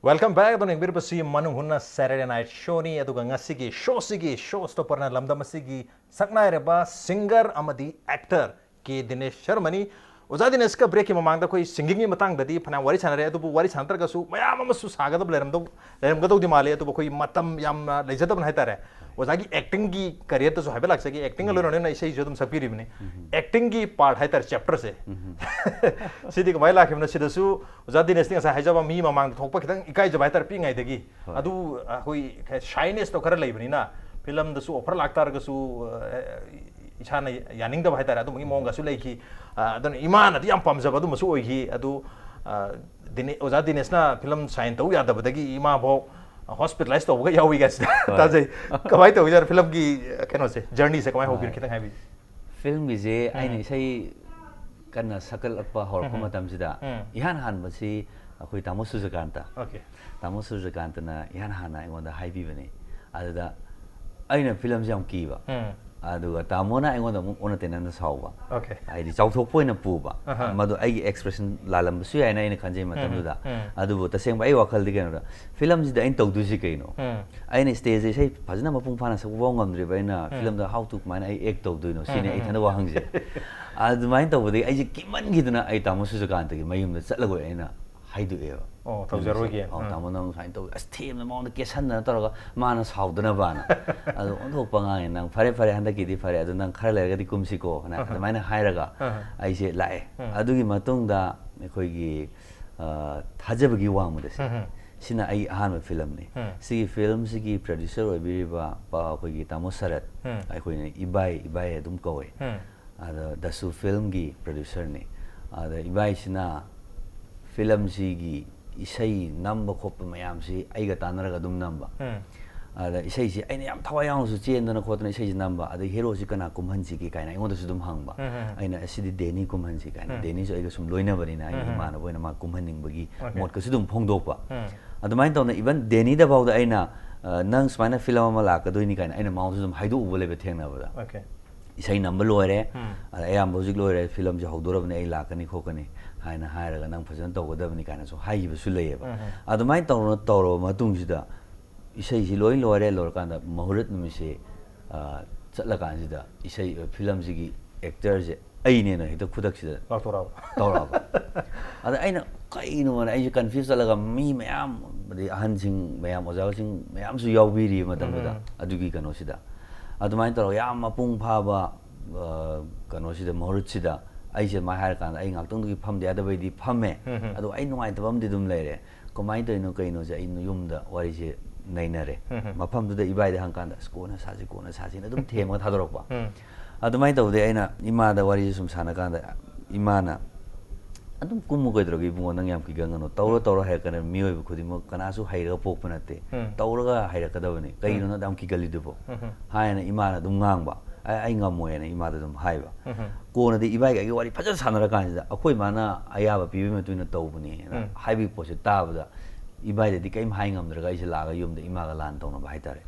Welcome back. ꯑꯗꯨꯅ ꯌꯦꯡꯕꯤꯔꯤꯕꯁꯤ ꯃꯅꯨꯡ ꯍꯨꯟꯅ ꯁꯦꯇꯔꯗꯦ ꯅꯥꯏꯠ ꯁꯣꯅꯤ꯫ ꯑꯗꯨꯒ ꯉꯁꯤꯒꯤ ꯁꯣꯁꯤꯒꯤ ꯁꯣ ꯁ꯭ꯇꯣꯄꯔꯅ ꯂꯝꯗꯝ ꯑꯁꯤꯒꯤ ꯁꯛꯅꯥꯏꯔꯕ ꯁꯤꯡꯒꯔ ꯑꯃꯗꯤ ꯑꯦꯛꯇꯔ ꯀꯦ ꯗꯤꯅꯦꯁ ꯁꯔꯃꯅꯤ꯫ ꯑꯣꯖꯥ ꯗꯤꯅꯦꯁꯀ ꯕ꯭ꯔꯦꯛꯀꯤ ꯃꯃꯥꯡꯗ ꯑꯩꯈꯣꯏ ꯁꯤꯡꯒꯤꯡꯒꯤ ꯃꯇꯥꯡꯗꯗꯤ ꯐꯅꯌꯥꯝ ꯋꯥꯔꯤ ꯁꯥꯟꯅꯔꯦ, ꯑꯗꯨꯕꯨ ꯋꯥꯔꯤ ꯁꯥꯟꯅꯗ꯭ꯔꯒꯁꯨ ꯃꯌꯥꯝ ꯑꯃꯁꯨ ꯁꯥꯒꯗꯕ ꯂꯩꯔꯝꯗꯧ ꯂꯩꯔꯝꯒꯗꯧꯗꯤ ꯃꯥꯜꯂꯤ, ꯑꯗꯨꯕꯨ ꯑꯩꯈꯣꯏꯒꯤ ꯃꯇꯝ ꯌꯥꯝꯅ ꯂꯩꯖꯗꯕꯅ ꯍꯥꯏꯇꯥꯔꯦ꯫ ꯑꯣꯖꯥꯒꯤ ꯑꯦꯛꯇꯤꯡꯒꯤ ꯀꯦꯔꯤꯌꯔꯗꯁꯨ ꯍꯥꯏꯐꯦꯠ ꯂꯥꯛꯆꯒꯦ꯫ ꯑꯦꯛꯇꯤꯡꯒ ꯂꯣꯏꯅ ꯂꯣꯏꯅꯅ ꯏꯁꯩꯁꯨ ꯑꯗꯨꯝ ꯁꯛꯄꯤꯔꯤꯕꯅꯤ꯫ ꯑꯦꯛꯇꯤꯡꯒꯤ ꯄꯥꯔꯠ ꯍꯥꯏꯇꯥꯔꯦ, ꯆꯦꯞꯇꯔꯁꯦ, ꯁꯤꯗꯤ ꯀꯃꯥꯏꯅ ꯂꯥꯛꯈꯤꯕꯅꯣ? ꯁꯤꯗꯁꯨ ꯑꯣꯖꯥ ꯗꯤꯅꯦꯁꯅꯤ ꯉꯁꯥꯏ ꯍꯥꯏꯖꯕ, ꯃꯤ ꯃꯃꯥꯡꯗ ꯊꯣꯛꯄ ꯈꯤꯇꯪ ꯏꯀꯥꯏꯖꯕ ꯍꯥꯏꯇꯥꯔꯦ, ꯄꯤꯛꯏꯉꯩꯗꯒꯤ꯫ ꯍꯣꯏ. ꯑꯗꯨ ꯑꯩꯈꯣꯏ ꯁꯥꯏꯅꯦꯁꯇꯣ ꯈꯔ ꯂꯩꯕꯅꯤꯅ, ꯐꯤꯂꯝꯗꯁꯨ ꯑꯣꯐꯔ ꯂꯥꯛꯇꯥꯔꯒꯁꯨ, ꯑ, ꯏꯁꯥꯅ ꯌꯥꯅꯤꯡꯗꯕ ꯍꯥꯏꯇꯥꯔꯦ, ꯑꯗꯨꯝꯕꯒꯤ ꯃꯑꯣꯡꯒꯁꯨ ꯂꯩꯈꯤ꯫ ꯑ, ꯑꯗꯨꯅ ꯏꯃꯥꯅꯗꯤ ꯌꯥꯝ ꯄꯥꯝꯖꯕ ꯑꯗꯨꯝꯕꯁꯨ ꯑꯣꯏꯈꯤ꯫ ꯑꯗꯨ, ꯑ, ꯗꯤꯅꯦ-, ꯑꯣꯖꯥ ꯗꯤꯅꯦꯁꯅ ꯐꯤꯂꯝ ꯁꯥꯏꯟ ꯇꯧ ꯌꯥꯗꯕꯗꯒꯤ ꯏꯃꯥꯐꯥꯎ ꯍꯣꯁꯄꯤꯇꯥꯂꯥꯏꯁ ꯇꯧꯕꯒ ꯌꯥꯎꯏ ꯀꯥꯏꯁꯤꯗ ꯍꯣꯏ. ꯇꯥꯖꯩ꯫ ꯀꯃꯥꯏꯅ ꯇꯧꯏꯖꯥꯠꯅꯣ ꯐꯤꯂꯝꯒꯤ, ꯑ, ꯀꯩꯅꯣꯁꯦ, ꯖꯔꯅꯤꯁꯦ ꯀꯃꯥꯏꯅ ꯍꯧꯈꯤꯅꯣ? ꯍꯣꯏ. ꯈꯤꯇꯪ ꯍꯥꯏꯕꯤꯌꯨ꯫ ꯐꯤꯂꯝꯒꯤꯁꯦ ꯎꯝ. ꯑꯩꯅ ꯏꯁꯩ ꯀꯟꯅ ꯁꯛꯀꯠꯂꯛꯄ ꯍꯧꯔꯛꯄ ꯎꯝ꯫ ꯃꯇꯝꯁꯤꯗ ꯎꯝ꯫ ꯏꯍꯥꯟ ꯍꯥꯟꯕꯁꯤ ꯑꯩꯈꯣꯏ ꯇꯥꯃꯣ ꯁꯨꯖꯀꯥꯟꯇ Okay. ꯇꯥꯃꯣ ꯁꯨꯖꯀꯥꯟꯇꯅ ꯏꯍꯥꯟ ꯍꯥꯟꯅ ꯑꯩꯉꯣꯟꯗ ꯍꯥꯏꯕꯤꯕꯅꯤ꯫ ꯑꯗꯨꯗ ꯑꯩꯅ ꯐꯤꯂꯝꯁꯦ ꯌꯥꯝ ꯀꯤꯕ, ꯎꯝ꯫ ꯑꯗꯨꯒ ꯇꯥꯃꯣꯅ ꯑꯩꯉꯣꯟꯗ ꯑꯃꯨꯛ ꯑꯣꯟꯅ ꯇꯩꯅꯅ ꯁꯥꯎꯕ, Okay. ꯍꯥꯏꯗꯤ ꯆꯥꯎꯊꯣꯛꯄ ꯑꯣꯏꯅ ꯄꯨꯕ꯫ ꯑꯍ꯫ ꯃꯗꯨ ꯑꯩꯒꯤ expression ꯂꯥꯜꯂꯝꯕꯁꯨ ꯌꯥꯏꯅ ꯑꯩꯅ ꯈꯟꯖꯩ ꯃꯇꯝꯗꯨꯗ꯫ ꯎꯝ꯫ ꯑꯗꯨꯕꯨ ꯇꯁꯦꯡꯕ ꯑꯩ ꯋꯥꯈꯜꯗꯤ ꯀꯩꯅꯣꯗ, ꯐꯤꯂꯝꯁꯤꯗ ꯑꯩꯅ ꯇꯧꯗꯣꯏꯁꯤ ꯀꯩꯅꯣ? ꯎꯝ꯫ ꯑꯩꯅ stageꯇ ꯏꯁꯩ ꯐꯖꯅ ꯃꯄꯨꯡ ꯐꯥꯅ ꯁꯛꯄ ꯐꯥꯎ ꯉꯝꯗ꯭ꯔꯤꯕ ꯑꯩꯅ ꯎꯝ꯫ ꯐꯤꯂꯝꯗ how to ꯀꯃꯥꯏꯅ ꯑꯩ act ꯇꯧꯗꯣꯏꯅꯣ ꯁꯤꯅꯤ ꯎꯝ, ꯑꯩ ꯎꯝ, ꯏꯊꯟꯗ ꯋꯥꯍꯪꯁꯦ꯫ ꯑꯗꯨꯃꯥꯏꯅ ꯇꯧꯕꯗꯒꯤ ꯑꯩꯁꯦ ꯀꯤꯃꯟꯈꯤꯗꯅ ꯑꯩ ꯇꯥꯃꯣ ꯁꯨꯖꯀꯥꯟꯇꯒꯤ ꯃꯌꯨꯝꯗ ꯆꯠꯂꯒ ꯑꯩꯅ ꯍꯥꯏꯗꯣꯛꯑꯦꯕ꯫ ꯑꯣ, ꯇꯧꯖꯔꯣꯏꯒꯦ꯫ ꯑꯧ, ꯎꯝ꯫ ꯇꯥꯃꯣ ꯅꯪ ꯁꯨꯃꯥꯏꯅ ꯇꯧꯋꯤ, ꯑꯁ ꯊꯦꯝꯅ ꯃꯉꯣꯟꯗ ꯀꯦꯁꯟꯗꯅ ꯇꯧꯔꯒ ꯃꯥꯅ ꯁꯥꯎꯗꯅꯕꯅ꯫ ꯑꯗꯣ ꯑꯣꯟꯊꯣꯛꯄ ꯉꯥꯡꯉꯦ ꯅꯪ, ꯐꯔꯦ ꯐꯔꯦ ꯍꯟꯗꯛꯀꯤꯗꯤ ꯐꯔꯦ, ꯑꯗꯣ ꯅꯪ ꯈꯔ ꯂꯩꯔꯒꯗꯤ ꯀꯨꯝꯁꯤꯀꯣ ꯍꯥꯏꯅ ꯑꯍ꯫ ꯑꯗꯨꯃꯥꯏꯅ ꯍꯥꯏꯔꯒ ꯑꯍ꯫ ꯑꯩꯁꯦ ꯂꯥꯛꯑꯦ꯫ ꯎꯝ꯫ ꯑꯗꯨꯒꯤ ꯃꯇꯨꯡꯗ ꯑꯩꯈꯣꯏꯒꯤ ꯑ, ꯊꯥꯖꯕꯒꯤ ꯋꯥꯡꯃꯗꯁꯦ ꯎꯝ꯫ ꯁꯤꯅ ꯑꯩ ꯑꯍꯥꯟꯕ ꯐꯤꯂꯝꯅꯤ꯫ ꯎꯝ꯫ ꯁꯤꯒꯤ ꯐꯤꯂꯝꯁꯤꯒꯤ producer ꯑꯣꯏꯕꯤꯔꯤꯕ ꯄ-, ꯑꯩꯈꯣꯏꯒꯤ ꯇꯥꯃꯣ ꯁꯔꯠ, ꯎꯝ꯫ ꯑꯩꯈꯣꯏꯅ ꯏꯕꯥꯏ ꯏꯕꯥꯏ ꯑꯗꯨꯝ ꯀꯧꯋꯦ꯫ ꯎꯝ꯫ ꯑꯗꯣ ꯗꯁꯨ ꯐꯤꯂꯝꯒꯤ producerꯅꯤ꯫ ꯑꯗ ꯏꯕꯥꯏꯁꯤꯅ ꯐꯤꯂꯝꯁꯤꯒꯤ ꯏꯁꯩ ꯅꯝꯕ ꯈꯣꯠꯄ ꯃꯌꯥꯝꯁꯤ ꯑꯩꯒ ꯇꯥꯟꯅꯔꯒ ꯑꯗꯨꯝ ꯅꯝꯕ꯫ ꯎꯝ꯫ ꯑꯗ ꯏꯁꯩꯁꯤ ꯑꯩꯅ ꯌꯥꯝ ꯊꯋꯥꯏ ꯌꯥꯎꯅꯁꯨ ꯆꯦꯟꯗꯅ ꯈꯣꯠꯇꯅ ꯏꯁꯩꯁꯤ ꯅꯝꯕ, ꯑꯗꯩ ꯍꯦꯔꯣꯁꯤ ꯀꯅꯥ ꯀꯨꯝꯍꯟꯁꯤꯒꯦ ꯀꯥꯏꯅ ꯑꯩꯉꯣꯟꯗꯁꯨ ꯑꯗꯨꯝ ꯍꯪꯕ꯫ ꯎꯝ, ꯎꯝ, ꯎꯝ꯫ ꯑꯩꯅ ꯑꯁꯤꯗꯤ ꯗꯦꯅꯤ ꯀꯨꯝꯍꯟꯁꯤ ꯀꯥꯏꯅ, ꯎꯝ꯫ ꯗꯦꯅꯤꯁꯨ ꯑꯩꯒ ꯁꯨꯝ ꯂꯣꯏꯅꯕꯅꯤꯅ ꯑꯩꯒꯤ ꯎꯝ, ꯎꯝ꯫ ꯏꯃꯥꯟꯅꯕ ꯑꯣꯏꯅ ꯃꯥ ꯀꯨꯝꯍꯟꯅꯤꯡꯕꯒꯤ Okay. ꯃꯣꯠꯀꯁꯨ ꯑꯗꯨꯝ ꯐꯣꯡꯗꯣꯛꯄ꯫ ꯎꯝ꯫ ꯑꯗꯨꯃꯥꯏꯅ ꯇꯧꯅ even ꯗꯦꯅꯤꯗ ꯐꯥꯎꯗ ꯑꯩꯅ, ꯑ, ꯅꯪ ꯁꯨꯃꯥꯏꯅ ꯐꯤꯂꯝ ꯑꯃ ꯂꯥꯛꯀꯗꯣꯏꯅꯤ ꯀꯥꯏꯅ ꯑꯩꯅ ꯃꯉꯣꯟꯗꯁꯨ ꯑꯗꯨꯝ ꯍꯥꯏꯗꯣꯛꯎꯕ ꯂꯩꯕ ꯊꯦꯡꯅꯕꯗ꯫ Okay. ꯏꯁꯩ ꯅꯝꯕ ꯂꯣꯏꯔꯦ, ꯎꯝ꯫ ꯑꯗ ꯑꯌꯥꯝꯕ ꯍꯧꯖꯤꯛ ꯂꯣꯏꯔꯦ, ꯐꯤꯂꯝꯁꯦ ꯍꯧꯗꯣꯔꯕꯅꯤ, ꯑꯩ ꯂꯥꯛꯀꯅꯤ ꯈꯣꯠꯀꯅꯤ ꯍꯥꯏꯅ ꯍꯥꯏꯔꯒ ꯅꯪ ꯐꯖꯅ ꯇꯧꯒꯗꯕꯅꯤ ꯀꯥꯏꯅꯁꯨ ꯍꯥꯏꯈꯤꯕꯁꯨ ꯂꯩꯌꯦꯕ꯫ ꯎꯝ, ꯎꯝ꯫ ꯑꯗꯨꯃꯥꯏꯅ ꯇꯧꯔ ꯇꯧꯔꯕ ꯃꯇꯨꯡꯁꯤꯗ ꯏꯁꯩꯁꯤ ꯂꯣꯏ ꯂꯣꯏꯔꯦ, ꯂꯣꯏꯔꯀꯥꯟꯗ ꯃꯍꯨꯔꯠ ꯅꯨꯃꯤꯠꯁꯤ, ꯑ, ꯆꯠꯂꯀꯥꯟꯁꯤꯗ ꯏꯁꯩ, ꯐꯤꯂꯝꯁꯤꯒꯤ actorꯁꯦ ꯑꯩꯅꯦꯅ ꯍꯦꯛꯇ ꯈꯨꯗꯛꯁꯤꯗ ꯂꯥꯎꯊꯣꯔꯛꯑꯕ? ꯇꯧꯔꯛꯑꯕ꯫ ꯑꯗ ꯑꯩꯅ ꯀꯩꯅꯣꯅ ꯑꯩꯁꯦ confuse ꯆꯠꯂꯒ ꯃꯤ ꯃꯌꯥꯝ, ꯑꯗꯩ ꯑꯍꯟꯁꯤꯡ ꯃꯌꯥꯝ, ꯑꯣꯖꯥꯁꯤꯡ ꯃꯌꯥꯝꯁꯨ ꯌꯥꯎꯕꯤꯔꯤ ꯃꯇꯝꯗꯨꯗ ꯎꯝ꯫ ꯑꯗꯨꯒꯤ ꯀꯩꯅꯣꯁꯤꯗ꯫ ꯑꯗꯨꯃꯥꯏꯅ ꯇꯧꯔꯒ ꯌꯥꯝ ꯃꯄꯨꯡ ꯐꯥꯕ, ꯑ, ꯀꯩꯅꯣꯁꯤꯗ, ꯃꯍꯨꯔꯠꯁꯤꯗ ꯑꯩꯁꯦ ꯑꯗꯨꯃꯥꯏꯅ ꯍꯥꯏꯔꯀꯥꯟꯗ ꯑꯩ ꯉꯥꯛꯇꯪꯗꯨꯒꯤ ꯐꯝꯗ ꯌꯥꯗꯕꯩꯗꯤ ꯐꯝꯃꯦ꯫ ꯎꯝ꯫ ꯑꯗꯣ ꯑꯩ ꯅꯨꯡꯉꯥꯏꯇꯕ ꯑꯃꯗꯤ ꯑꯗꯨꯝ ꯂꯩꯔꯦ꯫ ꯀꯃꯥꯏꯅ ꯇꯧꯔꯤꯅꯣ ꯀꯩꯅꯣꯁꯦ ꯑꯩ ꯌꯨꯝꯗ ꯋꯥꯔꯤꯁꯦ ꯅꯩꯅꯔꯦ꯫ ꯎꯝ꯫ ꯃꯐꯝꯗꯨꯗ ꯏꯕꯥꯏꯗ ꯍꯪꯀꯥꯟꯗ, "ꯑꯁ, ꯀꯣꯟꯅ ꯁꯥꯁꯤ, ꯀꯣꯟꯅ ꯁꯥꯁꯤꯅ" ꯑꯗꯨꯝ ꯊꯦꯝꯃꯒ ꯊꯥꯗꯣꯔꯛꯄ꯫ ꯎꯝ꯫ ꯑꯗꯨꯃꯥꯏꯅ ꯇꯧꯕꯗꯩ ꯑꯩꯅ ꯏꯃꯥꯗ ꯋꯥꯔꯤꯁꯦ ꯁꯨꯝ ꯁꯥꯟꯅ ꯀꯥꯟꯗ ꯏꯃꯥꯅ, "ꯑꯗꯨꯝ ꯀꯨꯝꯃꯨ ꯀꯩꯗꯧꯔꯒꯦ ꯏꯕꯨꯡꯉꯣ, ꯅꯪ ꯌꯥꯝ ꯀꯤꯒꯟꯒꯅꯨ, ꯇꯧꯔꯣ ꯇꯧꯔꯣ ꯍꯥꯏꯔꯛꯀꯅꯤ, ꯃꯤꯑꯣꯏꯕ ꯈꯨꯗꯤꯡꯃꯛ ꯀꯅꯥꯁꯨ ꯍꯩꯔꯒ ꯄꯣꯛꯄ ꯅꯠꯇꯦ, ꯎꯝ꯫ ꯇꯧꯔꯒ ꯍꯩꯔꯛꯀꯗꯕꯅꯤ, ꯀꯩꯒꯤꯅꯣ ꯅꯪ ꯌꯥꯝ ꯀꯤꯒꯜꯂꯤꯗꯨꯕꯣ?" ꯎꯝ꯫ ꯍꯥꯏꯅ ꯏꯃꯥꯅ ꯑꯗꯨꯝ ꯉꯥꯡꯕ꯫ ꯑꯩ ꯑꯩ ꯉꯝꯃꯣꯏꯅ ꯏꯃꯥꯗ ꯑꯗꯨꯝ ꯍꯥꯏꯕ꯫ ꯀꯣꯟꯅꯗꯤ ꯏꯕꯥꯏꯒ ꯑꯩꯒ ꯋꯥꯔꯤ ꯐꯖꯅ ꯁꯥꯟꯅꯔꯀꯥꯟꯁꯤꯗ ꯑꯩꯈꯣꯏ ꯃꯥꯅ ꯑꯌꯥꯕ ꯄꯤꯕꯒꯤ ꯃꯇꯨꯡ ꯏꯟꯅ ꯇꯧꯕꯅꯦꯅ ꯎꯝ꯫ ꯍꯥꯏꯕꯒꯤ ꯄꯣꯠꯁꯦ ꯇꯥꯕꯗ ꯏꯕꯥꯏꯗꯗꯤ ꯀꯔꯤꯝ ꯍꯥꯏ ꯉꯝꯗ꯭ꯔꯒ ꯑꯩꯁꯦ ꯂꯥꯛꯑꯒ ꯌꯨꯝꯗ ꯏꯃꯥꯒ ꯂꯥꯟ ꯇꯧꯅꯕ ꯍꯥꯏꯇꯥꯔꯦ꯫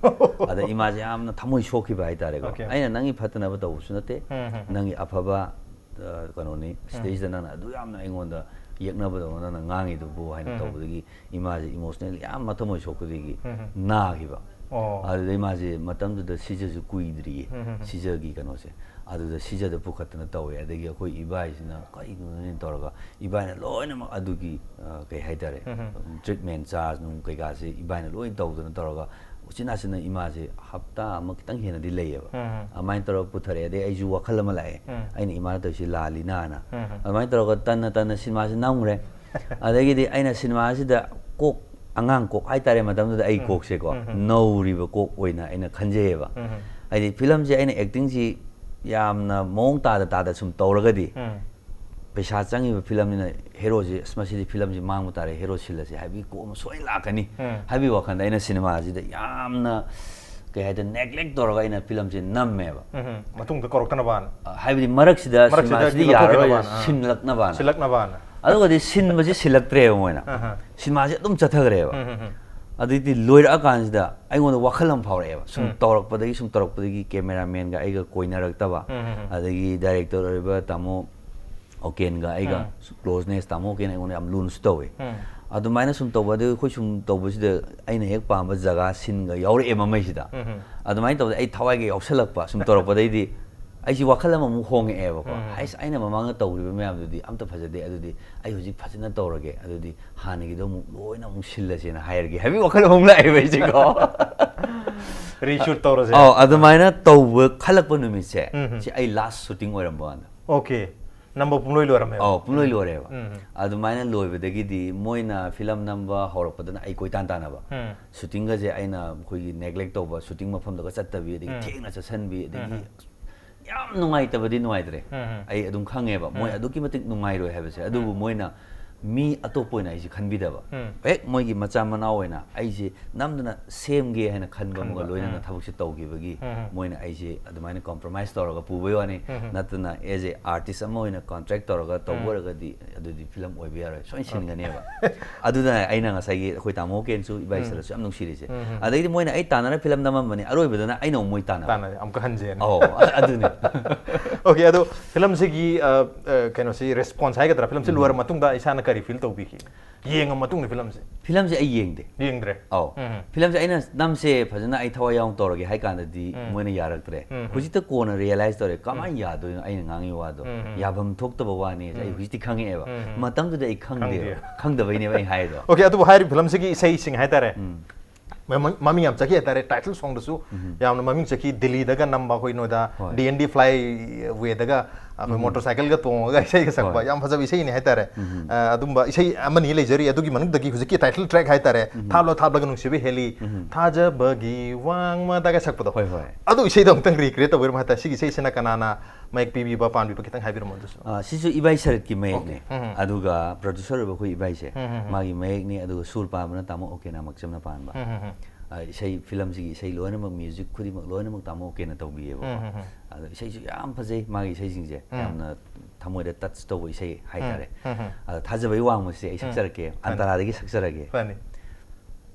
ꯑꯗ ꯏꯃꯥꯁꯦ ꯌꯥꯝꯅ ꯊꯃꯣꯏ ꯁꯣꯛꯈꯤꯕ ꯍꯥꯏꯇꯥꯔꯦꯀꯣ꯫ Okay꯫ ꯑꯩꯅ ꯅꯪꯒꯤ ꯐꯠꯇꯅꯕ ꯇꯧꯕꯁꯨ ꯅꯠꯇꯦ, ꯎꯝ, ꯎꯝ, ꯎꯝ꯫ ꯅꯪꯒꯤ ꯑꯐꯕ, ꯑ, ꯀꯩꯅꯣꯅꯤ꯫ ꯎꯝ꯫ ꯁꯤꯗꯩꯁꯤꯗ ꯅꯪꯅ ꯑꯗꯨ ꯌꯥꯝꯅ ꯑꯩꯉꯣꯟꯗ ꯌꯦꯛꯅꯕꯗꯧꯅ ꯅꯪꯅ ꯉꯥꯡꯉꯤꯗꯨꯕꯨ ꯍꯥꯏꯅ ꯎꯝ, ꯎꯝ꯫ ꯇꯧꯕꯗꯒꯤ ꯏꯃꯥꯁꯦ emotional ꯌꯥꯝ ꯃꯊꯃꯣꯏ ꯁꯣꯛꯄꯗꯒꯤ ꯎꯝ, ꯎꯝ꯫ ꯅꯥꯈꯤꯕ꯫ ꯑꯣ꯫ ꯑꯗꯨꯗꯩ ꯃꯥꯁꯦ ꯃꯇꯝꯗꯨꯗ ꯁꯤꯖꯁꯨ ꯀꯨꯏꯗ꯭ꯔꯤꯌꯦ꯫ ꯎꯝ, ꯎꯝ, ꯎꯝ꯫ ꯁꯤꯖꯒꯤ ꯀꯩꯅꯣꯁꯦ꯫ ꯑꯗꯨꯗ ꯁꯤꯖꯗ ꯄꯨꯈꯠꯇꯅ ꯇꯧꯋꯦ꯫ ꯑꯗꯒꯤ ꯑꯩꯈꯣꯏ ꯏꯕꯥꯏꯁꯤꯅ ꯀꯔꯤꯅꯣꯅꯦ ꯇꯧꯔꯒ ꯏꯕꯥꯏꯅ ꯂꯣꯏꯅꯃꯛ ꯑꯗꯨꯒꯤ, ꯑ, ꯀꯩ ꯍꯥꯏꯇꯥꯔꯦ, ꯎꯝ, ꯎꯝ꯫ treatment charge ꯅꯨꯡ ꯀꯩꯀꯥꯁꯦ ꯏꯕꯥꯏꯅ ꯂꯣꯏ ꯇꯧꯗꯅ ꯇꯧꯔꯒ ꯎꯆꯤꯟ ꯅꯥꯆꯤꯟꯅ ꯏꯃꯥꯁꯦ ꯍꯞꯇꯥ ꯑꯃ ꯈꯤꯇꯪ ꯍꯦꯟꯅꯗꯤ ꯂꯩꯌꯦꯕ꯫ ꯎꯝ, ꯎꯝ꯫ ꯑꯗꯨꯃꯥꯏꯅ ꯇꯧꯔꯒ ꯄꯨꯊꯔꯛꯑꯦ꯫ ꯑꯗꯩ ꯑꯩꯁꯨ ꯋꯥꯈꯜ ꯑꯃ ꯂꯥꯛꯑꯦ, ꯎꯝ꯫ ꯑꯩꯅ ꯏꯃꯥꯅ ꯇꯧꯔꯤꯁꯤ ꯂꯥꯜꯂꯤꯅꯥꯅ꯫ ꯎꯝ, ꯎꯝ꯫ ꯑꯗꯨꯃꯥꯏꯅ ꯇꯧꯔꯒ ꯇꯟꯅ ꯇꯟꯅ ꯁꯤꯅꯦꯃꯥꯁꯤ ꯅꯝꯈ꯭ꯔꯦ꯫ ꯑꯗꯒꯤꯗꯤ ꯑꯩꯅ ꯁꯤꯅꯦꯃꯥꯁꯤꯗ ꯀꯣꯛ, ꯑꯉꯥꯡ ꯀꯣꯛ ꯍꯥꯏꯇꯥꯔꯦ ꯃꯇꯝꯗꯨꯗ ꯑꯩ ꯎꯝ꯫ ꯀꯣꯛꯁꯦꯀꯣ, ꯎꯝ, ꯎꯝ꯫ ꯅꯧꯔꯤꯕ ꯀꯣꯛ ꯑꯣꯏꯅ ꯑꯩꯅ ꯈꯟꯖꯩꯌꯦꯕ꯫ ꯎꯝ, ꯎꯝ꯫ ꯍꯥꯏꯗꯤ ꯐꯤꯂꯝꯁꯦ ꯑꯩꯅ actingꯁꯤ ꯌꯥꯝꯅ ꯃꯑꯣꯡ ꯇꯥꯗ ꯇꯥꯗ ꯁꯨꯝ ꯇꯧꯔꯒꯗꯤ ꯎꯝ꯫ ꯄꯩꯁꯥ ꯆꯪꯉꯤꯕ ꯐꯤꯂꯝꯅꯤꯅ ꯍꯦꯔꯣꯁꯤ, "ꯑꯁ, ꯃꯁꯤꯗꯤ ꯐꯤꯂꯝꯁꯤ ꯃꯥꯡꯕ ꯇꯥꯔꯦ, ꯍꯦꯔꯣ ꯁꯤꯜꯂꯁꯤ" ꯍꯥꯏꯕꯒꯤ ꯀꯣꯛ ꯑꯃ ꯁꯣꯏꯅ ꯂꯥꯛꯀꯅꯤ ꯎꯝ꯫ ꯍꯥꯏꯕꯒꯤ ꯋꯥꯈꯜꯗ ꯑꯩꯅ ꯁꯤꯅꯦꯃꯥꯁꯤꯗ ꯌꯥꯝꯅ, ꯀꯩ ꯍꯥꯏꯗꯣꯏꯅꯣ, neglect ꯇꯧꯔꯒ ꯑꯩꯅ ꯐꯤꯂꯝꯁꯦ ꯅꯝꯃꯦꯕ꯫ ꯎꯝ, ꯎꯝ꯫ ꯃꯇꯨꯡꯗ ꯀꯧꯔꯛꯇꯅꯕꯅ꯫ ꯑ, ꯍꯥꯏꯕꯗꯤ ꯃꯔꯛꯁꯤꯗ ꯃꯔꯛꯁꯤꯗ ꯁꯤꯅꯦꯃꯥꯁꯤꯗꯤ ꯌꯥꯔꯔꯣꯏ, ꯂꯧꯊꯣꯛꯈꯤꯅꯕꯅ꯫ ꯑꯥ꯫ ꯁꯤꯟꯂꯛꯅꯕꯅ꯫ ꯁꯤꯜꯂꯛꯅꯕꯅ꯫ ꯑꯗꯨꯒꯗꯤ ꯁꯤꯟꯕꯁꯤ ꯁꯤꯜꯂꯛꯇ꯭ꯔꯦꯕ ꯃꯣꯏꯅ꯫ ꯑꯍ꯫ ꯁꯤꯅꯦꯃꯥꯁꯤ ꯑꯗꯨꯝ ꯆꯠꯊꯈ꯭ꯔꯦꯕ꯫ ꯎꯝ, ꯎꯝ, ꯎꯝ꯫ ꯑꯗꯨꯗꯤ ꯂꯣꯏꯔꯛꯑꯀꯥꯟꯁꯤꯗ ꯑꯩꯉꯣꯟꯗ ꯋꯥꯈꯜ ꯑꯃ ꯐꯥꯎꯔꯛꯑꯦꯕ꯫ ꯁꯨꯝ ꯎꯝ꯫ ꯇꯧꯔꯛꯄꯗꯒꯤ, ꯁꯨꯝ ꯇꯧꯔꯛꯄꯗꯒꯤ cameramanꯒ ꯑꯩꯒ ꯀꯣꯏꯅꯔꯛꯇꯕ, ꯎꯝ, ꯎꯝ, ꯎꯝ꯫ ꯑꯗꯒꯤ director ꯑꯣꯏꯔꯤꯕ ꯇꯥꯃꯣ ꯑꯣꯀꯦꯟꯒ ꯑꯩꯒ ꯎꯝ꯫ closeness, ꯇꯥꯃꯣ ꯑꯣꯀꯦꯟ ꯑꯩꯉꯣꯟꯗ ꯌꯥꯝ ꯂꯨꯅꯁꯨ ꯇꯧꯋꯦ꯫ ꯎꯝ꯫ ꯑꯗꯨꯃꯥꯏꯅ ꯁꯨꯝ ꯇꯧꯕ, ꯑꯗꯨ ꯑꯩꯈꯣꯏ ꯁꯨꯝ ꯇꯧꯕꯁꯤꯗ ꯑꯩꯅ ꯍꯦꯛ ꯄꯥꯝꯕ ꯖꯒꯥ ꯁꯤꯟꯒ ꯌꯥꯎꯔꯛꯑꯦ ꯃꯃꯩꯁꯤꯗ꯫ ꯎꯝ, ꯎꯝ꯫ ꯑꯗꯨꯃꯥꯏꯅ ꯇꯧꯕꯗ ꯑꯩ ꯊꯋꯥꯏꯒ ꯌꯥꯎꯁꯜꯂꯛꯄ, ꯁꯨꯝ ꯇꯧꯔꯛꯄꯗꯩꯗꯤ ꯑꯩꯁꯤ ꯋꯥꯈꯜ ꯑꯃꯃꯨꯛ ꯍꯣꯡꯉꯛꯑꯦꯕꯀꯣ꯫ ꯎꯝ꯫ "ꯍꯩꯁ, ꯑꯩꯅ ꯃꯃꯥꯡꯗ ꯇꯧꯈ꯭ꯔꯤꯕ ꯃꯌꯥꯝꯗꯨꯗꯤ ꯑꯝꯇ ꯐꯖꯗꯦ, ꯑꯗꯨꯗꯤ ꯑꯩ ꯍꯧꯖꯤꯛ ꯐꯖꯅ ꯇꯧꯔꯒꯦ, ꯑꯗꯨꯗꯤ ꯍꯥꯟꯅꯒꯤꯗꯣ ꯑꯃꯨꯛ ꯂꯣꯏꯅ ꯑꯃꯨꯛ ꯁꯤꯜꯂꯁꯦꯅ" ꯍꯥꯏꯔꯒꯦ ꯍꯥꯏꯕꯒꯤ ꯋꯥꯈꯜ ꯑꯃꯨꯛ ꯂꯥꯛꯑꯦꯕ ꯑꯩꯁꯦꯀꯣ꯫ Reshoot ꯇꯧꯔꯁꯦ꯫ ꯑꯧ, ꯑꯗꯨꯃꯥꯏꯅ ꯇꯧꯕ ꯈꯜꯂꯛꯄ ꯅꯨꯃꯤꯠꯁꯦ, ꯎꯝ, ꯎꯝ꯫ ꯁꯤ ꯑꯩ last shooting ꯑꯣꯏꯔꯝꯕ ꯀꯥꯟꯗ꯫ Okay꯫ ꯅꯝꯕ ꯄꯨꯡꯂꯣꯏ ꯂꯣꯏꯔꯝꯃꯦꯕ? ꯑꯧ, ꯄꯨꯡꯂꯣꯏ ꯎꯝ꯫ ꯂꯣꯏꯔꯦꯕ꯫ ꯎꯝ, ꯎꯝ꯫ ꯑꯗꯨꯃꯥꯏꯅ ꯂꯣꯏꯕꯗꯒꯤꯗꯤ ꯃꯣꯏꯅ ꯐꯤꯂꯝ ꯅꯝꯕ ꯍꯧꯔꯛꯄꯗꯅ ꯑꯩ ꯀꯣꯏꯇꯥꯟ ꯇꯥꯟꯅꯕ꯫ ꯎꯝ꯫ Shootingꯒꯁꯦ ꯑꯩꯅ ꯑꯩꯈꯣꯏꯒꯤ neglect ꯇꯧꯕ, shooting ꯃꯐꯝꯗꯒ ꯆꯠꯇꯕꯤ, ꯑꯗꯒꯤ ꯎꯝ꯫ ꯊꯦꯡꯅ ꯆꯠꯁꯟꯕꯤ, ꯑꯗꯒꯤ ꯎꯝ, ꯎꯝ꯫ ꯌꯥꯝ ꯅꯨꯡꯉꯥꯏꯇꯕꯗꯤ ꯅꯨꯡꯉꯥꯏꯇ꯭ꯔꯦ꯫ ꯎꯝ, ꯎꯝ꯫ ꯑꯩ ꯑꯗꯨꯝ ꯈꯪꯉꯦꯕ, ꯃꯣꯏ ꯎꯝ꯫ ꯑꯗꯨꯛꯀꯤ ꯃꯇꯤꯛ ꯅꯨꯡꯉꯥꯏꯔꯣꯏ ꯍꯥꯏꯕꯁꯦ꯫ ꯑꯗꯨꯕꯨ ꯎꯝ꯫ ꯃꯣꯏꯅ ꯃꯤ ꯑꯇꯣꯞꯄ ꯑꯣꯏꯅ ꯑꯩꯁꯦ ꯈꯟꯕꯤꯗꯕ꯫ ꯍꯦꯛ ꯃꯣꯏꯒꯤ ꯃꯆꯥ ꯃꯅꯥꯎ ꯑꯣꯏꯅ ꯑꯩꯁꯦ ꯅꯝꯗꯅ ꯁꯦꯝꯒꯦ ꯍꯥꯏꯅ ꯈꯟꯕ ꯑꯃꯒ ꯈꯟꯕ, ꯂꯣꯏꯅꯅ ꯎꯝ꯫ ꯊꯕꯛꯁꯦ ꯇꯧꯈꯤꯕꯒꯤ ꯎꯝ, ꯎꯝ꯫ ꯃꯣꯏꯅ ꯑꯩꯁꯦ ꯑꯗꯨꯃꯥꯏꯅ compromise ꯇꯧꯔꯒ ꯄꯨꯕꯩ ꯋꯥꯅꯤ꯫ ꯎꯝ, ꯎꯝ꯫ ꯅꯠꯇꯅ as a artist ꯑꯃ ꯑꯣꯏꯅ contract ꯇꯧꯔꯒ ꯇꯧꯕ ꯎꯝ꯫ ꯑꯣꯏꯔꯒꯗꯤ ꯑꯗꯨꯗꯤ ꯐꯤꯂꯝ ꯑꯣꯏꯕ ꯌꯥꯔꯣꯏ, ꯁꯣꯏꯅ ꯁꯤꯟꯒꯅꯦꯕ꯫ ꯑꯗꯨꯅ ꯑꯩꯅ ꯉꯁꯥꯏꯒꯤ ꯑꯩꯈꯣꯏ ꯇꯥꯃꯣ ꯀꯦꯟꯁꯨ ꯏꯕꯥꯏ ꯎꯝ꯫ ꯁꯔꯠꯁꯨ ꯌꯥꯝ ꯅꯨꯡꯁꯤꯔꯤꯁꯦ꯫ ꯎꯝ, ꯎꯝ꯫ ꯑꯗꯩꯗꯤ ꯃꯣꯏꯅ ꯑꯩ ꯇꯥꯟꯅꯔ ꯐꯤꯂꯝ ꯅꯝꯃꯝꯕꯅꯤ, ꯑꯔꯣꯏꯕꯗꯅ ꯑꯩꯅ ꯑꯃꯨꯛ ꯃꯣꯏ ꯇꯥꯟꯅꯕ꯫ ꯇꯥꯟꯅꯔꯦ, ꯑꯃꯨꯛꯀ ꯍꯟꯖꯦꯅ꯫ ꯑꯧ, ꯑꯗꯨꯅꯤ꯫ Okay, ꯑꯗꯣ ꯐꯤꯂꯝꯁꯤꯒꯤ, ꯑ, ꯑ, ꯀꯩꯅꯣꯁꯤ, response ꯍꯥꯏꯒꯗ꯭ꯔꯥ, ꯐꯤꯂꯝꯁꯤ ꯎꯝ꯫ ꯂꯣꯏꯔ ꯃꯇꯨꯡꯗ ꯏꯁꯥꯅ ꯀꯔꯤ feel ꯇꯧꯕꯤꯈꯤ? ꯌꯦꯡꯉ ꯃꯇꯨꯡꯗ ꯐꯤꯂꯝꯁꯦ? ꯐꯤꯂꯝꯁꯦ ꯑꯩ ꯌꯦꯡꯗꯦ꯫ ꯌꯦꯡꯗ꯭ꯔꯦ? ꯑꯧ꯫ ꯎꯝ꯫ ꯐꯤꯂꯝꯁꯦ ꯑꯩꯅ ꯅꯝꯁꯦ, ꯐꯖꯅ ꯑꯩ ꯊꯋꯥꯏ ꯌꯥꯎꯅ ꯇꯧꯔꯒꯦ ꯍꯥꯏ ꯀꯥꯟꯗꯗꯤ ꯎꯝ꯫ ꯃꯣꯏꯅ ꯌꯥꯔꯛꯇ꯭ꯔꯦ꯫ ꯎꯝ꯫ ꯍꯧꯖꯤꯛꯇ ꯀꯣꯟꯅ realize ꯇꯧꯔꯦ, ꯀꯃꯥꯏꯅ ꯎꯝ꯫ ꯌꯥꯗꯣꯏꯅꯣ ꯑꯩꯅ ꯉꯥꯡꯉꯤ ꯋꯥꯗꯣ? ꯎꯝ, ꯎꯝ꯫ ꯌꯥꯐꯝ ꯊꯣꯛꯇꯕ ꯋꯥꯅꯤ, ꯑꯩ ꯎꯝ꯫ ꯍꯧꯖꯤꯛꯇꯤ ꯈꯪꯉꯛꯑꯦꯕ꯫ ꯎꯝ, ꯎꯝ꯫ ꯃꯇꯝꯗꯨꯗ ꯑꯩ ꯈꯪꯗꯦꯕ꯫ ꯈꯪꯗꯦ꯫ ꯈꯪꯗꯕꯩꯅꯦꯕ ꯑꯩ ꯍꯥꯏꯗꯣ꯫ Okay, ꯑꯗꯨꯕꯨ ꯍꯥꯏꯔꯤꯕ ꯐꯤꯂꯝꯁꯤꯒꯤ ꯏꯁꯩꯁꯤꯡ ꯍꯥꯏꯇꯥꯔꯦ꯫ ꯎꯝ꯫ ꯃꯃꯤꯡ, ꯃꯃꯤꯡ ꯌꯥꯝ ꯆꯠꯈꯤ ꯍꯥꯏꯇꯥꯔꯦ, title songꯗꯁꯨ ꯎꯝ꯫ ꯌꯥꯝꯅ ꯃꯃꯤꯡ ꯆꯠꯈꯤ, ꯗꯤꯜꯂꯤꯗꯒ ꯅꯝꯕ ꯑꯩꯈꯣꯏ ꯅꯣꯏꯗ ꯍꯣꯏ꯫ D N D flywayꯗꯒ ꯑꯩꯈꯣꯏ ꯎꯝ꯫ Motorcycleꯒ ꯇꯣꯡꯉꯒ ꯏꯁꯩꯒ ꯁꯛꯄ ꯍꯣꯏ꯫ ꯌꯥꯝ ꯐꯖꯕ ꯏꯁꯩꯅꯤ ꯍꯥꯏꯇꯥꯔꯦ꯫ ꯎꯝ꯫ ꯑ, ꯑꯗꯨꯝꯕ ꯏꯁꯩ ꯑꯃꯅꯤ ꯂꯩꯖꯔꯤ, ꯑꯗꯨꯒꯤ ꯃꯅꯨꯡꯗꯒꯤ ꯍꯧꯖꯤꯛꯀꯤ title track ꯍꯥꯏꯇꯥꯔꯦ, ꯎꯝ꯫ ꯊꯥꯞꯂ ꯊꯥꯞꯂꯒ ꯅꯨꯡꯁꯤꯕ ꯍꯦꯜꯂꯤ, ꯎꯝ꯫ ꯊꯥꯖꯕꯒꯤ ꯋꯥꯡꯃꯗꯒ ꯁꯛꯄꯗꯣ꯫ ꯍꯣꯏ, ꯍꯣꯏ꯫ ꯑꯗꯨ ꯏꯁꯩꯗꯣ ꯑꯃꯨꯛꯇꯪ recreate ꯇꯧꯕꯤꯔꯝꯃꯣ ꯍꯥꯏꯇꯥꯔꯦ, ꯁꯤꯒꯤ ꯏꯁꯩꯁꯤꯅ ꯀꯅꯥꯅ ꯃꯌꯦꯛ ꯄꯤꯕꯤꯕ, ꯄꯥꯟꯕꯤꯕ ꯈꯤꯇꯪ ꯍꯥꯏꯕꯤꯔꯝꯃꯣ ꯑꯗꯨꯁꯨ꯫ ꯑ, ꯁꯤꯁꯨ ꯏꯕꯥꯏ ꯁꯔꯠꯀꯤ ꯃꯌꯦꯛꯅꯦ꯫ Okay꯫ ꯎꯝ, ꯎꯝ꯫ ꯑꯗꯨꯒ producer ꯑꯣꯏꯕ ꯑꯩꯈꯣꯏ ꯏꯕꯥꯏꯁꯦ, ꯎꯝ, ꯎꯝ, ꯎꯝ꯫ ꯃꯥꯒꯤ ꯃꯌꯦꯛꯅꯤ, ꯑꯗꯨꯒ ꯁꯨꯔ ꯄꯥꯟꯕꯅ ꯇꯥꯃꯣ ꯑꯣꯀꯦꯅꯥ ꯃꯛꯆꯝꯅ ꯄꯥꯟꯕ꯫ ꯎꯝ, ꯎꯝ, ꯎꯝ꯫ ꯑ, ꯏꯁꯩ, ꯐꯤꯂꯝꯁꯤꯒꯤ ꯏꯁꯩ ꯂꯣꯏꯅꯃꯛ, music ꯈꯨꯗꯤꯡꯃꯛ ꯂꯣꯏꯅꯃꯛ ꯇꯥꯃꯣ ꯑꯣꯀꯦꯅ ꯇꯧꯕꯤꯌꯦꯕꯀꯣ꯫ ꯎꯝ, ꯎꯝ, ꯎꯝ꯫ ꯑꯗꯣ ꯏꯁꯩꯁꯨ ꯌꯥꯝ ꯐꯖꯩ, ꯃꯥꯒꯤ ꯏꯁꯩꯁꯤꯡꯁꯦ ꯎꯝ꯫ ꯌꯥꯝꯅ ꯊꯃꯣꯏꯗ touch ꯇꯧꯕ ꯏꯁꯩ ꯍꯥꯏꯇꯥꯔꯦ꯫ ꯎꯝ, ꯎꯝ, ꯎꯝ꯫ ꯑꯗꯣ ꯊꯥꯖꯕꯒꯤ ꯋꯥꯡꯃꯁꯦ ꯑꯩ ꯎꯝ꯫ ꯁꯛꯆꯔꯛꯀꯦ, ꯐꯅꯤ꯫ ꯑꯟꯇꯔꯥꯗꯒꯤ ꯁꯛꯆꯔꯒꯦ꯫ ꯐꯅꯤ꯫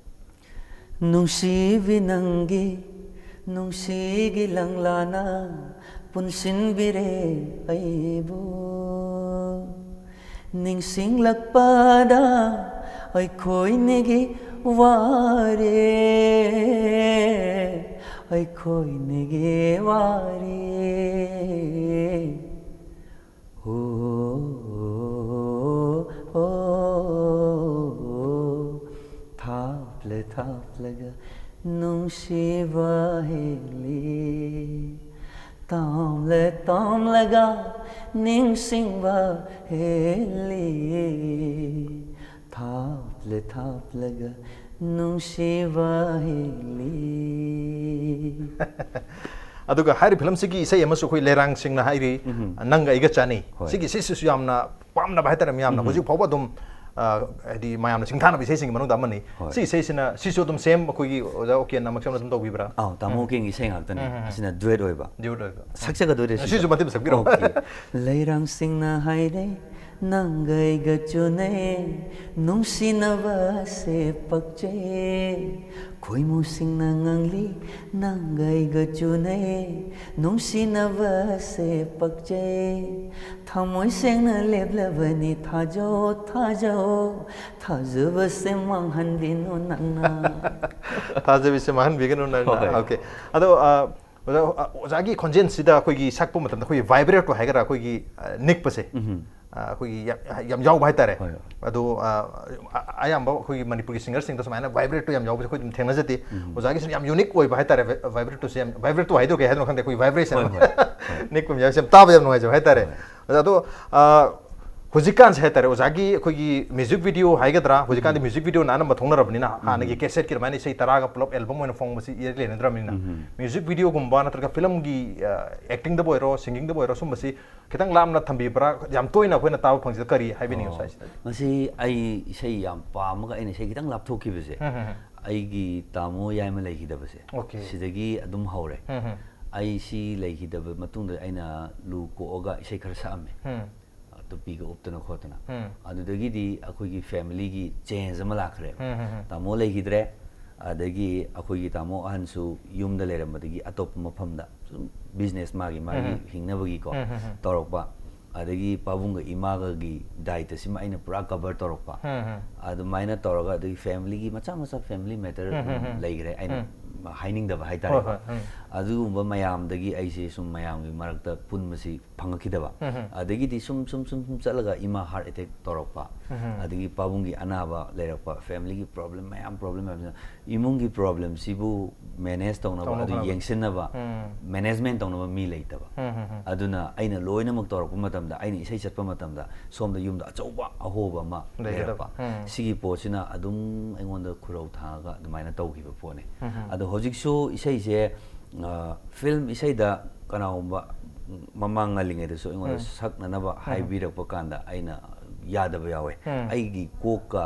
ꯅꯨꯡꯁꯤꯕꯤ ꯅꯪꯒꯤ ꯅꯨꯡꯁꯤꯒꯤ ꯂꯪꯂꯥꯅ ꯄꯨꯟꯁꯤꯟꯕꯤꯔꯦ ꯑꯩꯕꯨ꯫ ꯅꯤꯡꯁꯤꯡꯂꯛꯄꯗ ꯑꯩꯈꯣꯏꯅꯤꯒꯤ ꯋꯥꯔꯤ, ꯑꯩꯈꯣꯏꯅꯤꯒꯤ ꯋꯥꯔꯤ꯫ ꯑꯣ, ꯑꯣ, ꯊꯥꯞꯂꯦ ꯊꯥꯞꯂꯒ ꯅꯨꯡꯁꯤꯕ ꯍꯦꯜꯂꯤ꯫ ꯇꯥꯝꯂꯦ ꯇꯥꯝꯂꯒ ꯅꯤꯡꯁꯤꯡꯕ ꯍꯦꯜꯂꯤ꯫ ꯊꯥꯞꯂꯦ ꯊꯥꯞꯂꯒ ꯅꯨꯡꯁꯤꯕ ꯍꯦꯜꯂꯤ꯫ ꯑꯗꯨꯒ ꯍꯥꯏꯔꯤꯕ ꯐꯤꯂꯝꯁꯤꯒꯤ ꯏꯁꯩ ꯑꯃꯁꯨ ꯑꯩꯈꯣꯏ ꯂꯩꯔꯥꯡ ꯁꯤꯡꯅ ꯍꯥꯏꯔꯤ, ꯎꯝ꯫ ꯅꯪꯒ ꯑꯩꯒ ꯆꯥꯅꯩ꯫ ꯍꯣꯏ꯫ ꯁꯤꯒꯤ ꯏꯁꯩꯁꯤꯁꯨ ꯌꯥꯝꯅ ꯄꯥꯝꯅꯕ ꯍꯥꯏꯇꯥꯔꯦ, ꯃꯌꯥꯝꯅ ꯎꯝ꯫ ꯍꯧꯖꯤꯛ ꯐꯥꯎꯕ ꯑꯗꯨꯝ, ꯑ, ꯍꯥꯏꯗꯤ ꯃꯌꯥꯝꯅ ꯁꯤꯡꯊꯥꯅꯕ ꯏꯁꯩꯁꯤꯡꯒꯤ ꯃꯅꯨꯡꯗ ꯑꯃꯅꯤ꯫ ꯍꯣꯏ꯫ ꯁꯤ ꯏꯁꯩꯁꯤꯅ, ꯁꯤꯁꯨ ꯑꯗꯨꯝ ꯁꯦꯝ ꯑꯩꯈꯣꯏꯒꯤ ꯑꯣꯖꯥ ꯑꯣꯀꯦꯟ ꯑꯃꯛꯁꯝꯅ ꯑꯗꯨꯝ ꯇꯧꯕꯤꯕ꯭ꯔꯥ? ꯑꯥꯎ, ꯇꯥꯃꯣ ꯎꯝ꯫ ꯑꯣꯀꯦꯟꯒꯤ ꯏꯁꯩ ꯉꯥꯛꯇꯅꯦ꯫ ꯎꯝ, ꯎꯝ, ꯎꯝ꯫ ꯑꯁꯤꯅ ꯗꯨꯋꯦꯠ ꯑꯣꯏꯕ꯫ ꯗ꯭ꯌꯨꯠ ꯑꯣꯏꯕ꯫ ꯁꯤꯁꯨ ꯃꯇꯦꯛ ꯑꯃ ꯁꯛꯄꯤꯔꯣ꯫ ꯑꯣꯀꯦ꯫ ꯂꯩꯔꯥꯡꯁꯤꯡꯅ ꯍꯥꯏꯔꯦ, ꯅꯪꯒꯩꯒ ꯆꯨꯅꯩ, ꯅꯨꯡꯁꯤꯅꯕꯁꯦ ꯄꯛꯆꯩ꯫ ꯈꯣꯏꯃꯨꯁꯤꯡꯅ ꯉꯥꯡꯂꯤ, ꯅꯪꯒꯩꯒ ꯆꯨꯅꯩ, ꯅꯨꯡꯁꯤꯅꯕꯁꯦ ꯄꯛꯆꯩ꯫ ꯊꯃꯣꯏ ꯁꯦꯡꯅ ꯂꯦꯞꯂꯕꯅꯤ, ꯊꯥꯖꯧ, ꯊꯥꯖꯧ, ꯊꯥꯖꯕꯁꯦ ꯃꯥꯡꯍꯟꯕꯤꯅꯨ ꯅꯪꯅ꯫ ꯊꯥꯖꯕꯁꯦ ꯃꯥꯡꯍꯟꯕꯤꯒꯅꯨ ꯅꯪꯅ꯫ ꯍꯣꯏ꯫ ꯑꯣꯀꯦ꯫ ꯑꯗꯣ, ꯑ, ꯑꯣꯖꯥ, ꯑ, ꯑꯣꯖꯥꯒꯤ ꯈꯣꯟꯖꯦꯜꯁꯤꯗ ꯑꯩꯈꯣꯏꯒꯤ ꯁꯛꯄ ꯃꯇꯝꯗ ꯑꯩꯈꯣꯏꯒꯤ vibrato ꯍꯥꯏꯒꯗ꯭ꯔꯥ, ꯑꯩꯈꯣꯏꯒꯤ, ꯑ, ꯅꯤꯛꯄꯁꯦ, ꯎꯝ꯫ ꯑ, ꯑꯩꯈꯣꯏꯒꯤ ꯌꯥꯝ, ꯌꯥꯝ ꯌꯥꯎꯕ ꯍꯥꯏꯇꯥꯔꯦ꯫ ꯍꯣꯏ, ꯍꯣꯏ꯫ ꯑꯗꯣ, ꯑ, ꯑ, ꯑꯌꯥꯝꯕ ꯑꯩꯈꯣꯏꯒꯤ ꯃꯅꯤꯄꯨꯔꯒꯤ ꯁꯤꯡꯒꯔꯁꯤꯡꯗ ꯁꯨꯃꯥꯏꯅ vibrato ꯌꯥꯝ ꯌꯥꯎꯕꯁꯦ ꯑꯩꯈꯣꯏ ꯑꯗꯨꯝ ꯊꯦꯡꯅꯖꯗꯦ꯫ ꯎꯝ꯫ ꯑꯣꯖꯥꯒꯤꯁꯤꯅ ꯌꯥꯝ unique ꯑꯣꯏꯕ ꯍꯥꯏꯇꯥꯔꯦ, vi-, vibratoꯁꯦ ꯌꯥꯝ, vibrato ꯍꯥꯏꯗꯣꯏꯔꯥ ꯀꯩ ꯍꯥꯏꯗꯣꯏꯅꯣ ꯈꯪꯗꯦ, ꯑꯩꯈꯣꯏ vibration ꯍꯣꯏ, ꯑꯃ꯫ ꯍꯣꯏ, ꯍꯣꯏ꯫ ꯅꯤꯛꯄ ꯌꯥꯎꯁꯦ ꯌꯥꯝ ꯇꯥꯕ ꯌꯥꯝ ꯅꯨꯡꯉꯥꯏꯖꯕ ꯍꯥꯏꯇꯥꯔꯦ꯫ ꯍꯣꯏ꯫ ꯑꯗꯣ, ꯑ, ꯍꯧꯖꯤꯛꯀꯥꯟꯁꯦ ꯍꯥꯏꯇꯥꯔꯦ, ꯑꯣꯖꯥꯒꯤ ꯑꯩꯈꯣꯏꯒꯤ music video ꯍꯥꯏꯒꯗ꯭ꯔꯥ, ꯍꯧꯖꯤꯛꯀꯥꯟꯗꯤ ꯎꯝ꯫ music videoꯅ ꯑꯅꯝꯕ ꯊꯣꯛꯅꯔꯕꯅꯤꯅ, ꯍꯥꯟꯅꯒꯤ ꯎꯝ꯫ cassetꯀꯤ ꯑꯗꯨꯃꯥꯏꯅ ꯏꯁꯩ ꯇꯔꯥꯒ ꯄꯨꯂꯞ album ꯑꯣꯏꯅ ꯐꯣꯡꯕꯁꯤ ꯏꯔꯩ ꯂꯩꯅꯗ꯭ꯔꯕꯅꯤꯅ, ꯎꯝ꯫ music videoꯒꯨꯝꯕ ꯅꯠꯇ꯭ꯔꯒ ꯐꯤꯂꯝꯒꯤ, ꯑ, actingꯗꯕꯨ ꯑꯣꯏꯔꯣ, singingꯗꯕꯨ ꯑꯣꯏꯔꯣ, ꯁꯨꯝꯕꯁꯤ ꯈꯤꯇꯪ ꯂꯥꯞꯅ ꯊꯝꯕꯤꯕ꯭ꯔꯥ? ꯌꯥꯝ ꯇꯣꯏꯅ ꯑꯩꯈꯣꯏꯅ ꯇꯥꯕ ꯐꯪꯁꯤꯗ ꯀꯔꯤ ꯍꯥꯏꯕꯤꯅꯤꯡꯉꯤ ꯑꯣ, ꯁ꯭ꯋꯥꯏꯁꯤꯗ? ꯃꯁꯤ ꯑꯩ ꯏꯁꯩ ꯌꯥꯝ ꯄꯥꯝꯃꯒ ꯑꯩꯅ ꯏꯁꯩ ꯈꯤꯇꯪ ꯂꯥꯞꯊꯣꯛꯈꯤꯕꯁꯦ, ꯎꯝ, ꯎꯝ, ꯎꯝ꯫ ꯑꯩꯒꯤ ꯇꯥꯃꯣ ꯌꯥꯏꯃ ꯂꯩꯈꯤꯗꯕꯁꯦ, ꯑꯣꯀꯦ꯫ ꯁꯤꯗꯒꯤ ꯑꯗꯨꯝ ꯍꯧꯔꯦ꯫ ꯎꯝ, ꯎꯝ꯫ ꯑꯩ ꯁꯤ ꯂꯩꯈꯤꯗꯕ ꯃꯇꯨꯡꯗ ꯑꯩꯅ ꯂꯨ ꯀꯣꯛꯑꯒ ꯏꯁꯩ ꯈꯔ ꯁꯛꯑꯝꯃꯦ꯫ ꯎꯝ꯫ ꯇꯨꯄꯤꯒ ꯎꯞꯇꯅ ꯈꯣꯠꯇꯅ꯫ ꯎꯝ꯫ ꯑꯗꯨꯗꯒꯤꯗꯤ ꯑꯩꯈꯣꯏꯒꯤ familyꯒꯤ change ꯑꯃ ꯂꯥꯛꯈ꯭ꯔꯦ꯫ ꯎꯝ, ꯎꯝ, ꯎꯝ꯫ ꯇꯥꯃꯣ ꯂꯩꯈꯤꯗ꯭ꯔꯦ꯫ ꯑꯗꯒꯤ ꯑꯩꯈꯣꯏꯒꯤ ꯇꯥꯃꯣ ꯑꯍꯟꯁꯨ ꯌꯨꯝꯗ ꯂꯩꯔꯝꯕꯗꯒꯤ ꯑꯇꯣꯞꯄ ꯃꯐꯝꯗ ꯁꯨꯝ business ꯃꯥꯒꯤ, ꯃꯥꯒꯤ ꯎꯝ, ꯎꯝ꯫ ꯍꯤꯡꯅꯕꯒꯤꯀꯣ ꯎꯝ, ꯎꯝ, ꯎꯝ꯫ ꯇꯧꯔꯛꯄ꯫ ꯑꯗꯒꯤ ꯄꯥꯕꯨꯡꯒ ꯏꯃꯥꯒꯒꯤ ꯗꯥꯏꯇꯁꯤꯃ ꯑꯩꯅ ꯄꯨꯔꯥ cover ꯇꯧꯔꯛꯄ꯫ ꯎꯝ, ꯎꯝ꯫ ꯑꯗꯨꯃꯥꯏꯅ ꯇꯧꯔꯒ ꯑꯗꯒꯤ familyꯒꯤ ꯃꯆꯥ ꯃꯆꯥ family matter ꯎꯝ, ꯎꯝ, ꯑꯗꯨꯝ ꯎꯝ꯫ ꯂꯩꯈ꯭ꯔꯦ, ꯑꯩꯅ ꯎꯝ꯫ ꯍꯥꯏꯅꯤꯡꯗꯕ ꯍꯥꯏꯇꯥꯔꯦ꯫ ꯍꯣꯏ, ꯍꯣꯏ, ꯎꯝ꯫ ꯑꯗꯨꯒꯨꯝꯕ ꯃꯌꯥꯝꯗꯒꯤ ꯑꯩꯁꯦ ꯁꯨꯝ ꯃꯌꯥꯝꯒꯤ ꯃꯔꯛꯇ ꯄꯨꯟꯕꯁꯤ ꯐꯪꯉꯛꯈꯤꯗꯕ꯫ ꯎꯝ, ꯎꯝ꯫ ꯑꯗꯒꯤꯗꯤ ꯁꯨꯝ, ꯁꯨꯝ, ꯁꯨꯝ, ꯁꯨꯝ ꯆꯠꯂꯒ ꯏꯃꯥ heart attack ꯇꯧꯔꯛꯄ, ꯎꯝ, ꯎꯝ꯫ ꯑꯗꯒꯤ ꯄꯥꯕꯨꯡꯒꯤ ꯑꯅꯥꯕ ꯂꯩꯔꯛꯄ, familyꯒꯤ problem ꯃꯌꯥꯝ, problem ꯃꯌꯥꯝꯁꯤꯅ ꯏꯃꯨꯡꯒꯤ problemꯁꯤꯕꯨ manage ꯇꯧꯅꯕ, ꯇꯧꯅꯕ ꯑꯗꯨ ꯍꯣꯠꯅꯕ꯫ ꯌꯦꯡꯁꯤꯟꯅꯕ ꯎꯝ꯫ management ꯇꯧꯅꯕ ꯃꯤ ꯂꯩꯇꯕ꯫ ꯎꯝ, ꯎꯝ, ꯎꯝ꯫ ꯑꯗꯨꯅ ꯑꯩꯅ ꯂꯣꯏꯅꯃꯛ ꯇꯧꯔꯛꯄ ꯃꯇꯝꯗ, ꯑꯩꯅ ꯏꯁꯩ ꯆꯠꯄ ꯃꯇꯝꯗ ꯁꯣꯝꯗ ꯌꯨꯝꯗ ꯑꯆꯧꯕ ꯑꯍꯣꯕ ꯑꯃ ꯂꯩꯒꯗꯕ꯫ ꯂꯩꯔꯛꯄ꯫ ꯎꯝ꯫ ꯁꯤꯒꯤ ꯄꯣꯠꯁꯤꯅ ꯑꯗꯨꯝ ꯑꯩꯉꯣꯟꯗ ꯈꯨꯔꯧ ꯊꯥꯡꯉꯒ ꯑꯗꯨꯃꯥꯏꯅ ꯇꯧꯈꯤꯕ ꯄꯣꯠꯅꯤ꯫ ꯎꯝ, ꯎꯝ꯫ ꯑꯗꯣ ꯍꯧꯖꯤꯛꯁꯨ ꯏꯁꯩꯁꯦ ꯐꯤꯂꯝ ꯏꯁꯩꯗ ꯀꯅꯥꯒꯨꯝꯕ ꯃꯃꯥꯡ ꯉꯜꯂꯤꯉꯩꯗꯁꯨ ꯑꯩꯉꯣꯟꯗ ꯁꯛꯅꯅꯕ ꯍꯥꯏꯕꯤꯔꯛꯄ ꯀꯥꯟꯗ ꯑꯩꯅ ꯌꯥꯗꯕ ꯌꯥꯎꯋꯦ꯫ ꯑꯩꯒꯤ ꯀꯣꯛꯀ,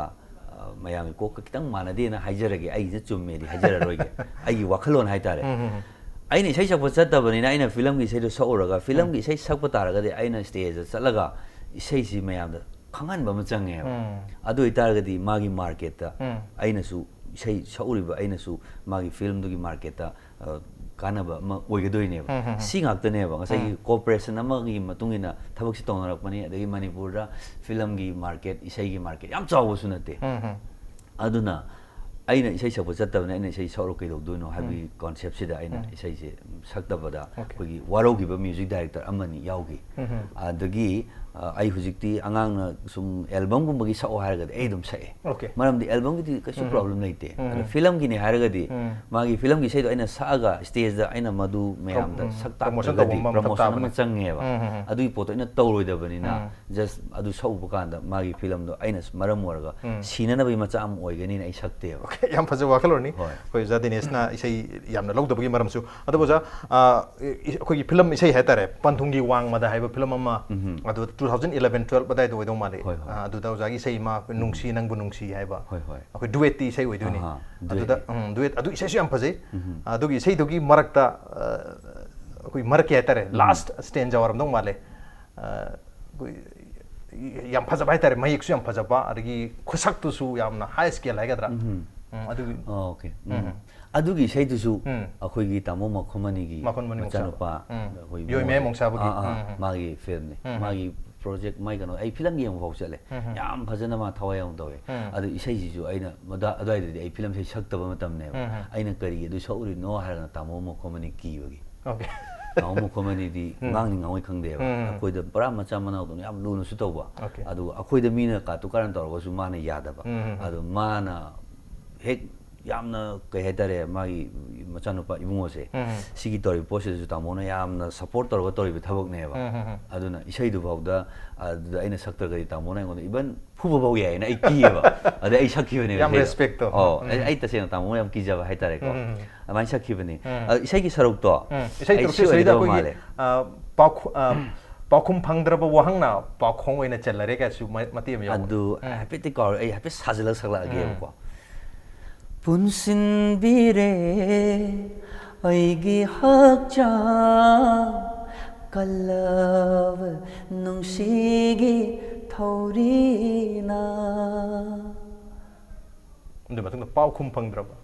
ꯑ, ꯃꯌꯥꯝꯒꯤ ꯀꯣꯛꯀ ꯈꯤꯇꯪ ꯃꯥꯟꯅꯗꯦꯅ ꯍꯥꯏꯖꯔꯒꯦ꯫ ꯑꯩꯁꯦ ꯆꯨꯝꯃꯦꯗꯤ ꯍꯥꯏꯖꯔꯔꯣꯏꯒꯦ꯫ ꯑꯩꯒꯤ ꯋꯥꯈꯜꯂꯣꯟ ꯍꯥꯏꯇꯥꯔꯦ꯫ ꯑꯩꯅ ꯏꯁꯩ ꯁꯛꯄ ꯆꯠꯇꯕꯅꯤꯅ ꯑꯩꯅ ꯐꯤꯂꯝꯒꯤ ꯏꯁꯩꯗꯣ ꯁꯛꯎꯔꯒ, ꯐꯤꯂꯝꯒꯤ ꯏꯁꯩ ꯁꯛꯄ ꯇꯥꯔꯒꯗꯤ ꯑꯩꯅ ꯁ꯭ꯇꯦꯖꯇ ꯆꯠꯂꯒ ꯏꯁꯩꯁꯤ ꯃꯌꯥꯝꯗ ꯈꯪꯍꯟꯕ ꯑꯃ ꯆꯪꯉꯦꯕ꯫ ꯑꯗꯨ ꯑꯣꯏꯇꯥꯔꯒꯗꯤ ꯃꯥꯒꯤ ꯃꯥꯔꯀꯦꯠꯇ ꯑꯩꯅꯁꯨ, ꯏꯁꯩ ꯁꯛꯎꯔꯤꯕ ꯑꯩꯅꯁꯨ ꯃꯥꯒꯤ ꯐꯤꯂꯝꯗꯨꯒꯤ ꯃꯥꯔꯀꯦꯠꯇ, ꯑ, ꯀꯥꯟꯅꯕ ꯑꯃ ꯑꯣꯏꯒꯗꯣꯏꯅꯦꯕ꯫ ꯁꯤ ꯉꯥꯛꯇꯅꯦꯕ ꯉꯁꯥꯏꯒꯤ ꯀꯣꯑꯣꯄꯔꯦꯁꯟ ꯑꯃꯒꯤ ꯃꯇꯨꯡ ꯏꯟꯅ ꯊꯕꯛꯁꯤ ꯇꯧꯅꯔꯛꯄꯅꯤ꯫ ꯑꯗꯒꯤ ꯃꯅꯤꯄꯨꯔꯗ ꯐꯤꯂꯝꯒꯤ ꯃꯥꯔꯀꯦꯠ, ꯏꯁꯩꯒꯤ ꯃꯥꯔꯀꯦꯠ ꯌꯥꯝ ꯆꯥꯎꯕꯁꯨ ꯅꯠꯇꯦ꯫ ꯑꯗꯨꯅ ꯑꯩꯅ ꯏꯁꯩ ꯁꯛꯄ ꯆꯠꯇꯕꯅꯤ, ꯑꯩꯅ ꯏꯁꯩ ꯁꯛꯑꯔꯣꯏ ꯀꯩꯗꯧꯗꯣꯏꯅꯣ ꯍꯥꯏꯕꯒꯤ ꯀꯣꯟꯁꯦꯞꯁꯤꯗ ꯑꯩꯅ ꯏꯁꯩꯁꯦ ꯁꯛꯇꯕꯗ ꯑꯩꯈꯣꯏꯒꯤ ꯋꯥꯔꯧꯈꯤꯕ ꯃ꯭ꯌꯨꯖꯤꯛ ꯗꯥꯏꯔꯦꯛꯇꯔ ꯑꯃꯅꯤ ꯌꯥꯎꯈꯤ꯫ ꯑꯗꯒꯤ, ꯑ, ꯑꯩ ꯍꯧꯖꯤꯛꯇꯤ ꯑꯉꯥꯡꯅ ꯁꯨꯝ ꯑꯦꯜꯕꯝꯒꯨꯝꯕꯒꯤ ꯁꯛꯑꯣ ꯍꯥꯏꯔꯒꯗꯤ ꯑꯩ ꯑꯗꯨꯝ ꯁꯛꯑꯦ꯫ Okay. ꯃꯔꯝꯗꯤ ꯑꯦꯜꯕꯝꯒꯤꯗꯤ ꯀꯩꯁꯨ ꯄ꯭ꯔꯣꯕ꯭ꯂꯦꯝ ꯂꯩꯇꯦ꯫ ꯑꯗꯣ ꯐꯤꯂꯝꯒꯤꯅꯦ ꯍꯥꯏꯔꯒꯗꯤ ꯃꯥꯒꯤ ꯐꯤꯂꯝꯒꯤ ꯏꯁꯩꯗꯣ ꯑꯩꯅ ꯁꯛꯑꯒ ꯁ꯭ꯇꯦꯖꯇ ꯑꯩꯅ ꯃꯗꯨ ꯃꯌꯥꯝꯗ ꯁꯛ ꯇꯥꯛꯇ꯭ꯔꯒꯗꯤ ꯄ꯭ꯔꯣꯃꯣꯁꯟ ꯇꯧꯕ ꯑꯃ ꯊꯕꯛ ꯇꯥꯕꯅꯦ꯫ ꯆꯪꯉꯦꯕ꯫ ꯑꯗꯨꯒꯤ ꯄꯣꯠꯇꯣ ꯑꯩꯅ ꯇꯧꯔꯣꯏꯗꯕꯅꯤꯅ, ꯖꯁ ꯑꯗꯨ ꯁꯛꯎꯕ ꯀꯥꯟꯗ ꯃꯥꯒꯤ ꯐꯤꯂꯝꯗꯣ ꯑꯩꯅ ꯃꯔꯝ ꯑꯣꯏꯔꯒ ꯁꯤꯅꯅꯕꯒꯤ ꯃꯆꯥꯛ ꯑꯃ ꯑꯣꯏꯒꯅꯤꯅ ꯑꯩ ꯁꯛꯇꯦꯕ꯫ Okay, ꯌꯥꯝ ꯐꯖꯕ ꯋꯥꯈꯜꯂꯣꯟꯅꯤ꯫ ꯍꯣꯏ꯫ ꯑꯩꯈꯣꯏ ꯑꯣꯖꯥ ꯗꯤꯅꯦꯁꯅ ꯏꯁꯩ ꯌꯥꯝꯅ ꯂꯧꯗꯕꯒꯤ ꯃꯔꯝꯁꯨ꯫ ꯑꯗꯨꯕꯨ ꯑꯣꯖꯥ, ꯑ, ꯑꯩꯈꯣꯏꯒꯤ ꯐꯤꯂꯝ ꯏꯁꯩ ꯍꯥꯏꯇꯥꯔꯦ, ꯄꯟꯊꯨꯡꯒꯤ ꯋꯥꯡꯃꯗ ꯍꯥꯏꯕ ꯐꯤꯂꯝ ꯑꯃ, ꯑꯗꯨ two thousand eleven twelve ꯑꯗꯥꯏꯗ ꯑꯣꯏꯗꯧ ꯃꯥꯜꯂꯦ꯫ ꯍꯣꯏ, ꯍꯣꯏ꯫ ꯑ, ꯑꯗꯨꯗ ꯑꯣꯖꯥꯒꯤ ꯏꯁꯩ ꯑꯃ, ꯑꯩꯈꯣꯏ ꯅꯨꯡꯁꯤ ꯅꯪꯕꯨ ꯅꯨꯡꯁꯤ ꯍꯥꯏꯕ, ꯍꯣꯏ, ꯍꯣꯏ꯫ ꯑꯩꯈꯣꯏ ꯗꯨꯋꯦꯠꯇꯤ ꯏꯁꯩ ꯑꯣꯏꯗꯣꯏꯅꯤ꯫ ꯑꯍꯥ, ꯑꯗꯨꯗ, ꯗꯨꯋꯦꯠꯅꯤ꯫ ꯎꯝ, ꯗꯨꯋꯦꯠ, ꯑꯗꯨ ꯏꯁꯩꯁꯨ ꯌꯥꯝ ꯐꯖꯩ꯫ ꯑꯗꯨꯒꯤ ꯏꯁꯩꯗꯨꯒꯤ ꯃꯔꯛꯇ, ꯑ, ꯑꯩꯈꯣꯏ ꯃꯔꯛꯀꯤ ꯍꯥꯏꯇꯥꯔꯦ, ꯂꯥꯁ ꯁ꯭ꯇꯦꯟꯖꯥ ꯑꯣꯏꯔꯝꯗꯧ ꯃꯥꯜꯂꯦ꯫ ꯑ, ꯑꯩꯈꯣꯏ ꯌꯥꯝ ꯐꯖꯕ ꯍꯥꯏꯇꯥꯔꯦ, ꯃꯌꯦꯛꯁꯨ ꯌꯥꯝ ꯐꯖꯕ, ꯑꯗꯒꯤ ꯈꯨꯁꯛꯇꯨꯁꯨ ꯌꯥꯝꯅ ꯍꯥꯏ ꯁ꯭ꯀꯦꯜ ꯍꯥꯏꯒꯗ꯭ꯔꯥ? ꯎꯝ, ꯑꯗꯨꯒꯤ ꯑꯣꯀꯦ꯫ ꯎꯝ꯫ ꯑꯗꯨꯒꯤ ꯏꯁꯩꯗꯨꯁꯨ ꯎꯝ꯫ ꯑꯩꯈꯣꯏꯒꯤ ꯇꯥꯃꯣ ꯃꯈꯣꯃꯅꯤꯒꯤ ꯃꯈꯣꯟ ꯃꯅꯤ ꯃꯆꯥꯅꯨꯄꯥ꯫ ꯃꯆꯥꯅꯨꯄꯥ, ꯎꯝ꯫ ꯑꯩꯈꯣꯏ ꯌꯣꯏꯃꯌꯥꯏ ꯃꯣꯏ-, ꯃꯣꯡꯁꯥꯕꯒꯤ꯫ ꯑꯥ, ꯑꯥ, ꯎꯝ, ꯎꯝ꯫ ꯃꯥꯒꯤ ꯐꯤꯂꯝꯅꯤ꯫ ꯎꯝ꯫ ꯃꯥꯒꯤ ꯄ꯭ꯔꯣꯖꯦꯛ, ꯃꯥꯏ ꯀꯩꯅꯣ, ꯑꯩ ꯐꯤꯂꯝ ꯌꯦꯡꯕ ꯐꯥꯎ ꯆꯠꯂꯦ꯫ ꯎꯝ, ꯎꯝ꯫ ꯌꯥꯝ ꯐꯖꯅ ꯃꯥ ꯊꯋꯥꯏ ꯌꯥꯎꯅ ꯇꯧꯋꯦ꯫ ꯎꯝ꯫ ꯑꯗꯨ ꯏꯁꯩꯁꯤꯁꯨ ꯑꯩꯅ ꯃꯗꯥ-, ꯑꯗꯨꯋꯥꯏꯗꯗꯤ ꯑꯩ ꯐꯤꯂꯝ ꯏꯁꯩ ꯁꯛꯇꯕ ꯃꯇꯝꯅꯦꯕ꯫ ꯎꯝ, ꯎꯝ꯫ ꯑꯩꯅ ꯀꯔꯤꯒꯤ ꯑꯗꯨ ꯁꯛꯎꯔꯤꯅꯣ ꯍꯥꯏꯔꯒꯅ ꯇꯥꯃꯣ ꯃꯈꯣꯃꯅꯤ ꯀꯤꯕꯒꯤ꯫ Okay꯫ ꯇꯥꯃꯣ ꯃꯈꯣꯃꯅꯤꯗꯤ ꯎꯝ꯫ ꯉꯥꯡꯅꯤ ꯉꯥꯡꯉꯣꯏ ꯈꯪꯗꯦꯕ꯫ ꯎꯝ, ꯎꯝ꯫ ꯑꯩꯈꯣꯏꯗ ꯄꯨꯔꯥ ꯃꯆꯥ ꯃꯅꯥꯎꯗꯧꯅ ꯌꯥꯝ ꯂꯨꯅꯁꯨ ꯇꯧꯕ꯫ Okay꯫ ꯑꯗꯨꯒ ꯑꯩꯈꯣꯏꯗ ꯃꯤꯅ ꯀꯥꯇꯨ ꯀꯥꯔꯟ ꯇꯧꯔꯒꯁꯨ ꯃꯥꯅ ꯌꯥꯗꯕ꯫ ꯎꯝ, ꯎꯝ, ꯎꯝ꯫ ꯑꯗꯨ ꯃꯥꯅ ꯍꯦꯛ ꯌꯥꯝꯅ ꯀꯩ ꯍꯥꯏꯇꯥꯔꯦ, ꯃꯥꯒꯤ ꯃꯆꯥꯅꯨꯄꯥ ꯏꯕꯨꯡꯉꯣꯁꯦ, ꯎꯝ, ꯎꯝ꯫ ꯁꯤꯒꯤ ꯇꯧꯔꯤꯕ ꯄꯣꯠꯁꯤꯗꯁꯨ ꯇꯥꯃꯣꯅ ꯌꯥꯝꯅ ꯁꯞꯄꯣꯔꯠ ꯇꯧꯔꯒ ꯇꯧꯔꯤꯕ ꯊꯕꯛꯅꯦꯕ꯫ ꯎꯝ, ꯎꯝ, ꯎꯝ꯫ ꯑꯗꯨꯅ ꯏꯁꯩꯗꯨꯐꯥꯎꯗ ꯑꯗꯨꯗ ꯑꯩꯅ ꯁꯛꯇ꯭ꯔꯒꯗꯤ ꯇꯥꯃꯣꯅ ꯑꯩꯉꯣꯟꯗ ꯏꯚꯟ ꯐꯨꯕ ꯐꯥꯎ ꯌꯥꯏꯅ ꯑꯩ ꯀꯤꯌꯦꯕ꯫ ꯑꯗꯩ ꯑꯩ ꯁꯛꯈꯤꯕꯅꯦꯕ, ꯌꯥꯝ ꯏꯁꯩꯗꯣ꯫ Respect ꯇꯣ꯫ ꯑꯣ, ꯎꯝ꯫ ꯑꯩ, ꯑꯩ ꯇꯁꯦꯡꯅ ꯇꯥꯃꯣ ꯌꯥꯝ ꯀꯤꯖꯕ ꯍꯥꯏꯇꯥꯔꯦꯀꯣ꯫ ꯎꯝ, ꯎꯝ꯫ ꯑꯗꯨꯃꯥꯏꯅ ꯁꯛꯈꯤꯕꯅꯤ꯫ ꯎꯝ꯫ ꯑꯗꯣ ꯏꯁꯩꯒꯤ ꯁꯔꯨꯛꯇꯣ ꯎꯝ, ꯏꯁꯩ ꯑꯩ ꯇꯔꯨꯛꯁꯦ ꯁꯤꯒ ꯁꯤꯗꯩꯗ ꯑꯣꯏꯗꯧ ꯑꯩꯈꯣꯏꯒꯤ, ꯃꯥꯜꯂꯦ꯫ ꯑ, ꯄꯥꯎꯈꯨ-, ꯑ, ꯄꯥꯎꯈꯨꯝ ꯐꯪꯗ꯭ꯔꯕ ꯋꯥꯍꯪꯅ ꯄꯥꯎꯈꯣꯡ ꯑꯣꯏꯅ ꯆꯜꯂꯔꯦ ꯀꯥꯏꯁꯨ ꯃ-, ꯃꯇꯦꯛ ꯑꯃ ꯌꯥꯎꯕꯅꯦ꯫ ꯑꯗꯨ ꯎꯝ꯫ ꯍꯥꯏꯐꯦꯠꯇꯤ ꯀꯥꯎꯔꯦ, ꯑꯩ ꯍꯥꯏꯐꯦꯠ ꯁꯥꯖꯤꯜꯂꯒ ꯁꯛꯂꯛꯑꯒꯦꯕꯀꯣ꯫ ꯎꯝ꯫ ꯄꯨꯟꯁꯤꯟꯕꯤꯔꯦ ꯑꯩꯒꯤ ꯍꯛꯆꯥꯡ, ꯀꯜꯂꯕ ꯅꯨꯡꯁꯤꯒꯤ ꯊꯧꯔꯤꯅ꯫ ꯑꯗꯨ ꯃꯇꯨꯡꯗ ꯄꯥꯎꯈꯨꯝ ꯐꯪꯗ꯭ꯔꯕ?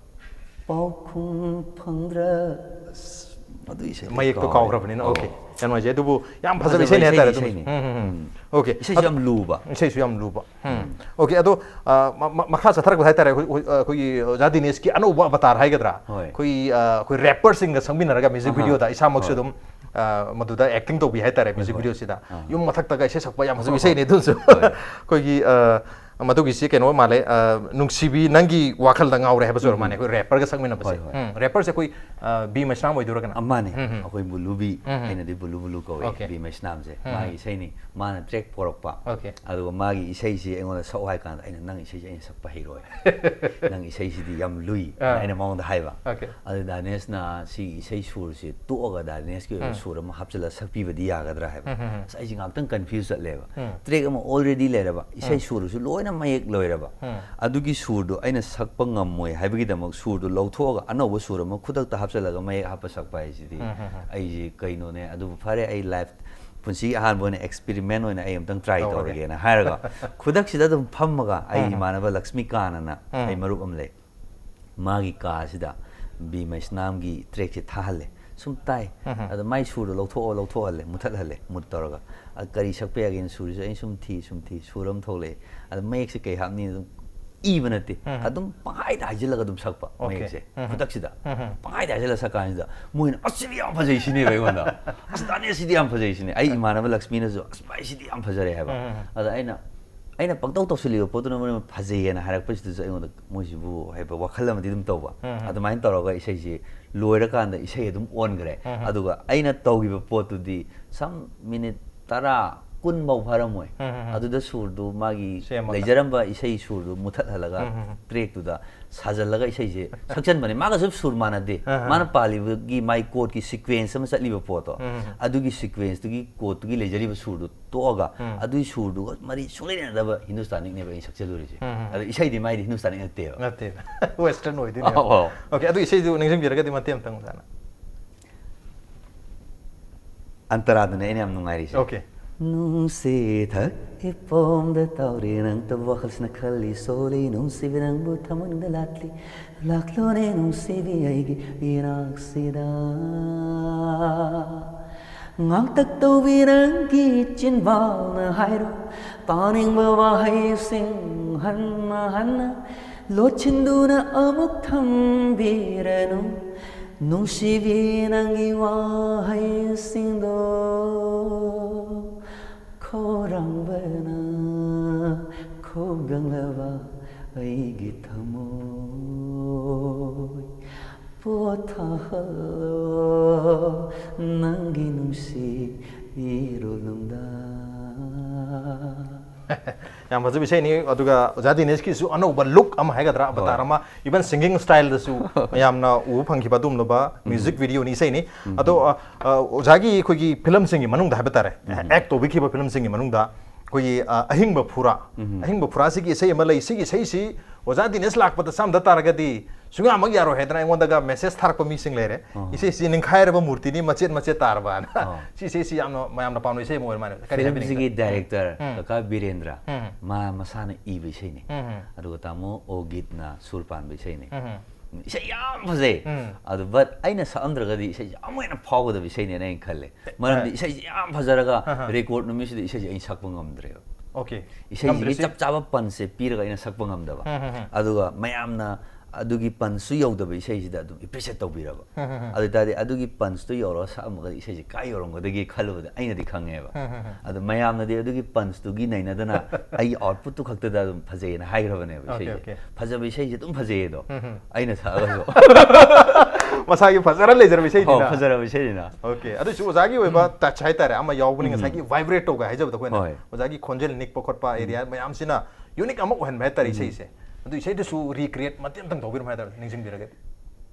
ꯄꯥꯎꯈꯨꯝ ꯐꯪꯗ꯭ꯔ-, ꯑꯁ, ꯃꯗꯨ ꯏꯁꯩꯗꯣ ꯃꯌꯦꯛꯇꯣ ꯀꯥꯎꯔꯦ꯫ ꯀꯥꯎꯈ꯭ꯔꯕꯅꯤꯅ, ꯑꯣ꯫ OK, ꯌꯥꯝ ꯅꯨꯡꯉꯥꯏꯖꯩ꯫ ꯑꯗꯨꯕꯨ ꯌꯥꯝ ꯐꯖꯕ ꯐꯖꯕ ꯏꯁꯩꯅꯤ ꯍꯥꯏꯇꯥꯔꯦ ꯏꯁꯩꯅꯤ, ꯑꯗꯨꯕꯨ꯫ ꯏꯁꯩꯅꯤ꯫ ꯎꯝ, ꯎꯝ, ꯎꯝ꯫ ꯎꯝ꯫ OK, ꯏꯁꯩꯁꯨ ꯑꯗꯣ ꯌꯥꯝ ꯂꯨꯕ꯫ ꯏꯁꯩꯁꯨ ꯌꯥꯝ ꯂꯨꯕ꯫ ꯎꯝ꯫ ꯎꯝ꯫ OK, ꯑꯗꯣ, ꯑ, ꯃ-, ꯃ-, ꯃꯈꯥ ꯆꯠꯊꯔꯛꯄꯗ ꯍꯥꯏꯇꯥꯔꯦ, ꯑꯩꯈꯣꯏ, ꯑꯩꯈꯣꯏ, ꯑ, ꯑꯩꯈꯣꯏꯒꯤ ꯑꯣꯖꯥ ꯗꯤꯅꯦꯁꯀꯤ ꯑꯅꯧꯕ ꯑꯕꯇꯥꯔ ꯍꯥꯏꯒꯗ꯭ꯔꯥ? ꯍꯣꯏ꯫ ꯑꯩꯈꯣꯏ, ꯑ, ꯑꯩꯈꯣꯏ ꯔꯦꯄꯔꯁꯤꯡꯒ ꯁꯛꯃꯤꯟꯅꯔꯒ ꯃ꯭ꯌꯨꯖꯤꯛ ꯑꯍꯥ꯫ ꯚꯤꯗꯤꯑꯣꯗ ꯏꯁꯥꯃꯛꯁꯨ ꯍꯣꯏ꯫ ꯑꯗꯨꯝ, ꯑ, ꯃꯗꯨꯗ ꯑꯦꯛꯇꯤꯡ ꯇꯧꯕꯤ ꯍꯥꯏꯇꯥꯔꯦ, ꯍꯣꯏ, ꯃ꯭ꯌꯨꯖꯤꯛ ꯍꯣꯏ꯫ ꯚꯤꯗꯤꯑꯣꯁꯤꯗ꯫ ꯑꯥ꯫ ꯌꯨꯝ ꯃꯊꯛꯇꯒ ꯏꯁꯩ ꯁꯛꯄ ꯌꯥꯝ ꯐꯖꯕ ꯍꯣꯏ, ꯏꯁꯩꯅꯦ ꯍꯣꯏ꯫ ꯑꯗꯨꯁꯨ꯫ ꯍꯣꯏ꯫ ꯑꯩꯈꯣꯏꯒꯤ, ꯑ, ꯃꯗꯨꯒꯤꯁꯤ ꯀꯩꯅꯣ ꯃꯥꯜꯂꯦ, ꯑ, ꯅꯨꯡꯁꯤꯕꯤ ꯅꯪꯒꯤ ꯋꯥꯈꯜꯗ ꯉꯥꯎꯔꯦ ꯍꯥꯏꯕꯁꯨ ꯑꯣꯏꯔ ꯎꯝ, ꯃꯥꯜꯂꯦ, ꯎꯝ꯫ ꯑꯩꯈꯣꯏ ꯔꯦꯄꯔꯒ ꯁꯛꯃꯤꯟꯅꯕꯁꯦ꯫ ꯍꯣꯏ, ꯍꯣꯏ꯫ ꯎꯝ, ꯔꯦꯄꯔꯁꯦ ꯑꯩꯈꯣꯏ, ꯑ, ꯕꯤ ꯃꯩꯁꯅꯥꯝ ꯑꯣꯏꯗꯣꯏꯔ ꯀꯅꯥ? ꯑꯃꯅꯦ, ꯎꯝ, ꯎꯝ꯫ ꯑꯩꯈꯣꯏ ꯕꯨꯂꯨꯕꯤ, ꯎꯝ, ꯎꯝ꯫ ꯑꯩꯅꯗꯤ ꯕꯨꯂꯨ ꯕꯨꯂꯨ ꯀꯧꯋꯦ, OK꯫ ꯕꯤ ꯃꯩꯁꯅꯥꯝꯁꯦ꯫ ꯎꯝ, ꯃꯥꯒꯤ ꯎꯝ꯫ ꯏꯁꯩꯅꯤ, ꯃꯥꯅ ꯇ꯭ꯔꯦꯛ ꯄꯣꯔꯛꯄ꯫ OK꯫ ꯑꯗꯨꯒ ꯃꯥꯒꯤ ꯏꯁꯩꯁꯤ ꯑꯩꯉꯣꯟꯗ ꯁꯛꯑꯣ ꯍꯥꯏ ꯀꯥꯟꯗ ꯑꯩꯅ, "ꯅꯪ ꯏꯁꯩꯁꯦ ꯑꯩꯅ ꯁꯛꯄ ꯍꯩꯔꯣꯏ꯫ ꯅꯪ ꯏꯁꯩꯁꯤꯗꯤ ꯌꯥꯝ ꯂꯨꯏ" ꯑꯥ꯫ ꯑꯩꯅ ꯃꯉꯣꯟꯗ ꯍꯥꯏꯕ꯫ OK꯫ ꯑꯗꯨ ꯗꯥꯅꯦꯁꯅ ꯁꯤꯒꯤ ꯏꯁꯩ ꯁꯨꯔꯁꯤ ꯇꯣꯛꯑꯒ ꯗꯥꯅꯦꯁꯀꯤ ꯑꯣꯏꯕ ꯎꯝ꯫ ꯁꯨꯔ ꯑꯃ ꯍꯥꯞꯆꯤꯜꯂꯒ ꯁꯛꯄꯤꯕꯗꯤ ꯌꯥꯒꯗ꯭ꯔꯥ ꯍꯥꯏꯕ꯫ ꯎꯝ, ꯎꯝ, ꯎꯝ꯫ ꯑꯁ, ꯑꯩꯁꯦ ꯉꯥꯛꯇꯪ ꯀꯟꯐ꯭ꯌꯨꯁ ꯆꯠꯂꯦꯕ꯫ ꯎꯝ꯫ ꯇ꯭ꯔꯦꯛ ꯑꯃ already ꯂꯩꯔꯕ, ꯏꯁꯩ ꯎꯝ꯫ ꯁꯨꯔꯁꯨ ꯂꯣꯏꯅ ꯃꯌꯦꯛ ꯂꯣꯏꯔꯕ꯫ ꯎꯝ꯫ ꯑꯗꯨꯒꯤ ꯁꯨꯔꯗꯣ ꯑꯩꯅ ꯁꯛꯄ ꯉꯝꯃꯣꯏ ꯍꯥꯏꯕꯒꯤꯗꯃꯛ ꯁꯨꯔꯗꯣ ꯂꯧꯊꯣꯛꯑꯒ ꯑꯅꯧꯕ ꯁꯨꯔ ꯑꯃ ꯈꯨꯗꯛꯇ ꯍꯥꯞꯆꯤꯜꯂꯒ ꯃꯌꯦꯛ ꯍꯥꯞꯄ ꯁꯛꯄ ꯍꯥꯏꯁꯤꯗꯤ ꯎꯝ, ꯎꯝ, ꯎꯝ꯫ ꯑꯩꯁꯤ ꯀꯩꯅꯣꯅꯦ꯫ ꯑꯗꯨꯕꯨ ꯐꯔꯦ, ꯑꯩ ꯂꯥꯏꯐ ꯄꯨꯟꯁꯤꯒꯤ ꯑꯍꯥꯟꯕ ꯑꯣꯏꯅ ꯑꯦꯛꯁꯄꯤꯔꯤꯃꯦꯟ ꯑꯣꯏꯅ ꯑꯩ ꯑꯝꯇꯪ ꯇ꯭ꯔꯥꯏ ꯇꯧꯔꯒꯦ꯫ ꯇꯧꯔꯒꯦꯅ ꯍꯥꯏꯔꯒ ꯈꯨꯗꯛꯁꯤꯗ ꯑꯗꯨꯝ ꯐꯝꯃꯒ ꯑꯩ ꯎꯝ, ꯎꯝ꯫ ꯏꯃꯥꯟꯅꯕ ꯂꯛꯁꯃꯤꯀꯥꯟ ꯑꯅ ꯎꯝ꯫ ꯑꯩ ꯃꯔꯨꯞ ꯑꯃ ꯂꯩ꯫ ꯃꯥꯒꯤ ꯀꯥꯁꯤꯗ ꯕꯤ ꯃꯩꯁꯅꯥꯝꯒꯤ ꯇ꯭ꯔꯦꯛꯁꯦ ꯊꯥꯍꯜꯂꯦ꯫ ꯁꯨꯝ ꯇꯥꯏ꯫ ꯎꯝ꯫ ꯑꯗ ꯃꯥꯏ ꯁꯨꯔꯗꯣ ꯂꯧꯊꯣꯛꯑꯣ, ꯂꯧꯊꯣꯛꯍꯜꯂꯦ, ꯃꯨꯊꯠꯍꯜꯂꯦ, ꯃꯨꯠ ꯇꯧꯔꯒ꯫ ꯑ, ꯀꯔꯤ ꯁꯛꯄ ꯌꯥꯒꯦꯅ ꯁꯨꯔꯁꯦ ꯑꯩꯅ ꯁꯨꯝ ꯊꯤ, ꯁꯨꯝ ꯊꯤ, ꯁꯨꯔ ꯑꯃ ꯊꯣꯛꯂꯛꯑꯦ꯫ ꯑꯗ ꯃꯌꯦꯛꯁꯦ ꯀꯩ ꯍꯥꯞꯅꯤ ꯑꯗꯨꯝ ꯏꯕ ꯅꯠꯇꯦ꯫ ꯎꯝ꯫ ꯑꯗꯨꯝ ꯄꯪꯍꯥꯏꯗ ꯍꯥꯏꯖꯤꯜꯂꯒ ꯑꯗꯨꯝ ꯁꯛꯄ OK꯫ ꯃꯌꯦꯛꯁꯦ꯫ ꯎꯝ꯫ ꯈꯨꯗꯛꯁꯤꯗ꯫ ꯎꯝ꯫ ꯄꯪꯍꯥꯏꯗ ꯍꯥꯏꯖꯤꯜꯂ ꯁꯛ ꯀꯥꯟꯁꯤꯗ ꯃꯣꯏꯅ, "ꯑꯁ, ꯁꯤꯗꯤ ꯌꯥꯝ ꯐꯖꯩ" ꯁꯤꯅꯦꯕ ꯑꯩꯉꯣꯟꯗ꯫ "ꯑꯁ, ꯗꯥꯅꯦꯁ, ꯁꯤꯗꯤ ꯌꯥꯝ ꯐꯖꯩ" ꯁꯤꯅꯦ꯫ ꯑꯩ ꯏꯃꯥꯟꯅꯕ ꯂꯛꯁꯃꯤꯅꯁꯨ, "ꯑꯁ, ꯚꯥꯏ, ꯁꯤꯗꯤ ꯌꯥꯝ ꯐꯖꯔꯦ" ꯍꯥꯏꯕ꯫ ꯎꯝ, ꯎꯝ, ꯎꯝ꯫ ꯑꯗ ꯑꯩꯅ, ꯑꯩꯅ ꯄꯪꯇꯧ ꯇꯧꯁꯤꯜꯂꯤꯕ ꯄꯣꯠꯇꯨꯅ ꯃꯣꯏꯅ ꯐꯖꯩꯌꯦꯅ ꯍꯥꯏꯔꯛꯄꯁꯤꯗꯁꯨ ꯑꯩꯉꯣꯟꯗ ꯃꯣꯏꯁꯤꯕꯨ ꯍꯥꯏꯕ ꯋꯥꯈꯜ ꯑꯃꯗꯤ ꯑꯗꯨꯝ ꯇꯧꯕ꯫ ꯎꯝ, ꯎꯝ꯫ ꯑꯗꯨꯃꯥꯏꯅ ꯇꯧꯔꯒ ꯏꯁꯩꯁꯤ ꯂꯣꯏꯔꯀꯥꯟꯗ ꯏꯁꯩ ꯑꯗꯨꯝ ꯑꯣꯟꯈ꯭ꯔꯦ꯫ ꯎꯝ, ꯎꯝ꯫ ꯑꯗꯨꯒ ꯑꯩꯅ ꯇꯧꯈꯤꯕ ꯄꯣꯠꯇꯨꯗꯤ ꯁꯝ ꯃꯤꯅꯤꯠ ꯇꯔꯥ, ꯀꯨꯟ ꯐꯥꯎ ꯐꯥꯔꯝꯃꯣꯏ꯫ ꯎꯝ, ꯎꯝ, ꯎꯝ꯫ ꯑꯗꯨꯗ ꯁꯨꯔꯗꯨ, ꯃꯥꯒꯤ ꯁꯦꯝꯃꯒ꯫ ꯂꯩꯖꯔꯝꯕ ꯏꯁꯩ ꯁꯨꯔꯗꯨ ꯃꯨꯊꯠꯍꯜꯂꯒ ꯎꯝ, ꯎꯝ, ꯎꯝ꯫ ꯇ꯭ꯔꯦꯛꯇꯨꯗ ꯁꯥꯖꯜꯂꯒ ꯏꯁꯩꯁꯦ ꯁꯛꯆꯟꯕꯅꯦ꯫ ꯃꯥꯒꯁꯨ ꯁꯨꯔ ꯃꯥꯟꯅꯗꯦ꯫ ꯑꯍ꯫ ꯃꯥꯅ ꯄꯥꯜꯂꯤꯕꯒꯤ ꯃꯥꯏ ꯀꯣꯔꯠꯀꯤ ꯁꯤꯀ꯭ꯋꯦꯟꯁ ꯑꯃ ꯆꯠꯂꯤꯕ ꯄꯣꯠꯇꯣ, ꯎꯝ꯫ ꯑꯗꯨꯒꯤ ꯁꯤꯀ꯭ꯋꯦꯟꯁꯇꯨꯒꯤ ꯀꯣꯔꯠꯇꯨꯒꯤ ꯂꯩꯖꯔꯤꯕ ꯁꯨꯔꯗꯨ ꯇꯣꯛꯑꯒ, ꯎꯝ꯫ ꯑꯗꯨꯒꯤ ꯁꯨꯔꯗꯨꯒ ꯃꯔꯤ ꯁꯨꯡꯂꯩ ꯂꯩꯅꯗꯕ ꯍꯤꯟꯗꯨꯁꯇꯥꯅꯤꯛꯅꯦꯕ ꯑꯩꯅ ꯁꯛꯆꯜꯂꯨꯔꯤꯁꯦ꯫ ꯎꯝ꯫ ꯑꯗ ꯏꯁꯩꯗꯤ ꯃꯥꯏꯗꯤ ꯍꯤꯟꯗꯨꯁꯇꯥꯅꯤꯛ ꯅꯠꯇꯦꯕ꯫ ꯅꯠꯇꯦꯕ꯫ ꯋꯦꯁꯇꯔꯟ ꯑꯣꯏꯗꯣꯏꯅꯦꯕ꯫ ꯑꯧ, ꯑꯧ꯫ ꯑꯣꯀꯦ, ꯑꯗꯨ ꯏꯁꯩꯗꯨ ꯅꯤꯡꯁꯤꯡꯕꯤꯔꯒꯗꯤ ꯃꯇꯦꯛ ꯑꯃꯇꯪ ꯑꯣꯖꯥꯅ꯫ ꯑꯟꯇꯔꯥꯗꯨꯅꯦ ꯑꯩꯅ ꯌꯥꯝ ꯅꯨꯡꯉꯥꯏꯔꯤꯁꯦ꯫ ꯑꯣꯀꯦ꯫ ꯅꯨꯡꯁꯤꯊꯛ ꯏꯄꯣꯝꯗ ꯇꯧꯔꯤ ꯅꯪꯇ ꯋꯥꯈꯜꯁꯤꯅ ꯈꯜꯂꯤ ꯁꯣꯜꯂꯤ ꯅꯨꯡꯁꯤꯕꯤ ꯅꯪꯕꯨ ꯊꯃꯣꯏꯅꯨꯡꯗ ꯂꯥꯠꯂꯤ ꯂꯥꯛꯂꯣꯅꯦ ꯅꯨꯡꯁꯤꯕꯤ ꯑꯩꯒꯤ ꯏꯅꯥꯛꯁꯤꯗ ꯉꯥꯡꯇꯛ ꯇꯧꯕꯤ ꯅꯪꯒꯤ ꯆꯤꯟꯕꯥꯜꯅ ꯍꯥꯏꯔꯣ ꯇꯥꯅꯤꯡꯕ ꯋꯥꯍꯩꯁꯤꯡ ꯍꯟꯅ ꯍꯟꯅ ꯂꯣꯠꯁꯤꯟꯗꯨꯅ ꯑꯃꯨꯛ ꯊꯝꯕꯤꯔꯅꯨ ꯅꯨꯡꯁꯤꯕꯤ ꯅꯪꯒꯤ ꯋꯥꯍꯩꯁꯤꯡꯗꯣ ꯈꯧꯔꯥꯡꯕꯅ ꯈꯧꯒꯪꯂꯕ ꯑꯩꯒꯤ ꯊꯃꯣꯏ ꯄꯣꯊꯥꯍꯜꯂꯣ ꯅꯪꯒꯤ ꯅꯨꯡꯁꯤ ꯏꯔꯣꯜꯅꯨꯡꯗ꯫ ꯌꯥꯝ ꯐꯖꯕ ꯏꯁꯩꯅꯤ꯫ ꯑꯗꯨꯒ ꯑꯣꯖꯥ ꯗꯤꯅꯦꯁꯀꯤꯁꯨ ꯑꯅꯧꯕ ꯂꯨꯛ ꯑꯃ ꯍꯥꯏꯒꯗ꯭ꯔꯥ, ꯑꯕꯇꯥꯔ ꯍꯣꯏ꯫ ꯑꯃ, even singing styleꯗꯁꯨ ꯃꯌꯥꯝꯅ ꯎꯕ ꯐꯪꯈꯤꯕ ꯑꯗꯨꯒꯨꯝꯂꯕ ꯎꯝ꯫ Music videoꯅꯤ, ꯏꯁꯩꯅꯤ꯫ ꯎꯝ꯫ ꯑꯗꯣ, ꯑ, ꯑ, ꯑꯣꯖꯥꯒꯤ ꯑꯩꯈꯣꯏꯒꯤ ꯐꯤꯂꯝꯁꯤꯡꯒꯤ ꯃꯅꯨꯡꯗ ꯍꯥꯏꯕ ꯇꯥꯔꯦ, ꯎꯝ꯫ Act ꯇꯧꯕꯤꯈꯤꯕ ꯐꯤꯂꯝꯁꯤꯡꯒꯤ ꯃꯅꯨꯡꯗ ꯑꯩꯈꯣꯏꯒꯤ, ꯑ, ꯑꯍꯤꯡꯕ ꯐꯨꯔꯥ, ꯎꯝ꯫ ꯑꯍꯤꯡꯕ ꯐꯨꯔꯥꯁꯤꯒꯤ ꯏꯁꯩ ꯑꯃ ꯂꯩ꯫ ꯁꯤꯒꯤ ꯏꯁꯩꯁꯤ ꯑꯣꯖꯥ ꯗꯤꯅꯦꯁ ꯂꯥꯛꯄꯗ ꯆꯥꯝꯗ ꯇꯥꯔꯒꯗꯤ ꯁꯨꯡꯌꯥꯃꯛ ꯌꯥꯔꯣꯏ ꯍꯥꯏꯗꯅ ꯑꯩꯉꯣꯟꯗꯒ message ꯊꯥꯔꯛꯄ ꯃꯤꯁꯤꯡ ꯂꯩꯔꯦ꯫ ꯑꯣ꯫ "ꯏꯁꯩꯁꯤ ꯅꯤꯡꯈꯥꯏꯔꯕ ꯃꯨꯔꯇꯤꯅꯤ, ꯃꯆꯦꯠ ꯃꯆꯦꯠ ꯇꯥꯔꯕꯅ"꯫ ꯑꯣ꯫ ꯁꯤ ꯏꯁꯩꯁꯤ ꯌꯥꯝꯅ ꯃꯌꯥꯝꯅ ꯄꯥꯝꯅꯕ ꯏꯁꯩ ꯑꯃ ꯑꯣꯏꯔ ꯃꯥꯜꯂꯦ꯫ ꯀꯔꯤ ꯍꯥꯏꯕꯤꯅꯤꯡꯒꯦ? ꯐꯤꯂꯝꯁꯤꯒꯤ director ꯎꯝ꯫ ꯀꯀꯥ ꯕꯤꯔꯦꯟꯗ꯭ꯔ, ꯎꯝ꯫ ꯃꯥ ꯃꯁꯥꯅ ꯏꯕ ꯏꯁꯩꯅꯤ꯫ ꯎꯝ꯫ ꯑꯗꯨꯒ ꯇꯥꯃꯣ ꯑꯣꯒꯤꯠꯅ ꯁꯨꯔ ꯄꯥꯟꯕ ꯏꯁꯩꯅꯤ꯫ ꯎꯝ꯫ ꯏꯁꯩ ꯌꯥꯝ ꯐꯖꯩ꯫ ꯎꯝ꯫ ꯑꯗꯨ, but ꯑꯩꯅ ꯁꯛꯑꯝꯗ꯭ꯔꯒꯗꯤ ꯏꯁꯩꯁꯦ ꯑꯃꯨꯛ ꯍꯦꯟꯅ ꯐꯥꯎꯒꯗꯕ ꯏꯁꯩꯅꯦꯅ ꯑꯩꯅ ꯈꯜꯂꯦ꯫ ꯃꯔꯝꯗꯤ ꯑ꯫ ꯏꯁꯩꯁꯦ ꯌꯥꯝ ꯐꯖꯔꯒ ꯑꯍ꯫ Record ꯅꯨꯃꯤꯠꯁꯤꯗ ꯏꯁꯩꯁꯦ ꯑꯩꯅ ꯁꯛꯄ ꯉꯝꯗ꯭ꯔꯦꯕ꯫ ꯑꯣꯀꯦ꯫ ꯏꯁꯩꯁꯤꯒꯤ ꯉꯝꯗ꯭ꯔꯤꯁꯤ? ꯆꯞ ꯆꯥꯕ punchꯁꯦ ꯄꯤꯔꯒ ꯑꯩꯅ ꯁꯛꯄ ꯉꯝꯗꯕ꯫ ꯎꯝ, ꯎꯝ, ꯎꯝ꯫ ꯑꯗꯨꯒ ꯃꯌꯥꯝꯅ ꯑꯗꯨꯒꯤ ꯄꯟꯁꯁꯨ ꯌꯧꯗꯕ ꯏꯁꯩꯁꯤꯗ ꯑꯗꯨꯝ ꯑꯦꯄ꯭ꯔꯤꯁꯤꯌꯦꯠ ꯇꯧꯕꯤꯔꯕ꯫ ꯑꯗꯨ ꯑꯣꯏꯇꯥꯔꯗꯤ ꯑꯗꯨꯒꯤ ꯄꯟꯁꯇꯨ ꯌꯧꯔꯒ ꯁꯛꯑꯝꯃꯒꯗꯤ ꯏꯁꯩꯁꯦ ꯀꯥꯏ ꯌꯧꯔꯝꯒꯗꯒꯦ ꯈꯜꯂꯨꯕꯗ ꯑꯩꯅꯗꯤ ꯈꯪꯉꯦꯕ꯫ ꯑꯗꯣ ꯃꯌꯥꯝꯅꯗꯤ ꯑꯗꯨꯒꯤ ꯄꯟꯁꯇꯨꯒꯤ ꯅꯩꯅꯗꯅ ꯑꯩꯒꯤ ꯑꯥꯎꯠꯄꯨꯠꯇꯨ ꯈꯛꯇꯗ ꯑꯗꯨꯝ ꯐꯖꯩꯌꯦꯅ ꯍꯥꯏꯈ꯭ꯔꯕꯅꯦꯕ꯫ Okay, ꯏꯁꯩꯁꯦ okay. ꯐꯖꯕ ꯏꯁꯩꯁꯦ ꯑꯗꯨꯝ ꯐꯖꯩꯌꯦ ꯑꯗꯣ꯫ ꯑꯩꯅ ꯁꯛꯑꯒꯁꯨ꯫ ꯃꯁꯥꯒꯤ ꯐꯖꯔ ꯂꯩꯖꯔꯕ ꯏꯁꯩꯅꯤꯅ꯫ ꯍꯣ, ꯐꯖꯔꯕ ꯏꯁꯩꯅꯤꯅ꯫ Okay, ꯑꯗꯨꯏꯁꯨ ꯑꯣꯖꯥꯒꯤ ꯑꯣꯏꯕ ꯇꯆ ꯍꯥꯏꯇꯥꯔꯦ ꯑꯃ ꯌꯥꯎꯕꯅꯤ, ꯉꯁꯥꯏꯒꯤ ꯚꯥꯏꯕ꯭ꯔꯦꯠ ꯇꯧꯒ ꯍꯥꯏꯖꯕꯗꯣ ꯑꯩꯈꯣꯏꯅ꯫ ꯍꯣꯏ꯫ ꯑꯣꯖꯥꯒꯤ ꯈꯣꯟꯖꯦꯜ ꯅꯤꯛꯄ ꯈꯣꯠꯄ ꯑꯦꯔꯤꯌꯥ ꯃꯌꯥꯝꯁꯤꯅ ꯌꯨꯅꯤꯛ ꯑꯃ ꯑꯣꯏꯍꯟꯕ ꯍꯥꯏꯇꯥꯔꯦ ꯏꯁꯩꯁꯦ꯫ ꯑꯗꯨ ꯏꯁꯩꯗꯨꯁꯨ ꯔꯤꯀ꯭ꯔꯤꯌꯦꯠ ꯃꯇꯦꯛ ꯑꯃꯇꯪ ꯇꯧꯕꯤꯔꯝꯃꯨ ꯍꯥꯏꯇꯥꯔꯦ, ꯅꯤꯡꯁꯤꯡꯕꯤꯔꯒꯗꯤ꯫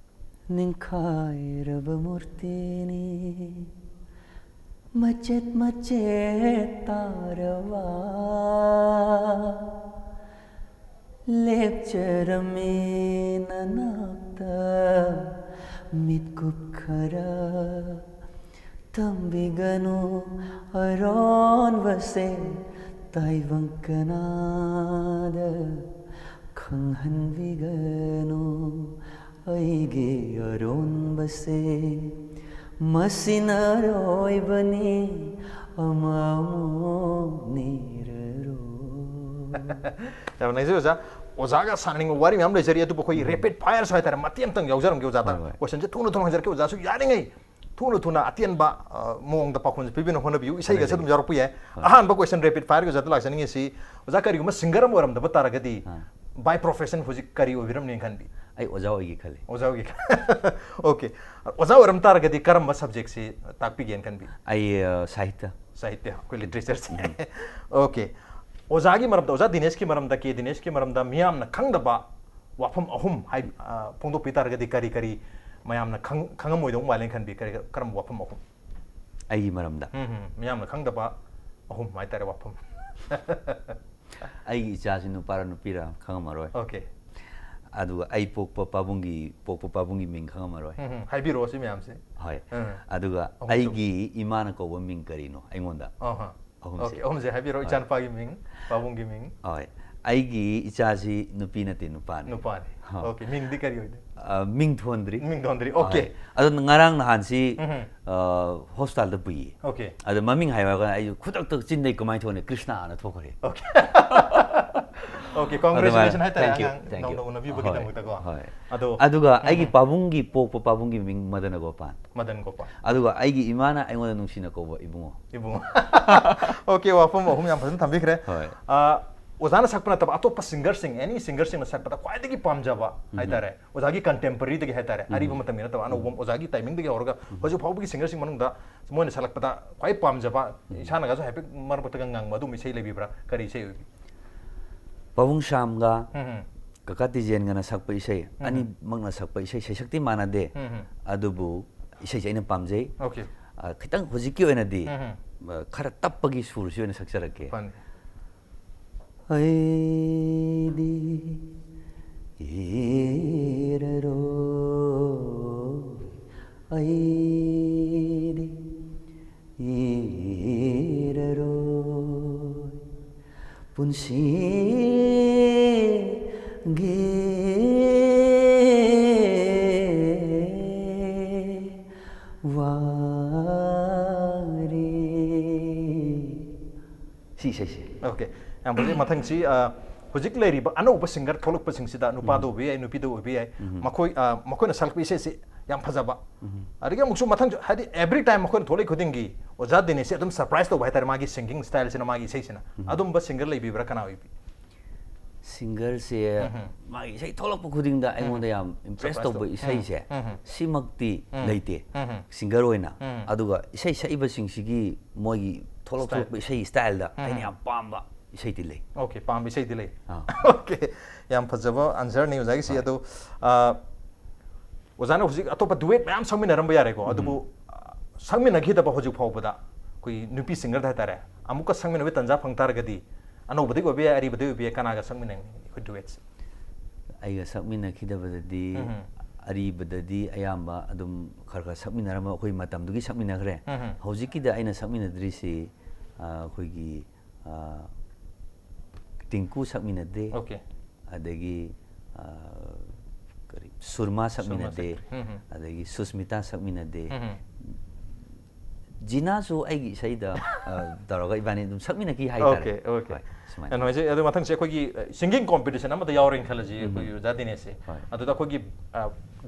ꯅꯤꯡꯈꯥꯏꯔꯕ ꯃꯨꯔꯇꯤꯅꯤ, ꯃꯆꯦꯠ ꯃꯆꯦꯠ ꯇꯥꯔꯕ꯫ ꯂꯦꯞꯆꯔꯝꯃꯤ ꯅꯅꯥꯛꯇ ꯃꯤꯠꯀꯨꯞ ꯈꯔ꯫ ꯇꯝꯕꯤꯒꯅꯨ ꯑꯔꯣꯟꯕꯁꯦ ꯇꯥꯏꯕꯪ ꯀꯅꯥꯗ ꯈꯪꯍꯟꯕꯤꯒꯅꯨ ꯑꯩꯒꯤ ꯑꯔꯣꯟꯕꯁꯦ꯫ ꯃꯁꯤꯅ ꯑꯔꯣꯏꯕꯅꯤ, ꯑꯃꯃꯨꯛ ꯅꯤꯔꯔꯣꯏ꯫ ꯌꯥꯝ ꯅꯨꯡꯉꯥꯏꯖꯩ ꯑꯣꯖꯥ꯫ ꯑꯣꯖꯥꯒ ꯁꯥꯟꯅꯅꯤꯡꯕ ꯋꯥꯔꯤ ꯃꯌꯥꯝ ꯂꯩꯖꯔꯤ, ꯑꯗꯨꯕꯨ ꯑꯩꯈꯣꯏꯒꯤ ꯔꯦꯄꯤꯗ ꯐꯥꯌꯔꯁꯨ ꯍꯥꯏꯇꯥꯔꯦ, ꯃꯇꯦꯛ ꯑꯃꯇꯪ ꯌꯥꯎꯖꯔꯝꯒꯦ ꯑꯣꯖꯥꯗ꯫ ꯍꯣꯏ, ꯍꯣꯏ꯫ ꯀꯣꯏꯁꯟꯁꯦ ꯊꯨꯅ ꯊꯨꯅ ꯍꯪꯖꯔꯛꯀꯦ ꯑꯣꯖꯥꯁꯨ ꯌꯥꯔꯤꯉꯩ ꯊꯨꯅ ꯊꯨꯅ ꯑꯇꯦꯟꯕ ꯑ, ꯃꯑꯣꯡꯗ ꯄꯥꯎꯈꯨꯝꯁꯦ ꯄꯤꯕꯤꯅ ꯍꯣꯠꯅꯕꯤꯌꯨ꯫ ꯏꯁꯩꯒꯁꯦ ꯑꯗꯨꯝ ꯌꯥꯎꯔꯛꯄ ꯌꯥꯏ꯫ ꯑꯍꯥꯟꯕ ꯀꯣꯏꯁꯟ ꯔꯦꯄꯤꯗ ꯐꯥꯌꯔꯒꯤ ꯑꯣꯖꯥꯗ ꯂꯥꯛꯆꯅꯤꯡꯉꯤꯁꯤ, ꯑꯣꯖꯥ, ꯀꯔꯤꯒꯨꯝꯕ ꯁꯤꯡꯒꯔ ꯑꯃ ꯑꯣꯏꯔꯝꯗꯕ ꯇꯥꯔꯒꯗꯤ ꯑꯥ꯫ ꯕꯥꯏ ꯄ꯭ꯔꯣꯐꯦꯁꯟ ꯍꯧꯖꯤꯛ ꯀꯔꯤ ꯑꯣꯏꯕꯤꯔꯝꯅꯤ ꯈꯟꯕꯤ? ꯑꯩ ꯑꯣꯖꯥ ꯑꯣꯏꯒꯦ ꯈꯜꯂꯤ꯫ ꯑꯣꯖꯥ ꯑꯣꯏꯒꯦ꯫ Okay, ꯑꯣꯖꯥ ꯑꯣꯏꯔꯝ ꯇꯥꯔꯒꯗꯤ ꯀꯔꯝꯕ ꯁꯕꯖꯦꯛꯁꯤ ꯇꯥꯛꯄꯤꯒꯦꯅ ꯈꯟꯕꯤ? ꯑꯩ ꯑ, ꯁꯥꯍꯤꯇ꯭ꯌ꯫ ꯁꯥꯍꯤꯇ꯭ꯌ, ꯑꯩꯈꯣꯏ ꯂꯤꯇꯔꯦꯆꯔꯁꯦ꯫ Okay, ꯑꯣꯖꯥꯒꯤ ꯃꯔꯝꯗ, ꯑꯣꯖꯥ ꯗꯤꯅꯦꯁꯀꯤ ꯃꯔꯝꯗ, ꯀꯦ ꯗꯤꯅꯦꯁꯀꯤ ꯃꯔꯝꯗ ꯃꯤꯌꯥꯝꯅ ꯈꯪꯗꯕ ꯋꯥꯐꯝ ꯑꯍꯨꯝ ꯍꯥꯏ, ꯑ, ꯐꯣꯡꯗꯣꯛꯄꯤ ꯇꯥꯔꯒꯗꯤ ꯀꯔꯤ ꯀꯔꯤ ꯃꯌꯥꯝꯅ ꯈꯪ-, ꯈꯪꯉꯝꯃꯣꯏꯗꯧꯕ ꯃꯥꯜꯂꯦꯅ ꯈꯟꯕꯤ? ꯀꯔꯤ, ꯀꯔꯝꯕ ꯋꯥꯐꯝ ꯑꯍꯨꯝ? ꯑꯩꯒꯤ ꯃꯔꯝꯗ꯫ ꯎꯝ, ꯎꯝ, ꯃꯤꯌꯥꯝꯅ ꯈꯪꯗꯕ ꯑꯍꯨꯝ ꯍꯥꯏꯇꯥꯔꯦ, ꯋꯥꯐꯝ꯫ ꯑꯩꯒꯤ ꯏꯆꯥꯁꯤ ꯅꯨꯄꯥꯔ ꯅꯨꯄꯤꯔ ꯈꯪꯉꯝꯃꯔꯣꯏ꯫ Okay. ꯑꯗꯨꯒ ꯑꯩ ꯄꯣꯛꯄ ꯄꯥꯕꯨꯡꯒꯤ, ꯄꯣꯛꯄ ꯄꯥꯕꯨꯡꯒꯤ ꯃꯤꯡ ꯈꯪꯉꯝꯃꯔꯣꯏ꯫ ꯎꯝ, ꯎꯝ, ꯍꯥꯏꯕꯤꯔꯛꯑꯣ ꯁꯤ ꯃꯌꯥꯝꯁꯦ꯫ ꯍꯣꯏ꯫ ꯎꯝ꯫ ꯑꯗꯨꯒ ꯑꯍꯨꯝꯁꯨ꯫ ꯑꯩꯒꯤ ꯏꯃꯥꯅ ꯀꯧꯕ ꯃꯤꯡ ꯀꯔꯤꯅꯣ ꯑꯩꯉꯣꯟꯗ? ꯑꯍ꯫ ꯑꯍꯨꯝꯁꯦ꯫ Okay, ꯑꯍꯨꯝꯁꯦ ꯍꯥꯏꯕꯤꯔꯛꯑꯣ, ꯍꯣꯏ꯫ ꯏꯆꯥꯅꯨꯄꯥꯒꯤ ꯃꯤꯡ, ꯄꯥꯕꯨꯡꯒꯤ ꯃꯤꯡ꯫ ꯍꯣꯏ꯫ ꯑꯩꯒꯤ ꯏꯆꯥꯁꯤ ꯅꯨꯄꯤ ꯅꯠꯇꯦ, ꯅꯨꯄꯥꯅꯤ꯫ ꯅꯨꯄꯥꯅꯤ꯫ ꯍꯣꯏ꯫ Okay, ꯃꯤꯡꯗꯤ ꯀꯔꯤ ꯑꯣꯏꯗꯣꯏ? ꯑ, ꯃꯤꯡ ꯊꯣꯟꯗ꯭ꯔꯤ꯫ ꯃꯤꯡ ꯊꯣꯟꯗ꯭ꯔꯤ꯫ ꯍꯣꯏ꯫ Okay. ꯑꯗꯣ ꯉꯔꯥꯡ ꯅꯍꯥꯟꯁꯤ ꯎꯝ꯫ ꯑ, ꯍꯣꯁꯄꯤꯇꯥꯜꯗ ꯄꯨꯏꯌꯦ꯫ Okay. ꯑꯗ ꯃꯃꯤꯡ ꯍꯥꯏꯔꯒ ꯑꯩ ꯈꯨꯗꯛꯇ ꯆꯤꯟꯗꯩ ꯀꯃꯥꯏꯅ ꯊꯣꯛꯅꯤ, ꯀ꯭ꯔꯤꯁꯅꯥꯅ ꯊꯣꯛꯈ꯭ꯔꯦ꯫ Okay. Okay, congratulations ꯍꯥꯏꯇꯥꯔꯦ, Thank you, ꯑꯉꯥꯡ thank you. ꯅꯧꯅ ꯎꯅꯕꯤꯕꯒꯤꯗꯃꯛꯇꯀꯣ. ꯍꯣꯏ. ꯑꯗꯣ ꯑꯗꯨꯒ ꯑꯩꯒꯤ ꯄꯥꯕꯨꯡꯒꯤ ꯄꯣꯛꯄ ꯄꯥꯕꯨꯡꯒꯤ ꯃꯤꯡ ꯃꯗꯅ ꯒꯣꯄꯥꯜ꯫ ꯃꯗꯟ ꯒꯣꯄꯥꯜ꯫ ꯑꯗꯨꯒ ꯑꯩꯒꯤ ꯏꯃꯥꯅ ꯑꯩꯉꯣꯟꯗ ꯅꯨꯡꯁꯤꯅ ꯀꯧꯕ ꯏꯕꯨꯡꯉꯣ꯫ ꯏꯕꯨꯡꯉꯣ꯫ Okay, ꯋꯥꯐꯝ ꯑꯍꯨꯝ ꯌꯥꯝ ꯐꯖꯅ ꯊꯝꯕꯤꯈ꯭ꯔꯦ꯫ ꯍꯣꯏ꯫ ꯑ, ꯑꯣꯖꯥꯅ ꯁꯛꯄ ꯅꯠꯇꯕ ꯑꯇꯣꯞꯄ singerꯁꯤꯡ, any singerꯁꯤꯡꯅ ꯁꯛꯄꯗ ꯈ꯭ꯋꯥꯏꯗꯒꯤ ꯄꯥꯝꯖꯕ ꯍꯥꯏꯇꯥꯔꯦ, ꯑꯣꯖꯥꯒꯤ contemporaryꯗꯒꯤ ꯍꯥꯏꯇꯥꯔꯦ, ꯑꯔꯤꯕ ꯃꯇꯝꯒꯤ ꯅꯠꯇꯕ ꯑꯅꯧꯕ ꯑꯣꯖꯥꯒꯤ timingꯗꯒꯤ ꯍꯧꯔꯒ ꯍꯧꯖꯤꯛ ꯐꯥꯎꯕꯒꯤ singerꯁꯤꯡ ꯃꯅꯨꯡꯗ ꯃꯣꯏꯅ ꯁꯛꯂꯛꯄꯗ ꯈ꯭ꯋꯥꯏ ꯄꯥꯝꯖꯕ, ꯏꯁꯥꯅꯒꯁꯨ ꯍꯥꯏꯐꯦꯠ ꯃꯔꯛ ꯃꯔꯛꯇꯒ ꯉꯪꯕ ꯑꯗꯨꯝꯕ ꯏꯁꯩ ꯂꯩꯕꯤꯕ꯭ꯔꯥ? ꯀꯔꯤ ꯏꯁꯩ ꯑꯣꯏꯕꯤ? ꯄꯥꯕꯨꯡ ꯁ꯭ꯌꯥꯝꯒ ꯎꯝ, ꯎꯝ꯫ ꯀꯀꯥ ꯇꯤꯖꯦꯟꯒꯅ ꯁꯛꯄ ꯏꯁꯩ ꯑꯅꯤꯃꯛꯅ ꯁꯛꯄ ꯏꯁꯩ ꯁꯩꯁꯛꯇꯤ ꯃꯥꯟꯅꯗꯦ꯫ ꯎꯝ, ꯎꯝ꯫ ꯑꯗꯨꯕꯨ ꯏꯁꯩꯁꯦ ꯑꯩꯅ ꯄꯥꯝꯖꯩ꯫ Okay꯫ ꯑ, ꯈꯤꯇꯪ ꯍꯧꯖꯤꯛꯀꯤ ꯑꯣꯏꯅꯗꯤ ꯎꯝ, ꯎꯝ꯫ ꯑ, ꯈꯔ ꯇꯞꯄꯒꯤ ꯁꯨꯔꯁꯤ ꯑꯣꯏꯅ ꯁꯛꯆꯔꯛꯀꯦ꯫ ꯐꯅꯤ꯫ ꯑꯩꯗꯤ ꯏꯔꯔꯣꯏ, ꯑꯩꯗꯤ ꯏꯔꯔꯣꯏ, ꯄꯨꯟꯁꯤꯒꯤ ꯋꯥꯔꯤ꯫ ꯁꯤ ꯏꯁꯩꯁꯦ꯫ Okay, ꯌꯥꯝ ꯐꯖꯩ꯫ ꯃꯊꯪꯁꯤ, ꯑ, ꯍꯧꯖꯤꯛ ꯂꯩꯔꯤꯕ ꯑꯅꯧꯕ singer ꯊꯣꯛꯂꯛꯄꯁꯤꯡꯁꯤꯗ ꯅꯨꯄꯥꯗ ꯑꯣꯏꯕ ꯌꯥꯏ, ꯅꯨꯄꯤꯗ ꯑꯣꯏꯕ ꯌꯥꯏ, ꯃꯈꯣꯏ, ꯑ, ꯃꯈꯣꯏꯅ ꯁꯛꯂꯛꯄ ꯏꯁꯩꯁꯤ ꯌꯥꯝ ꯐꯖꯕ꯫ ꯑꯗꯒꯤ ꯑꯃꯨꯛꯁꯨ ꯃꯊꯪ, ꯍꯥꯏꯗꯤ, every time ꯃꯈꯣꯏꯅ ꯊꯣꯛꯂꯛꯏ ꯈꯨꯗꯤꯡꯒꯤ ꯑꯣꯖꯥ ꯗꯤꯅꯦꯁꯁꯤ ꯑꯗꯨꯝ surprise ꯇꯧꯕ ꯍꯥꯏꯇꯥꯔꯦ, ꯃꯥꯒꯤ singing styleꯁꯤꯅ, ꯃꯥꯒꯤ ꯏꯁꯩꯁꯤꯅ꯫ ꯑꯗꯨꯝꯕ singer ꯂꯩꯕꯤꯕ꯭ꯔꯥ? ꯀꯅꯥ ꯑꯣꯏꯕꯤ? Singerꯁꯦ ꯃꯥꯒꯤ ꯏꯁꯩ ꯊꯣꯛꯂꯛꯄ ꯈꯨꯗꯤꯡꯗ ꯑꯩꯉꯣꯟꯗ ꯌꯥꯝ impress Surprise ꯇꯧꯕ ꯇꯧꯕ꯫ ꯏꯁꯩꯁꯦ ꯎꯝ, ꯎꯝ꯫ ꯁꯤꯃꯛꯇꯤ ꯎꯝ꯫ ꯂꯩꯇꯦ꯫ ꯎꯝ, ꯎꯝ꯫ Singer ꯑꯣꯏꯅ꯫ ꯎꯝ꯫ ꯑꯗꯨꯒ ꯏꯁꯩ ꯁꯛꯏꯕꯁꯤꯡꯁꯤꯒꯤ ꯃꯣꯏꯒꯤ ꯊꯣꯛꯂꯛ Style꯫ ꯊꯣꯛꯂꯛꯄ ꯏꯁꯩ styleꯗ ꯎꯝ꯫ ꯑꯩꯅ ꯌꯥꯝ ꯄꯥꯝꯕ ꯏꯁꯩꯗꯤ ꯂꯩ꯫ Okay, ꯄꯥꯝꯕ ꯏꯁꯩꯗꯤ ꯂꯩ꯫ ꯑꯥ꯫ Okay, ꯌꯥꯝ ꯐꯖꯕ answerꯅꯤ ꯑꯣꯖꯥꯒꯤꯁꯤ꯫ ꯑꯗꯣ, ꯑ, ꯑꯣꯖꯥꯅ ꯍꯧꯖꯤꯛ ꯑꯇꯣꯞꯄ duet ꯃꯌꯥꯝ ꯁꯛꯃꯤꯟꯅꯔꯝꯕ ꯌꯥꯔꯦꯀꯣ, ꯑꯗꯨꯕꯨ, ꯑ, ꯁꯛꯃꯤꯟꯅꯈꯤꯗꯕ ꯍꯧꯖꯤꯛ ꯐꯥꯎꯕꯗ ꯑꯩꯈꯣꯏ ꯅꯨꯄꯤ singerꯗ ꯍꯥꯏꯇꯥꯔꯦ, ꯑꯃꯨꯛꯀ ꯁꯛꯃꯤꯟꯅꯕꯒꯤ ꯇꯥꯟꯖꯥ ꯐꯪ ꯇꯥꯔꯒꯗꯤ, ꯑꯅꯧꯕꯗꯒꯤ ꯑꯣꯏꯕ ꯌꯥꯏ, ꯑꯔꯤꯕꯗꯒꯤ ꯑꯣꯏꯕ ꯌꯥꯏ, ꯀꯅꯥꯒ ꯁꯛꯃꯤꯟꯅꯅꯤꯡꯉꯤ ꯑꯩꯈꯣꯏ duetꯁꯦ? ꯑꯩꯒ ꯁꯛꯃꯤꯟꯅꯈꯤꯗꯕꯗꯗꯤ ꯎꯝ꯫ ꯑꯔꯤꯕꯗꯗꯤ ꯑꯌꯥꯝꯕ ꯑꯗꯨꯝ ꯈꯔ ꯈꯔ ꯁꯛꯃꯤꯟꯅꯔꯝꯕ, ꯑꯩꯈꯣꯏ ꯃꯇꯝꯗꯨꯒꯤ ꯁꯛꯃꯤꯟꯅꯈ꯭ꯔꯦ꯫ ꯎꯝ꯫ ꯍꯧꯖꯤꯛꯀꯤꯗ ꯑꯩꯅ ꯁꯛꯃꯤꯟꯅꯗ꯭ꯔꯤꯁꯤ, ꯑ, ꯑꯩꯈꯣꯏꯒꯤ, ꯑ, ꯇꯤꯡꯀꯨ ꯁꯛꯃꯤꯟꯅꯗꯦ꯫ Okay꯫ ꯑꯗꯒꯤ, ꯑ, ꯀꯔꯤ, ꯁꯨꯔꯃꯥ ꯁꯛꯃꯤꯟꯅꯗꯦ꯫ ꯁꯛꯃꯤꯟꯅꯗꯦ꯫ ꯎꯝ꯫ ꯑꯗꯒꯤ ꯁꯨꯁꯃꯤꯇꯥ ꯁꯛꯃꯤꯟꯅꯗꯦ꯫ ꯎꯝ꯫ ꯖꯤꯅꯥꯁꯨ ꯑꯩꯒꯤ ꯏꯁꯩꯗ ꯑ, ꯇꯧꯔꯒ ꯏꯕꯥꯅꯤ ꯑꯗꯨꯝ ꯁꯛꯃꯤꯟꯅꯈꯤ ꯍꯥꯏꯇꯥꯔꯦ꯫ Okay, okay. ꯍꯣꯏ, ꯁꯨꯃꯥꯏꯅ꯫ ꯀꯩꯅꯣ ꯍꯥꯏꯁꯦ, ꯑꯗꯨ ꯃꯊꯪꯁꯦ ꯑꯩꯈꯣꯏꯒꯤ ꯁꯤꯡꯒꯤꯡ ꯀꯣꯝꯄꯤꯇꯤꯁꯟ ꯑꯃꯗ ꯌꯥꯎꯔꯦꯅ ꯈꯜꯂꯁꯤ, ꯑꯩꯈꯣꯏꯒꯤ ꯑꯣꯖꯥ ꯗꯤꯅꯦꯁꯁꯦ꯫ ꯍꯣꯏ꯫ ꯑꯗꯨꯗ ꯑꯩꯈꯣꯏꯒꯤ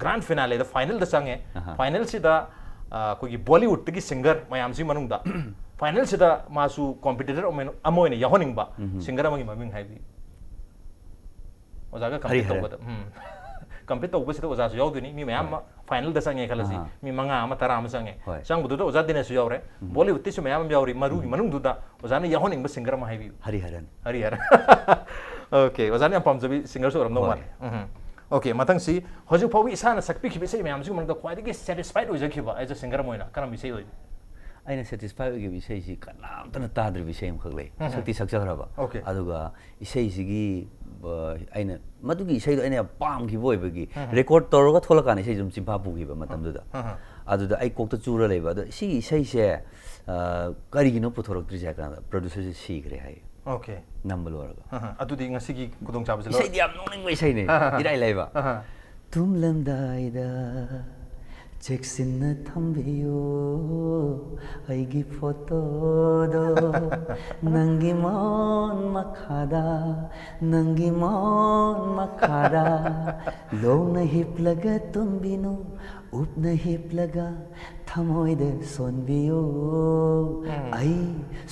ꯒ꯭ꯔꯥꯟ ꯐꯤꯅꯥꯂꯦꯗ, ꯐꯥꯏꯅꯦꯜꯗ ꯆꯪꯉꯦ꯫ ꯑꯍꯥ꯫ ꯐꯥꯏꯅꯦꯜꯁꯤꯗ ꯑꯩꯈꯣꯏꯒꯤ ꯕꯣꯂꯤꯋꯨꯗꯇꯒꯤ ꯁꯤꯡꯒꯔ ꯃꯌꯥꯝꯁꯤ ꯃꯅꯨꯡꯗ ꯐꯥꯏꯅꯦꯜꯁꯤꯗ ꯃꯥꯁꯨ ꯀꯣꯝꯄꯤꯇꯤꯇꯔ ꯑꯃ ꯑꯣꯏꯅ ꯌꯥꯎꯍꯟꯅꯤꯡꯕ ꯁꯤꯡꯒꯔ ꯑꯃꯒꯤ ꯃꯃꯤꯡ ꯍꯥꯏꯕꯤꯌꯨ꯫ ꯑꯣꯖꯥꯒ ꯀꯝꯄꯤꯠ ꯍꯔꯤꯍꯔꯟ꯫ ꯇꯧꯕꯗ ꯎꯝ ꯀꯝꯄꯤꯠ ꯇꯧꯕꯁꯤꯗ ꯑꯣꯖꯥꯁꯨ ꯌꯥꯎꯗꯣꯏꯅꯤ꯫ ꯃꯤ ꯃꯌꯥꯝ ꯑꯃ ꯐꯥꯏꯅꯦꯜꯗ ꯆꯪꯉꯦ ꯈꯜꯂꯁꯤ꯫ ꯑꯍꯥ꯫ ꯃꯤ ꯃꯉꯥ ꯑꯃ, ꯇꯔꯥ ꯑꯃ ꯆꯪꯉꯦ꯫ ꯍꯣꯏ꯫ ꯆꯪꯕꯗꯨꯗ ꯑꯣꯖꯥ ꯗꯤꯅꯦꯁꯁꯨ ꯌꯥꯎꯔꯦ, ꯕꯣꯂꯤꯋꯨꯗꯇꯩꯁꯨ ꯃꯌꯥꯝ ꯑꯃ ꯌꯥꯎꯔꯤ꯫ ꯃꯔꯨꯒꯤ ꯃꯅꯨꯡꯗꯨꯗ ꯑꯣꯖꯥꯅ ꯌꯥꯎꯍꯟꯅꯤꯡꯕ ꯁꯤꯡꯒꯔ ꯑꯃ ꯍꯥꯏꯕꯤꯌꯨ꯫ ꯍꯔꯤꯍꯔꯟ꯫ ꯍꯔꯤꯍꯔꯟ꯫ Okay, ꯑꯣꯖꯥꯅ ꯌꯥꯝ ꯄꯥꯝꯖꯕꯤ ꯁꯤꯡꯒꯔꯁꯨ ꯑꯣꯏꯔꯝꯗꯧ ꯍꯣꯏ꯫ ꯃꯥꯜꯂꯦ꯫ ꯎꯝ꯫ Okay, ꯃꯊꯪꯁꯤ ꯍꯧꯖꯤꯛ ꯐꯥꯎꯕ ꯏꯁꯥꯅ ꯁꯛꯄꯤꯈꯤꯕ ꯏꯁꯩ ꯃꯌꯥꯝꯁꯤꯒꯤ ꯃꯅꯨꯡꯗ ꯈ꯭ꯋꯥꯏꯗꯒꯤ ꯁꯦꯇꯤꯁꯐꯥꯏꯠ ꯑꯣꯏꯖꯈꯤꯕ as a singer ꯑꯃ ꯑꯣꯏꯅ ꯀꯔꯝꯕ ꯏꯁꯩ ꯑꯣꯏꯕꯤ? ꯑꯩꯅ ꯁꯦꯇꯤꯁꯐꯥꯏ ꯑꯣꯏꯈꯤꯕ ꯏꯁꯩꯁꯤ ꯀꯅꯥꯝꯇꯅ ꯇꯥꯗ꯭ꯔꯤꯕ ꯏꯁꯩ ꯑꯃꯈꯛ ꯂꯩ꯫ ꯁꯛꯇꯤ ꯁꯛꯆꯈ꯭ꯔꯕ꯫ Okay꯫ ꯑꯗꯨꯒ ꯏꯁꯩꯁꯤꯒꯤ ꯑ, ꯑꯩꯅ ꯃꯗꯨꯒꯤ ꯏꯁꯩꯗꯣ ꯑꯩꯅ ꯌꯥꯝ ꯄꯥꯝꯈꯤꯕ ꯑꯣꯏꯕꯒꯤ ꯔꯦꯀꯣꯔꯠ ꯇꯧꯔꯒ ꯊꯣꯛꯂꯀꯥꯟꯗ ꯏꯁꯩꯁꯦ ꯑꯗꯨꯝ ꯆꯤꯟꯐꯥ ꯄꯨꯈꯤꯕ ꯃꯇꯝꯗꯨꯗ꯫ ꯑꯗꯨꯗ ꯑꯩ ꯀꯣꯛꯇ ꯆꯨꯔ ꯂꯩꯕ꯫ ꯑꯗꯣ ꯁꯤꯒꯤ ꯏꯁꯩꯁꯦ ꯑ, ꯀꯔꯤꯒꯤꯅꯣ ꯄꯨꯊꯣꯔꯛꯇ꯭ꯔꯤꯁꯦ ꯍꯥꯏ ꯀꯥꯟꯗ ꯄ꯭ꯔꯣꯗ꯭ꯌꯨꯁꯔꯁꯦ ꯁꯤꯈ꯭ꯔꯦ ꯍꯥꯏ꯫ Okay꯫ ꯅꯝꯕ ꯂꯣꯏꯔꯒ꯫ ꯑꯗꯨꯗꯤ ꯉꯁꯤꯒꯤ ꯈꯨꯗꯣꯡꯆꯥꯕꯁꯦ ꯂꯧ- ꯏꯁꯩꯗꯤ ꯌꯥꯝ ꯅꯣꯛꯅꯤꯡꯕ ꯏꯁꯩꯅꯦ꯫ ꯏꯔꯥꯏ ꯂꯥꯏꯕ꯫ ꯑꯍꯥ꯫ ꯇꯨꯝꯂꯝꯗꯥꯏꯗ ꯆꯦꯛꯁꯤꯟꯅ ꯊꯝꯕꯤꯌꯨ ꯑꯩꯒꯤ ꯐꯣꯇꯣꯗꯣ꯫ ꯅꯪꯒꯤ ꯃꯥꯎꯟ ꯃꯈꯥꯗ, ꯅꯪꯒꯤ ꯃꯥꯎꯟ ꯃꯈꯥꯗ ꯂꯣꯡꯅ ꯍꯤꯞꯂꯒ ꯇꯨꯝꯕꯤꯅꯨ, ꯎꯞꯅ ꯍꯤꯞꯂꯒ ꯊꯃꯣꯏꯗ ꯁꯣꯟꯕꯤꯌꯨ꯫ ꯑꯩ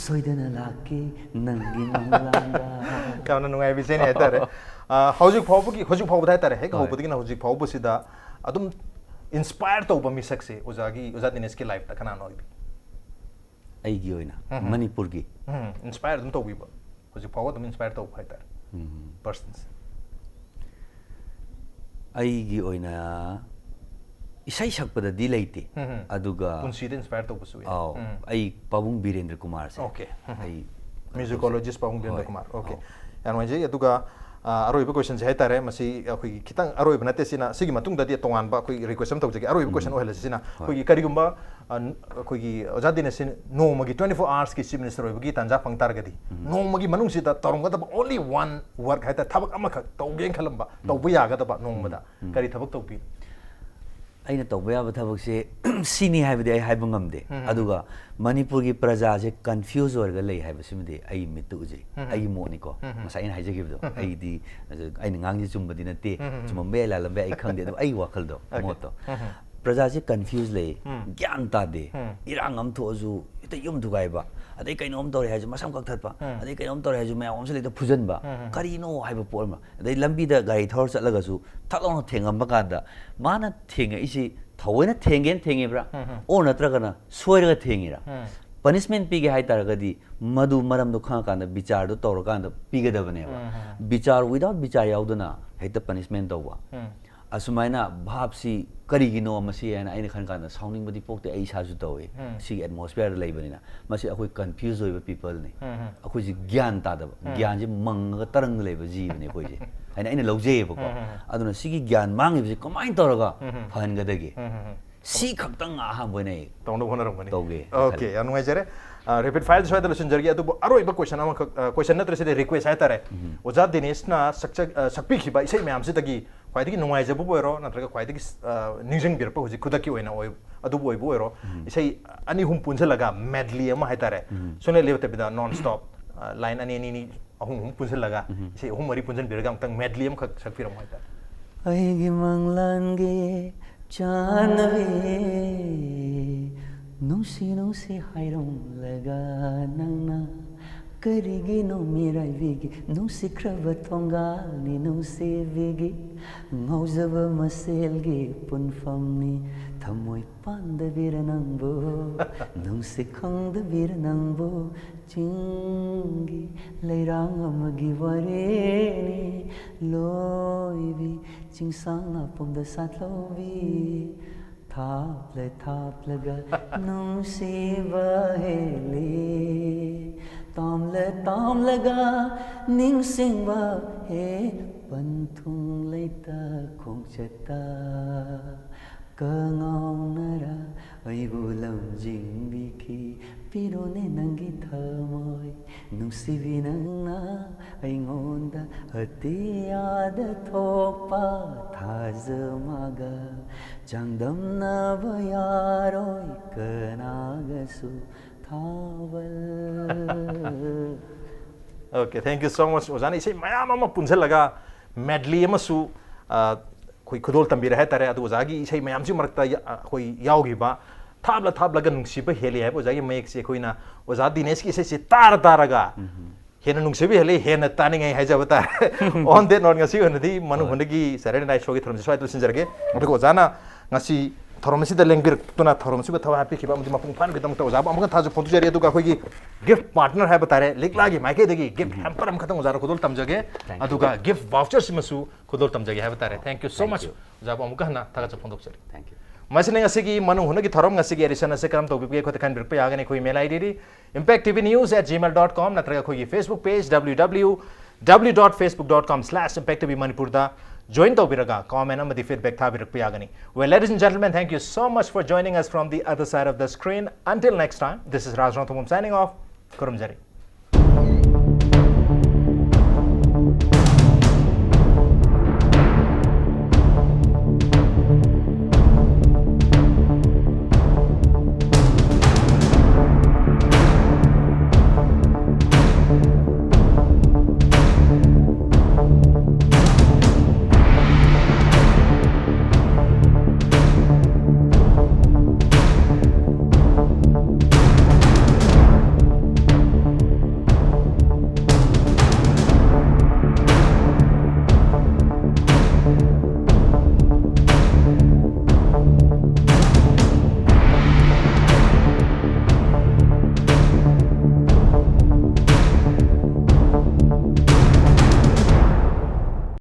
ꯁꯣꯏꯗꯅ ꯂꯥꯛꯀꯦ ꯅꯪꯒꯤ ꯃꯪꯂꯥꯟꯗ꯫ ꯌꯥꯝꯅ ꯅꯨꯡꯉꯥꯏꯕ ꯏꯁꯩꯅꯤ ꯍꯥꯏꯇꯥꯔꯦ꯫ ꯑ, ꯍꯧꯖꯤꯛ ꯐꯥꯎꯕꯒꯤ, ꯍꯧꯖꯤꯛ ꯐꯥꯎꯕꯗ ꯍꯥꯏꯇꯥꯔꯦ, ꯍꯦꯛ ꯍꯣꯏ꯫ ꯍꯧꯕꯗꯒꯤꯅ ꯍꯧꯖꯤꯛ ꯐꯥꯎꯕꯁꯤꯗ ꯑꯗꯨꯝ ꯏꯟꯁꯄꯥꯌꯔ ꯇꯧꯕ ꯃꯤꯁꯛꯁꯦ ꯑꯣꯖꯥꯒꯤ, ꯑꯣꯖꯥ ꯗꯤꯅꯦꯁꯀꯤ ꯂꯥꯏꯐꯇ ꯀꯅꯥꯅꯣ ꯑꯣꯏꯕꯤ? ꯑꯩꯒꯤ ꯑꯣꯏꯅ ꯎꯝ꯫ ꯃꯅꯤꯄꯨꯔꯒꯤ ꯎꯝ, ꯏꯟꯁꯄꯥꯌꯔ ꯑꯗꯨꯝ ꯇꯧꯕꯤꯕ, ꯍꯧꯖꯤꯛ ꯐꯥꯎꯕ ꯑꯗꯨꯝ ꯏꯟꯁꯄꯥꯌꯔ ꯇꯧꯕ ꯍꯥꯏꯇꯥꯔꯦ꯫ ꯎꯝ꯫ ꯄꯔꯁꯟꯁꯦ꯫ ꯑꯩꯒꯤ ꯑꯣꯏꯅ ꯏꯁꯩ ꯁꯛꯄꯗꯗꯤ ꯂꯩꯇꯦ꯫ ꯎꯝ, ꯎꯝ꯫ ꯑꯗꯨꯒ ꯄꯨꯟꯁꯤꯗ ꯏꯟꯁꯄꯥꯌꯔ ꯇꯧꯕꯁꯨ ꯌꯥꯏ꯫ ꯑꯥꯎ, ꯎꯝ꯫ ꯑꯩ ꯄꯥꯕꯨꯡ ꯕꯤꯔꯦꯟꯗ꯭ꯔ ꯀꯨꯃꯥꯔꯁꯦ꯫ Okay꯫ ꯎꯝ꯫ ꯑꯩ ꯃ꯭ꯌꯨꯖꯤꯀꯣꯂꯣꯖꯤꯁ ꯄꯥꯕꯨꯡ ꯕꯤꯔꯦꯟꯗ꯭ꯔ ꯍꯣꯏ, ꯀꯨꯃꯥꯔ꯫ Okay꯫ ꯑꯥꯎ꯫ ꯌꯥꯝ ꯅꯨꯡꯉꯥꯏꯖꯩ꯫ ꯑꯗꯨꯒ ꯑ, ꯑꯔꯣꯏꯕ ꯀꯣꯏꯁꯟꯁꯦ ꯍꯥꯏꯇꯥꯔꯦ, ꯃꯁꯤ ꯑꯩꯈꯣꯏꯒꯤ ꯈꯤꯇꯪ ꯑꯔꯣꯏꯕ ꯅꯠꯇꯦ, ꯁꯤꯅ, ꯁꯤꯒꯤ ꯃꯇꯨꯡꯗꯗꯤ ꯇꯣꯉꯥꯟꯕ ꯑꯩꯈꯣꯏꯒꯤ ꯔꯤꯀ꯭ꯋꯦꯁ ꯑꯃ ꯇꯧꯖꯒꯦ꯫ ꯑꯔꯣꯏꯕ ꯀꯣꯏꯁꯟ ꯑꯣꯏꯍꯜꯂꯁꯤ ꯁꯤꯅ꯫ ꯑꯩꯈꯣꯏꯒꯤ ꯀꯔꯤꯒꯨꯝꯕ ꯑ, ꯅ-, ꯑꯩꯈꯣꯏꯒꯤ ꯑꯣꯖꯥ ꯗꯤꯅꯦꯁꯁꯤ ꯅꯣꯡꯃꯒꯤ twenty four hours ꯀꯤ ꯆꯤꯐ ꯃꯤꯅꯤꯁꯇꯔ ꯑꯣꯏꯕꯒꯤ ꯇꯥꯟꯖꯥ ꯐꯪ ꯇꯥꯔꯒꯗꯤ ꯅꯣꯡꯃꯒꯤ ꯃꯅꯨꯡꯁꯤꯗ ꯇꯧꯔꯝꯒꯗꯕ only one work ꯍꯥꯏꯇꯥꯔꯦ, ꯊꯕꯛ ꯑꯃꯈꯛ ꯇꯧꯒꯦꯅ ꯈꯜꯂꯝꯕ, ꯇꯧꯕ ꯌꯥꯒꯗꯕ ꯅꯣꯡꯃꯗ ꯀꯔꯤ ꯊꯕꯛ ꯇꯧꯕꯤ? ꯑꯩꯅ ꯇꯧꯕ ꯌꯥꯕ ꯊꯕꯛꯁꯦ ꯁꯤꯅꯤ ꯍꯥꯏꯕꯗꯤ ꯑꯩ ꯍꯥꯏꯕ ꯉꯝꯗꯦ꯫ ꯑꯗꯨꯒ ꯃꯅꯤꯄꯨꯔꯒꯤ ꯄ꯭ꯔꯖꯥꯁꯦ ꯀꯟꯐ꯭ꯌꯨꯁ ꯑꯣꯏꯔꯒ ꯂꯩ ꯍꯥꯏꯕꯁꯤꯃꯗꯤ ꯑꯩ ꯃꯤꯠꯇ ꯎꯖꯩ꯫ ꯑꯩꯒꯤ ꯃꯣꯠꯅꯤꯀꯣ꯫ ꯉꯁꯥꯏ ꯑꯩꯅ ꯍꯥꯏꯖꯈꯤꯕꯗꯣ, ꯑꯩꯗꯤ ꯑꯩꯅ ꯉꯥꯡꯁꯤ ꯆꯨꯝꯕꯗꯤ ꯅꯠꯇꯦ, ꯆꯨꯝꯃꯝꯕ ꯌꯥꯏ, ꯂꯥꯜꯂꯝꯕ ꯌꯥꯏ, ꯑꯩ ꯈꯪꯗꯦ, ꯑꯗꯨꯕꯨ ꯑꯩꯒꯤ ꯋꯥꯈꯜꯗꯣ, ꯃꯣꯠꯇꯣ, ꯄ꯭ꯔꯖꯥꯁꯦ ꯀꯟꯐ꯭ꯌꯨꯁ ꯂꯩ, ꯒ꯭ꯌꯥꯟ ꯇꯥꯗꯦ꯫ ꯏꯔꯥꯡ ꯑꯃ ꯊꯣꯛꯑꯁꯨ ꯍꯦꯛꯇ ꯌꯨꯝ ꯊꯨꯒꯥꯏꯕ, ꯑꯗꯩ ꯀꯩꯅꯣꯝ ꯇꯧꯔꯦ ꯍꯥꯏꯔꯁꯨ ꯃꯁꯝ ꯀꯛꯊꯠꯄ, ꯑꯗꯩ ꯀꯩꯅꯣꯝ ꯇꯧꯔꯦ ꯍꯥꯏꯔꯁꯨ ꯃꯌꯥꯝ ꯑꯃꯁꯨ ꯂꯩꯇ ꯐꯨꯖꯟꯕ, ꯀꯔꯤꯅꯣ ꯍꯥꯏꯕ ꯄꯣꯠ ꯑꯃ꯫ ꯑꯗꯩ ꯂꯝꯕꯤꯗ ꯒꯥꯔꯤ ꯊꯧꯔ ꯆꯠꯂꯒꯁꯨ ꯊꯛ ꯂꯥꯎꯅ ꯊꯦꯡꯉꯝꯕ ꯀꯥꯟꯗ ꯃꯥꯅ ꯊꯦꯡꯉꯛꯏꯁꯤ ꯊꯑꯣꯏꯅ ꯊꯦꯡꯒꯦꯅ ꯊꯦꯡꯉꯤꯕ꯭ꯔꯥ? ꯑꯣꯔ ꯅꯠꯇ꯭ꯔꯒꯅ ꯁꯣꯏꯔꯒ ꯊꯦꯡꯉꯤꯔꯥ? ꯄꯅꯤꯁꯃꯦꯟ ꯄꯤꯒꯦ ꯍꯥꯏ ꯇꯥꯔꯒꯗꯤ ꯃꯗꯨ ꯃꯔꯝꯗꯣ ꯈꯪꯉꯀꯥꯟꯗ ꯕꯤꯆꯥꯔꯗꯣ ꯇꯧꯔꯀꯥꯟꯗ ꯄꯤꯒꯗꯕꯅꯦꯕ꯫ ꯕꯤꯆꯥꯔ, ꯋꯤꯗꯥꯎꯠ ꯕꯤꯆꯥꯔ ꯌꯥꯎꯗꯅ ꯍꯦꯛꯇ ꯄꯅꯤꯁꯃꯦꯟ ꯇꯧꯕ꯫ ꯑꯁꯨꯃꯥꯏꯅ ꯚꯥꯞꯁꯤ ꯀꯔꯤꯒꯤꯅꯣ ꯃꯁꯤ ꯍꯥꯏꯅ ꯑꯩꯅ ꯈꯟ ꯀꯥꯟꯗ ꯁꯥꯎꯅꯤꯡꯕꯗꯤ ꯄꯣꯛꯇꯦ, ꯑꯩ ꯏꯁꯥꯁꯨ ꯇꯧꯏ꯫ ꯁꯤꯒꯤ ꯑꯦꯠꯃꯣꯁꯐꯤꯌꯔꯗ ꯂꯩꯕꯅꯤꯅ ꯃꯁꯤ ꯑꯩꯈꯣꯏ ꯀꯟꯐ꯭ꯌꯨꯁ ꯑꯣꯏꯕ ꯄꯤꯄꯜꯅꯤ꯫ ꯑꯩꯈꯣꯏꯁꯤ ꯒ꯭ꯌꯥꯟ ꯇꯥꯗꯕ, ꯒ꯭ꯌꯥꯟꯁꯤ ꯃꯪꯉꯒ ꯇꯔꯪꯗ ꯂꯩꯕ ꯖꯤꯕꯅꯤ ꯑꯩꯈꯣꯏꯁꯦ ꯍꯥꯏꯅ ꯑꯩꯅ ꯂꯧꯖꯩꯌꯦꯕꯀꯣ꯫ ꯑꯗꯨꯅ ꯁꯤꯒꯤ ꯒ꯭ꯌꯥꯟ ꯃꯥꯡꯉꯤꯕꯁꯤ ꯀꯃꯥꯏꯅ ꯇꯧꯔꯒ ꯐꯍꯟꯒꯗꯒꯦ? ꯁꯤ ꯈꯛꯇꯪ ꯑꯍꯥꯟꯕ ꯑꯣꯏꯅ ꯑꯩ ꯇꯧꯅꯕ ꯍꯣꯠꯅꯔꯝꯒꯅꯤ꯫ ꯇꯧꯒꯦ ꯑꯣꯀꯦ, ꯈꯜꯂꯤ꯫ ꯌꯥꯝ ꯅꯨꯡꯉꯥꯏꯖꯔꯦ꯫ ꯔꯦꯄꯤꯗ ꯐꯥꯏꯌꯔ ꯁ꯭ꯋꯥꯏꯗ ꯂꯣꯏꯁꯤꯟꯖꯔꯒꯦ꯫ ꯑꯗꯨꯕꯨ ꯑꯔꯣꯏꯕ ꯀꯣꯏꯁꯟ ꯑꯃꯈꯛ, ꯀꯣꯏꯁꯟ ꯅꯠꯇ꯭ꯔꯦ, ꯁꯤꯗꯤ ꯔꯤꯀ꯭ꯋꯦꯁ ꯍꯥꯏꯇꯥꯔꯦ꯫ ꯑꯣꯖꯥ ꯗꯦꯅꯤꯁꯅ ꯁꯛꯆ-, ꯑ, ꯁꯛꯄꯤꯈꯤꯕ ꯏꯁꯩ ꯃꯌꯥꯝꯁꯤꯗꯒꯤ ꯈ꯭ꯋꯥꯏꯗꯒꯤ ꯅꯨꯡꯉꯥꯏꯖꯕꯕꯨ ꯑꯣꯏꯔꯣ, ꯅꯠꯇ꯭ꯔꯒ ꯈ꯭ꯋꯥꯏꯗꯒꯤ, ꯑ, ꯅꯤꯡꯁꯤꯡꯕꯤꯔꯛꯄ ꯍꯧꯖꯤꯛ ꯈꯨꯗꯛꯀꯤ ꯑꯣꯏꯅ ꯑꯣꯏ-, ꯑꯗꯨꯕꯨ ꯑꯣꯏꯕꯨ ꯑꯣꯏꯔꯣ, ꯏꯁꯩ ꯑꯅꯤ ꯑꯍꯨꯝ ꯄꯨꯟꯁꯤꯜꯂꯒ ꯃꯦꯗꯂꯤ ꯑꯃ ꯍꯥꯏꯇꯥꯔꯦ꯫ ꯁꯨꯡꯂꯦꯞ ꯂꯦꯞꯇꯕꯤꯗ ꯅꯣꯟ ꯁ꯭ꯇꯣꯞ, ꯑ, ꯂꯥꯏꯟ ꯑꯅꯤ ꯑꯅꯤ ꯑꯅꯤ ꯑꯍꯨꯝ ꯑꯍꯨꯝ ꯄꯨꯟꯁꯤꯜꯂꯒ ꯏꯁꯩ ꯑꯍꯨꯝ ꯃꯔꯤ ꯄꯨꯟꯁꯤꯟꯕꯤꯔꯒ ꯑꯃꯨꯛꯇꯪ ꯃꯦꯗꯂꯤ ꯑꯃꯈꯛ ꯁꯛꯄꯤꯔꯝꯃꯣ ꯍꯥꯏꯇꯥꯔꯦ꯫ ꯑꯩꯒꯤ ꯃꯪꯂꯥꯟꯒꯤ ꯆꯥꯟꯅꯕꯤ, ꯅꯨꯡꯁꯤ ꯅꯨꯡꯁꯤ ꯍꯥꯏꯔꯝꯂꯒ ꯅꯪꯅ ꯀꯔꯤꯒꯤꯅꯣ ꯃꯤꯔꯥꯏꯕꯤꯒꯤ ꯅꯨꯡꯁꯤꯈ꯭ꯔꯕ ꯊꯣꯡꯒꯥꯜꯅꯤ ꯅꯨꯡꯁꯤꯕꯤꯒꯤ ꯉꯥꯎꯖꯕ ꯃꯁꯦꯜꯒꯤ ꯄꯨꯟꯐꯝꯅꯤ ꯊꯃꯣꯏ ꯄꯥꯟꯗꯕꯤꯔ ꯅꯪꯕꯨ ꯅꯨꯡꯁꯤ ꯈꯪꯗꯕꯤꯔ ꯅꯪꯕꯨ ꯆꯤꯡꯒꯤ ꯂꯩꯔꯥꯡ ꯑꯃꯒꯤ ꯋꯥꯔꯤꯅꯤ ꯂꯣꯏꯕꯤ ꯆꯤꯡꯁꯥꯡ ꯅꯥꯄꯣꯝꯗ ꯁꯥꯠꯍꯧꯕꯤ ꯊꯥꯞꯂ ꯊꯥꯞꯂꯒ ꯅꯨꯡꯁꯤꯕ ꯍꯦꯜꯂꯤ ꯇꯥꯝꯂ ꯇꯥꯝꯂꯒ ꯅꯤꯡꯁꯤꯡꯕ ꯍꯦ ꯄꯟꯊꯨꯡ ꯂꯩꯇ ꯈꯣꯡꯆꯠꯇ ꯀꯉꯥꯎꯅꯔ ꯑꯩꯕꯨ ꯂꯝꯖꯤꯡꯕꯤꯈꯤ ꯄꯤꯔꯣꯅꯦ ꯅꯪꯒꯤ ꯊꯃꯣꯏ ꯅꯨꯡꯁꯤꯕꯤ ꯅꯪꯅ ꯑꯩꯉꯣꯟꯗ ꯑꯇꯤꯌꯥꯗ ꯊꯣꯛꯄ ꯊꯥꯖꯃꯒ ꯆꯥꯡꯗꯝꯅꯕ ꯌꯥꯔꯣꯏ ꯀꯅꯥꯒꯁꯨ ꯊꯥꯕꯜ. Okay, thank you so much. ꯑꯣꯖꯥꯅ ꯏꯁꯩ ꯃꯌꯥꯝ ꯑꯃ ꯄꯨꯟꯁꯤꯜꯂꯒ medley ꯑꯃꯁꯨ ꯑ, ꯑꯩꯈꯣꯏ ꯈꯨꯗꯣꯜ ꯇꯝꯕꯤꯔꯦ ꯍꯥꯏꯇꯥꯔꯦ. ꯑꯗꯨ ꯑꯣꯖꯥꯒꯤ ꯏꯁꯩ ꯃꯌꯥꯝꯁꯤ ꯃꯔꯛꯇ ꯌꯥ- ꯑꯩꯈꯣꯏ ꯌꯥꯎꯈꯤꯕ ꯊꯥꯞꯂ ꯊꯥꯞꯂꯒ ꯅꯨꯡꯁꯤꯕ ꯍꯦꯜꯂꯤ ꯍꯥꯏꯕ ꯑꯣꯖꯥꯒꯤ ꯃꯌꯦꯛꯁꯦ ꯑꯩꯈꯣꯏꯅ ꯑꯣꯖꯥ ꯗꯤꯅꯦꯁꯀꯤ ꯏꯁꯩꯁꯦ ꯇꯥꯔ ꯇꯥꯔꯒ ꯍꯦꯟꯅ ꯅꯨꯡꯁꯤꯕ ꯍꯦꯜꯂꯤ, ꯍꯦꯟꯅ ꯇꯥꯅꯤꯡꯉꯩ ꯍꯥꯏꯖꯕ ꯇꯥꯔꯦ. On that note, ꯉꯁꯤ ꯑꯣꯏꯅꯗꯤ ꯃꯅꯨꯡ ꯍꯨꯟꯗꯒꯤ Saturday Night Showꯒꯤ ꯊꯧꯔꯝꯁꯦ ꯁ꯭ꯋꯥꯏꯗ ꯂꯣꯏꯁꯤꯟꯖꯔꯒꯦ. ꯑꯗꯨꯒ ꯑꯣꯖꯥꯅ ꯉꯁꯤ ꯊꯧꯔꯝ ꯑꯁꯤꯗ ꯂꯦꯡꯕꯤꯔꯛꯇꯨꯅ ꯊꯧꯔꯝ ꯑꯁꯤꯕꯨ ꯊꯋꯥꯏ ꯍꯥꯞꯄꯤꯈꯤꯕ ꯑꯃꯗꯤ ꯃꯄꯨꯡ ꯐꯥꯍꯟꯕꯒꯤꯗꯃꯛꯇ ꯑꯣꯖꯥꯕꯨ ꯑꯃꯨꯛꯀ ꯊꯥꯖ ꯐꯣꯡꯗꯣꯛꯆꯔꯤ. ꯑꯗꯨꯒ ꯑꯩꯈꯣꯏꯒꯤ gift partner ꯍꯥꯏꯕ ꯇꯥꯔꯦ, ꯂꯤꯛꯂꯥꯒꯤ ꯃꯥꯏꯀꯩꯗꯒꯤ gift hamper ꯑꯃꯈꯛꯇꯪ ꯑꯣꯖꯥꯗ ꯈꯨꯗꯣꯜ ꯇꯝꯖꯒꯦ. Thank you. ꯑꯗꯨꯒ gift voucherꯁꯤꯃꯁꯨ ꯈꯨꯗꯣꯜ ꯇꯝꯖꯒꯦ ꯍꯥꯏꯕ ꯇꯥꯔꯦ. Thank you so Thank much. you. ꯑꯣꯖꯥꯕꯨ ꯑꯃꯨꯛꯀ ꯍꯟꯅ ꯊꯥꯒꯠꯆ ꯐꯣꯡꯗꯣꯛꯆꯔꯤ. Thank you. ꯃꯁꯤꯅ ꯉꯁꯤꯒꯤ ꯃꯅꯨꯡ ꯍꯨꯠꯅꯒꯤ ꯊꯧꯔꯝ, ꯉꯁꯤꯒꯤ edition ꯑꯁꯤ ꯀꯔꯝ ꯇꯧꯕꯤꯕꯒꯦ ꯑꯩꯈꯣꯏꯗ ꯈꯟꯕꯤꯔꯛꯄ ꯌꯥꯒꯅꯤ. ꯑꯩꯈꯣꯏ email IDꯗꯤ impact T V news at gmail dot com ꯅꯠꯇ꯭ꯔꯒ ꯑꯩꯈꯣꯏꯒꯤ Facebook page W W W dot facebook dot com slash impact T V Manipurꯗ join ꯇꯧꯕꯤꯔꯒ comment ꯑꯃꯗꯤ feedback ꯊꯥꯕꯤꯔꯛꯄ ꯌꯥꯒꯅꯤ. Well, ladies and gentlemen, thank you so much for joining us from the other side of the screen. Until next time, this is Raj Rongthongam signing off. ꯈꯨꯔꯨꯝꯖꯔꯤ.